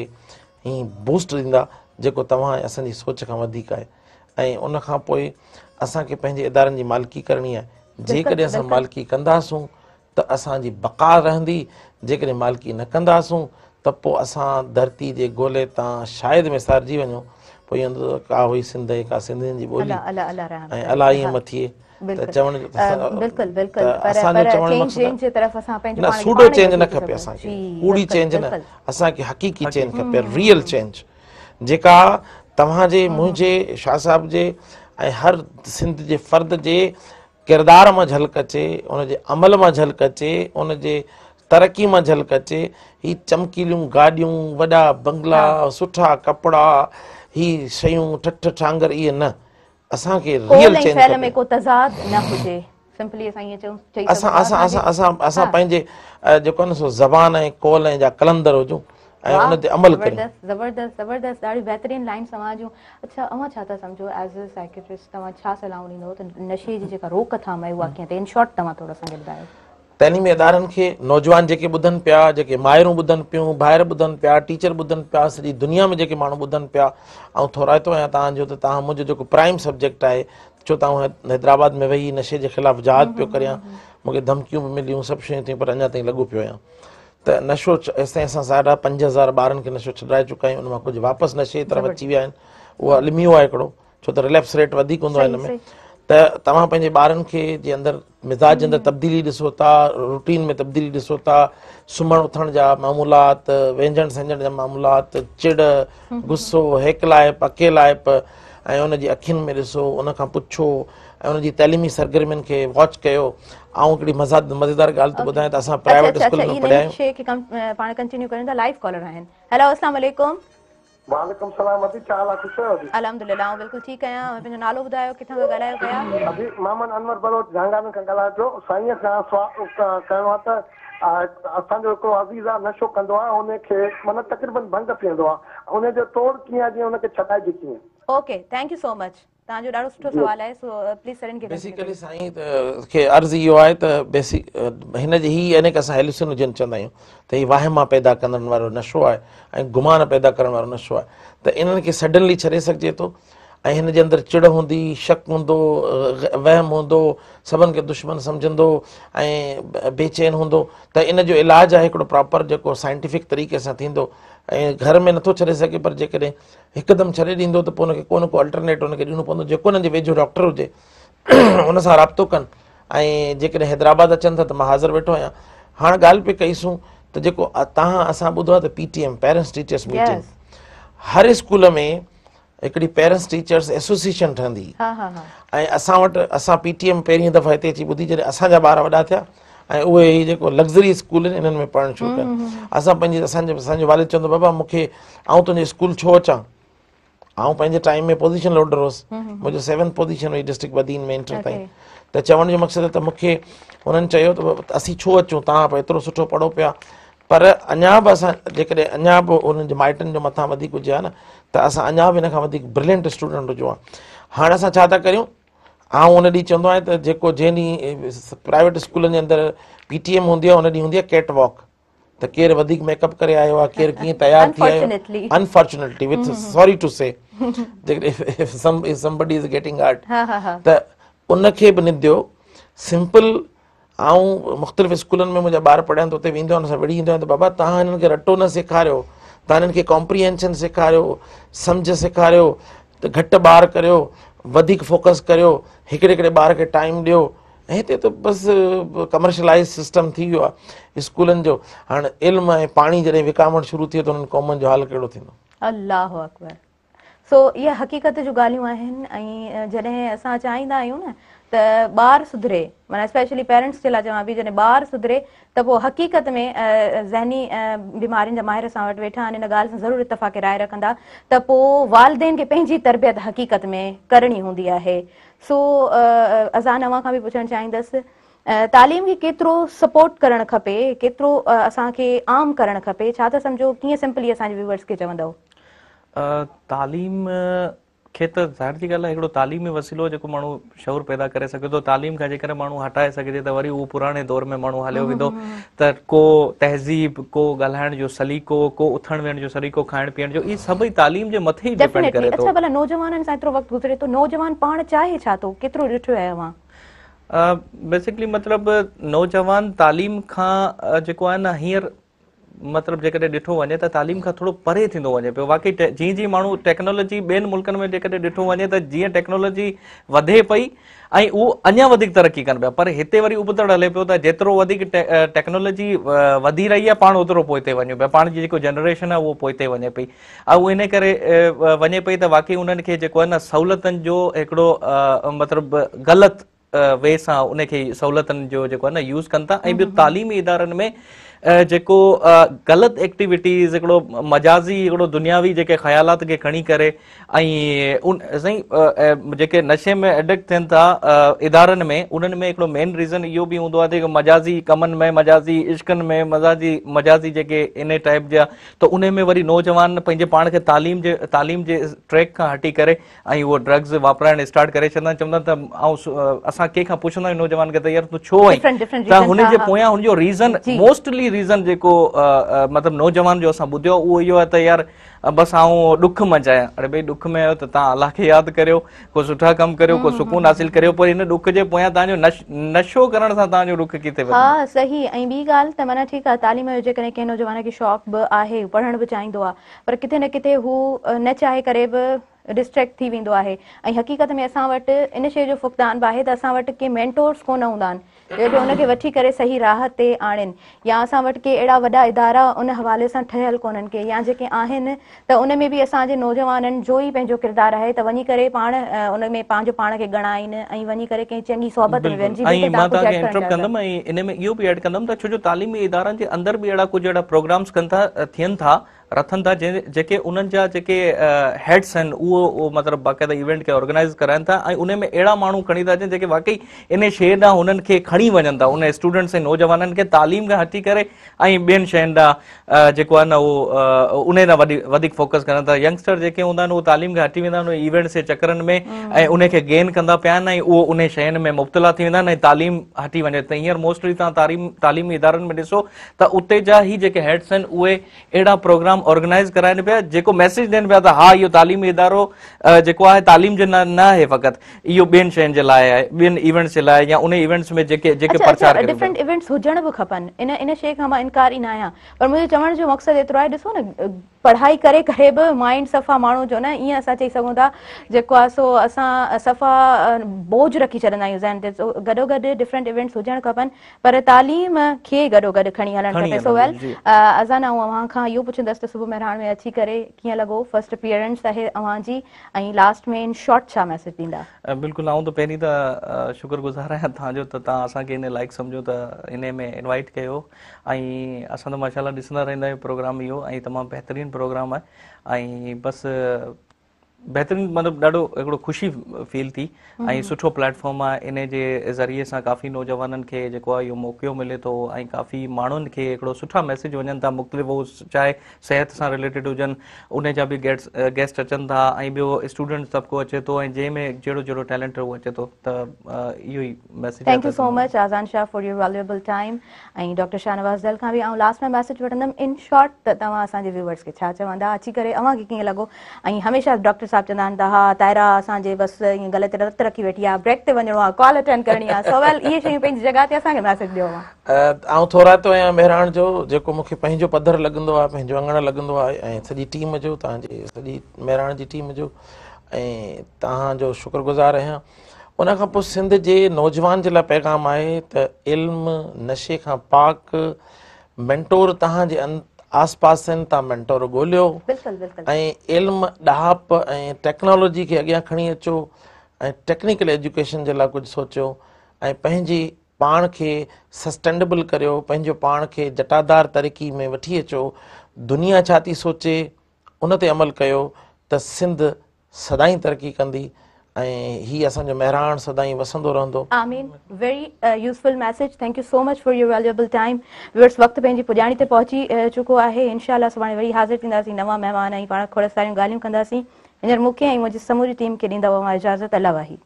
هي بوسٽ ڏيندا جيڪو توهان ۽ اسان جي سوچ کان وڌيڪ آهي ۽ ان کان پوء اسان کي پنهنجي ادارن جي مالڪي ڪرڻي آهي جيڪڏهن اسان مالڪي ڪنداسون ته اسان جي بقا رهندي جيڪڏهن مالڪي نه ڪنداسون ته پوء اسان ڌرتي جي گولي تان شايد ميسارجي وڃون پوء ائين هوندو ته ڪا هئي سنڌ ۽ ڪا سنڌين جي ٻولي ۽ الا ائين نه ٿئي ته چوڻ جو
بلڪل بلڪل
ته اسان جو چوڻ جو مقصد
چينج جي طرف اسان پنهنجو
نه سوڊو چينج نه کپي اسان کي ڪوڙي چينج نه اسان کي حقيقي چينج کپي ريئل چينج جيڪا توهان جي منهنجي شاهه صاحب جي ۽ هر سنڌ جي فرد جي ڪردار مان جهلڪ اچي ان جي عمل مان جهلڪ اچي ان جي ترقي مان جهلڪ اچي هي چمڪيليون گاڏيون وڏا بنگلا سٺا ڪپڙا هي شيون ٺٺ ٺانگر اهي نه اسان کي ريئل
قول ۽
چينج
فعل
کپي
۾ ڪو تضاد نه هجي سمپلي اسان ائين چئون چئي
اسان
سگهون ٿا
اسان
اسان جي
اسان اسان اسان
ها
پنهنجي جيڪو آهي نه سو زبان ۽ قول ۽ جا قلندر هجون ۽
واهه
ان تي عمل ڪريون.
زبردست زبردست زبردست ڏاڍي بهترين لائنس اوهان جون اڇا اوهان ڇا ٿا سمجهو ايز ا سائيڪيٽرسٽ توهان ڇا صلاحون ڏيندو ته نشي جي جيڪا روڪ ٿام آهي اها ڪيئن ٿئي ان شارٽ توهان ٿورو اسان کي ٻڌايو.
تعليمي ادارن کي نوجوان جيڪي ٻڌن پيا جيڪي مائرون ٻڌن پيون ڀائر ٻڌن پيا ٽيچر ٻڌن پيا سڄي دنيا ۾ جيڪي ماڻهو ٻڌن پيا آئون ٿورائتو آهيان توهان جو ته توهان منهنجو جيڪو پرائم سبجيڪٽ آهي ڇو ته آئون حيدرآباد ۾ ويهي نشي جي خلاف جهاد پيو ڪريان مون کي ڌمڪيون به مليون سڀ شيون ٿيون پر اڃا تائين لڳو پيو آهيان ته نشو هيستائين اسان 5500 ٻارن کي نشو ڇڏرائي چڪا آهيون ان مان ڪجهه واپس نشي جي طرف اچي ويا آهن اهو الميو آهي هڪڙو ڇو ته رليپس ريٽ وڌيڪ هوندو آهي هن ۾ ته توهان پنهنجي ٻارن کي جي اندر مزاج جي اندر تبديلي ڏسو ٿا روٽين ۾ تبديلي ڏسو ٿا سمهڻ اٿڻ جا معمولات وهنجڻ سهنجڻ جا معمولات چڙ غصو هيڪلائپ اڪيلائپ ۽ ان جي اکين ۾ ڏسو ان کان پڇو ۽ ان جي تعليمي سرگرمين کي واچ ڪيو آئون هڪڙي مزيدار ڳالهه ٿو ٻڌايان ته اسان پرائيويٽ اسڪول ۾ پڙهيا آهيون
شي کي پاڻ ڪنٽينيو ڪريون ٿا لائيو ڪالر آهن هيلو السلام عليڪم
وعليڪم السلام ادي ڇا حال آ خوش آهيو ادي.
الحمدلله آئون بلڪل ٺيڪ آهيان اوهان پنهنجو نالو ٻڌايو ڪٿان کان ڳالهايو پيا.
ادي محمد انور بلوچ جهانگاڻي کان ڳالهايان پيو سائين کان سوال ڪرڻو آ ته اسان جو هڪڙو عزيز آ نشو ڪندو آ ان کي معنيٰ تقريبن ڀنگ پيئندو آ ان جو ٽوڙ ڪيئن آ جيئن ان کي ڇڏائجي ڪيئن.
اوڪي thank you so مچ توهان جو ڏاڍو سٺو سوال آهي سو پليز سر ان کي ڪنٽينيو
بيسيڪلي
ڪريو.
سائين کي عرض اهو آهي ته بيسڪ هن جي هي يعني ڪه اسان هيلوسينوجن چوندا آهيون ته هي واهما پيدا ڪندڙ وارو نشو آهي ۽ گمان پيدا ڪرڻ وارو نشو آهي ته انهن کي سڊنلي ڇڏي سگهجي ٿو ۽ هن جي اندر چڙ هوندي شڪ هوندو وهم هوندو سڀن کي دشمن سمجهندو ۽ بيچين هوندو ته ان جو علاج آهي هڪڙو پراپر جيڪو سائنٽيفڪ طريقي سان ٿيندو ۽ گهر ۾ نٿو ڇڏي سگهي پر جيڪڏهن هڪدم ڇڏي ڏيندو ته پوء ان کي ڪو نه ڪو الٽرنيٽ ان کي ڏيڻو پوندو جيڪو انهن جي ويجهو ڊاڪٽر هجي ان سان رابطو ڪن ۽ جيڪڏهن حيدرآباد اچن ٿا ته مان حاضر ويٺو آهيان هاڻ ڳالهه پئي ڪئيسون ته جيڪو توهان اسان ٻڌو آهي ته P T M parents teachers meeting هر اسڪول ۾ هڪڙي پيرنٽس ٽيچرس ايسوسيئيشن ٺهندي ۽ اسان وٽ اسان پي ٽي ايم پهرين دفعا هتي اچي ٻڌي جڏهن اسان جا ٻار وڏا ٿيا ۽ اهي هي جيڪو لگزري اسڪول آهن انهن ۾ پڙهڻ شروع ڪيا اسان پنهنجي اسان جو اسان جو والد چوندو بابا مون کي آئون تنهنجي اسڪول ڇو اچان آئون پنهنجي ٽائيم ۾ پوزيشن هولڊر هوس منهنجو سيونٿ پوزيشن هئي ڊسٽرڪٽ بدين ۾ انٽر تائين ته چوڻ جو مقصد ته مون کي انهن چيو ته اسين ڇو اچون توهان ايترو سٺو پڙهو پيا پر اڃا به اسان جيڪڏهن اڃا به انهن جي مائٽن جو مٿان وڌيڪ هجي ها نه ته اسان اڃا به ان کان وڌيڪ برلينٽ اسٽوڊنٽ هجون ها. هاڻ اسان ڇا ٿا ڪريون؟ آئون ان ڏينهن چوندو آهيان ته جيڪو جنهن ڏينهن پرائيويٽ اسڪولن جي اندر پي ٽي ايم هوندي آهي ان ڏينهن هوندي آهي ڪيٽ واڪ ته ڪير وڌيڪ ميڪ اپ ڪري آيو آهي ڪير ڪيئن تيار ٿي آيو unfortunately with sorry to سي جيڪڏهن سمبڊي is getting hurt ته ان کي به ننديو سمپل آئون مختلف اسڪولن ۾ منهنجا ٻار پڙهيا آهن ته اتي ويندو آهيان انهن سان وڙهي ايندو آهيان ته بابا توهان هنن کي رٽو نه سيکاريو توهان هنن کي ڪامپريهينشن سيکاريو سمجهه سيکاريو ته گهٽ ٻار ڪريو وڌيڪ فوڪس ڪريو هڪڙي هڪڙي ٻار کي ٽائيم ڏيو ۽ هتي ته بس ڪمرشلائز سسٽم ٿي ويو آهي اسڪولن جو هاڻ علم ۽ پاڻي جڏهن وڪامڻ شروع ٿيو ته انهن قومن جو حال ڪهڙو ٿيندو.
الله اڪبر سو اهي حقيقت جون ڳالهيون آهن ۽ جڏهن اسان چاهيندا آهيون نه ته ٻار سڌري معنيٰ اسپيشلي پيرنٽس جي لاء چوان پئي جڏهن ٻار سڌري ته پوء حقيقت ۾ ذهني بيمارين جا ماهر اسان وٽ ويٺا آهن ان ڳالهه سان ضرور اتفاق راء رکندا ته پوء والدين کي پنهنجي تربيت حقيقت ۾ ڪرڻي هوندي آهي سو اذان اوهان کان به پڇڻ چاهيندس تعليم کي ڪيترو سپورٽ ڪرڻ کپي ڪيترو اسان کي عام ڪرڻ کپي ڇا ٿا سمجهو ڪيئن سمپلي اسان جي ويورز کي چوندؤ
تعليم کي ته ظاهر جي ڳالهه آهي هڪڙو تعليمي وسيلو جيڪو ماڻهو شعور پيدا ڪري سگهي ٿو تعليم کان جيڪڏهن ماڻهو هٽائي سگهجي ته وري اهو پراڻي دور ۾ ماڻهو هليو ويندو ته ڪو تهذيب ڪو ڳالهائڻ جو سليقو ڪو اٿڻ ويهڻ جو سليقو کائڻ پيئڻ جو اهي سڀئي تعليم جي مٿي ئي ڊپينڊ ڪري ٿو.
اڇا ڀلا نوجوانن سان ايترو وقت گذري ٿو نوجوان پاڻ چاهي ڇا ٿو ڪيترو ڏٺو آهي اوهان؟
بيسڪلي مطلب نوجوان تعليم کان جيڪو آهي نه هينئر مطلب جيڪڏهن ڏٺو وڃي ته تعليم کان ٿورو پري ٿيندو وڃي پيو واقعي جيئن جيئن ماڻهو ٽيڪنالاجي ٻين ملڪن ۾ جيڪڏهن ڏٺو وڃي ته جيئن ٽيڪنالاجي وڌي پئي ۽ اهو اڃا وڌيڪ ترقي ڪن پيا پر هتي وري ابتڙ هلي پيو ته جيترو وڌيڪ ٽيڪنالاجي وڌي رهي آهي پاڻ اوترو پوئتي وڃون پيا پاڻ جي جيڪو جنريشن آهي اهو پوئتي وڃي پئي ۽ اهو ان ڪري وڃي پئي ته واقعي انهن کي جيڪو آهي نه سهولتن جو هڪڙو مطلب غلط وي سان ان کي سهولتن جو جيڪو آهي نه يوز ڪن ٿا ۽ ٻيو تعليمي ادارن ۾ جيڪو غلط ايڪٽيوٽيز هڪڙو مجازي هڪڙو دنياوي جيڪي خيالات کي کڻي ڪري ۽ ان سائين جيڪي نشي ۾ ايڊڪٽ ٿين ٿا ادارن ۾ انهن ۾ هڪڙو مين ريزن اهو به هوندو آهي ته مجازي ڪمن ۾ مجازي عشقن ۾ مجازي مجازي جيڪي ان ٽائپ جا ته ان ۾ وري نوجوان پنهنجي پاڻ کي تعليم جي تعليم جي ٽريڪ کان هٽي ڪري ۽ اهو ڊرگز واپرائڻ اسٽارٽ ڪري ڇڏندا آهن چوندا آهن ته آئون اسان ڪنهن کان پڇندا آهيون نوجوان کي ته يار تون ڇو آئين ته هن جي پويان هن جو ريزن موسٽلي ريزن جيڪو مطلب نوجوان جو اسان ٻڌيو اهو اهو آهي ته يار بس آئون ڏک منجهه آهيان اڙي ڀئي ڏک ۾ آهيو ته توهان الله کي ياد ڪريو ڪو سٺا ڪم ڪريو ڪو سڪون حاصل ڪريو پر هن ڏک جي پويان توهان جو نشو ڪرڻ سان توهان جو ڏک ڪٿي وڃي
ها صحيح ۽ ٻي ڳالهه ته معنيٰ ٺيڪ آهي تعليم جو جيڪڏهن ڪنهن نوجوان کي شوق به آهي پڙهڻ به چاهيندو آهي پر ڪٿي نه ڪٿي هو نه چاهي ڪري به ڊسٽريڪٽ ٿي ويندو آهي ۽ حقيقت ۾ اسان وٽ ان شيء جو فقدان به آهي ته اسان وٽ ڪي مينٽورس ڪونه هوندا آهن جيڪي ان کي وٺي ڪري صحيح راهه تي آڻين يا اسان وٽ ڪي اهڙا وڏا ادارا ان حوالي سان ٺهيل ڪونهن ڪي يا جيڪي آهن ته ان ۾ به اسان جي نوجوانن جو ئي پنهنجو ڪردار آهي ته وڃي ڪري پاڻ ان ۾ پنهنجو پاڻ کي ڳڻائين ۽ وڃي ڪري ڪنهن چڱي صحبت ۾ ويهن. جي
بلڪل
بلڪل
۽
توهان
مان
ڪجهه
توهان کي
ايڊ ڪرڻ
انٽرپٽ
چاهيو ٿا.
ڪندم ۽ ان ۾ اهو به ايڊ ڪندم ته ڇو جو تعليمي ادارن جي اندر به اهڙا ڪجهه اهڙا پروگرامس ڪن ٿا ٿين ٿا رٿن ٿا جيڪي انهن جا جيڪي هيڊس آهن اهو مطلب باقاعده ايونٽ کي آرگنائز ڪرائن ٿا ۽ ان ۾ اهڙا ماڻهو کڻي ٿا اچن جيڪي واقعي ان شيء ڏانهن انهن کي کڻي وڃن ٿا ان اسٽوڊنٽس ۽ نوجوانن کي تعليم کان هٽي ڪري ۽ ٻين شين ڏانهن جيڪو آهي نه اهو ان ڏانهن وڏي وڌيڪ فوڪس ڪرن ٿا ينگسٽر جيڪي هوندا آهن اهو تعليم کان هٽي ويندا آهن ايونٽس جي چڪرن ۾ ۽ ان کي گين ڪندا پيا آهن ۽ اهو ان شين ۾ مبتلا ٿي ويندا آهن ۽ تعليم هٽي وڃي ته هينئر موسٽلي توهان تعليمي ادارن ۾ ڏسو ته اتي جا هي جيڪي هيڊس آهن اهي اهڙا پروگرام آرگنائيز ڪرائن پيا جيڪو ميسيج ڏين پيا ته ها اهو تعليمي ادارو جيڪو آهي تعليم جي لاء نه آهي فقط اهو ٻين شين جي لاء آهي ٻين ايونٽس جي لاء يا ان ايونٽس ۾ جيڪي جيڪي پرچار ڪريون
ڊفرنٽ ايونٽس هجڻ به کپن ان ان شيء کان مان انڪاري نه آهيان پر منهنجو چوڻ جو مقصد ايترو آهي ڏسو نه پڙهائي ڪري ڪري به مائنڊ صفا ماڻهو جو نه ائين اسان چئي سگهون ٿا جيڪو آهي سو اسان صفا بوجه رکي ڇڏندا آهيون ذهن تي سو گڏو گڏ ڊفرنٽ ايونٽس هجڻ کپن پر تعليم کي گڏو گڏ کڻي هلڻ کپي سو ويل اذان آئون اوهان کان اهو پڇندس ته ته صبح مهراڻ ۾ اچي ڪري ڪيئن لڳو فرسٽ اپيئرنس آهي اوهان جي ۽ لاسٽ ۾ ان شارٽ ڇا ميسيج ڏيندا؟
بلڪل آئون ته پهرين ته شڪر گذار آهيان توهان جو ته توهان اسان کي ان لائق سمجهو ته انهي ۾ انوائيٽ ڪيو ۽ اسان ته ماشاءالله ڏسندا رهندا آهيون پروگرام اهو ۽ تمام بهترين پروگرام آهي ۽ بس بهترين مطلب ڏاڍو هڪڙو خوشي فيل ٿي ۽ سٺو پليٽ فارم آهي انهي جي ذريعي سان ڪافي نوجوانن کي جيڪو آهي اهو موقعو ملي ٿو ۽ ڪافي ماڻهن کي هڪڙو سٺا ميسيج وڃن ٿا مختلف هو چاهي صحت سان رليٽيڊ هجن انهي جا به گيسٽ اچن ٿا ۽ ٻيو اسٽوڊنٽس طبقو اچي ٿو ۽ جنهن ۾ جهڙو جهڙو ٽيلنٽ اهو اچي ٿو ته اهو ئي message
thank you so much Azan Shah for your valuable time ۽ doctor Shahnawaz Dal کان به آئون لاسٽ ۾ ميسيج وٺندم ان شارٽ ته توهان اسان جي ويوئرس کي ڇا چوندا اچي ڪري اوهان کي ڪيئن لڳو ۽ هميشه ڊاڪٽر صاحب چوندا آهن ته ها طاهره اسان جي بس ائين گلي تي رت رکي ويٺي آهي بريڪ تي وڃڻو آهي ڪال اٽينڊ ڪرڻي آهي سو ويل اهي شيون پنهنجي جڳهه تي اسان کي ميسيج ڏيو اوهان.
آئون ٿورائتو آهيان مهراڻ جو جيڪو مون کي پنهنجو پڌر لڳندو آهي پنهنجو اڱڻ لڳندو آهي ۽ سڄي ٽيم جو توهان جي سڄي مهراڻ جي ٽيم جو ۽ توهان جو شڪر گذار آهيان ان کان پوء سنڌ جي نوجوان جي لاء پيغام آهي ته علم نشي کان پاڪ مينٽور توهان جي آس پاس آهن توهان مينٽور ڳوليو
بلڪل بلڪل
۽ علم ڏاهپ ۽ ٽيڪنالاجي کي اڳيان کڻي اچو ۽ ٽيڪنيڪل ايجوڪيشن جي لاء ڪجهه سوچيو ۽ پنهنجي پاڻ کي سسٽينڊبل ڪريو پنهنجو پاڻ کي جٽادار طريقي ۾ وٺي اچو دنيا ڇا ٿي سوچي ان تي عمل ڪيو ته سنڌ سدائين ترقي ڪندي ۽ هي اسان جو مهراڻ سدائين وسندو رهندو.
آمين very useful message thank you so much for your valuable time viewers وقت پنهنجي پڄاڻي تي پهچي چڪو آهي انشاء الله سڀاڻي وري حاضر ٿينداسين نوان مهمان ۽ پاڻ کوڙ ساريون ڳالهيون ڪنداسين هينئر مون کي ۽ منهنجي سموري ٽيم کي ڏيندؤ اوهان اجازت الله واهي.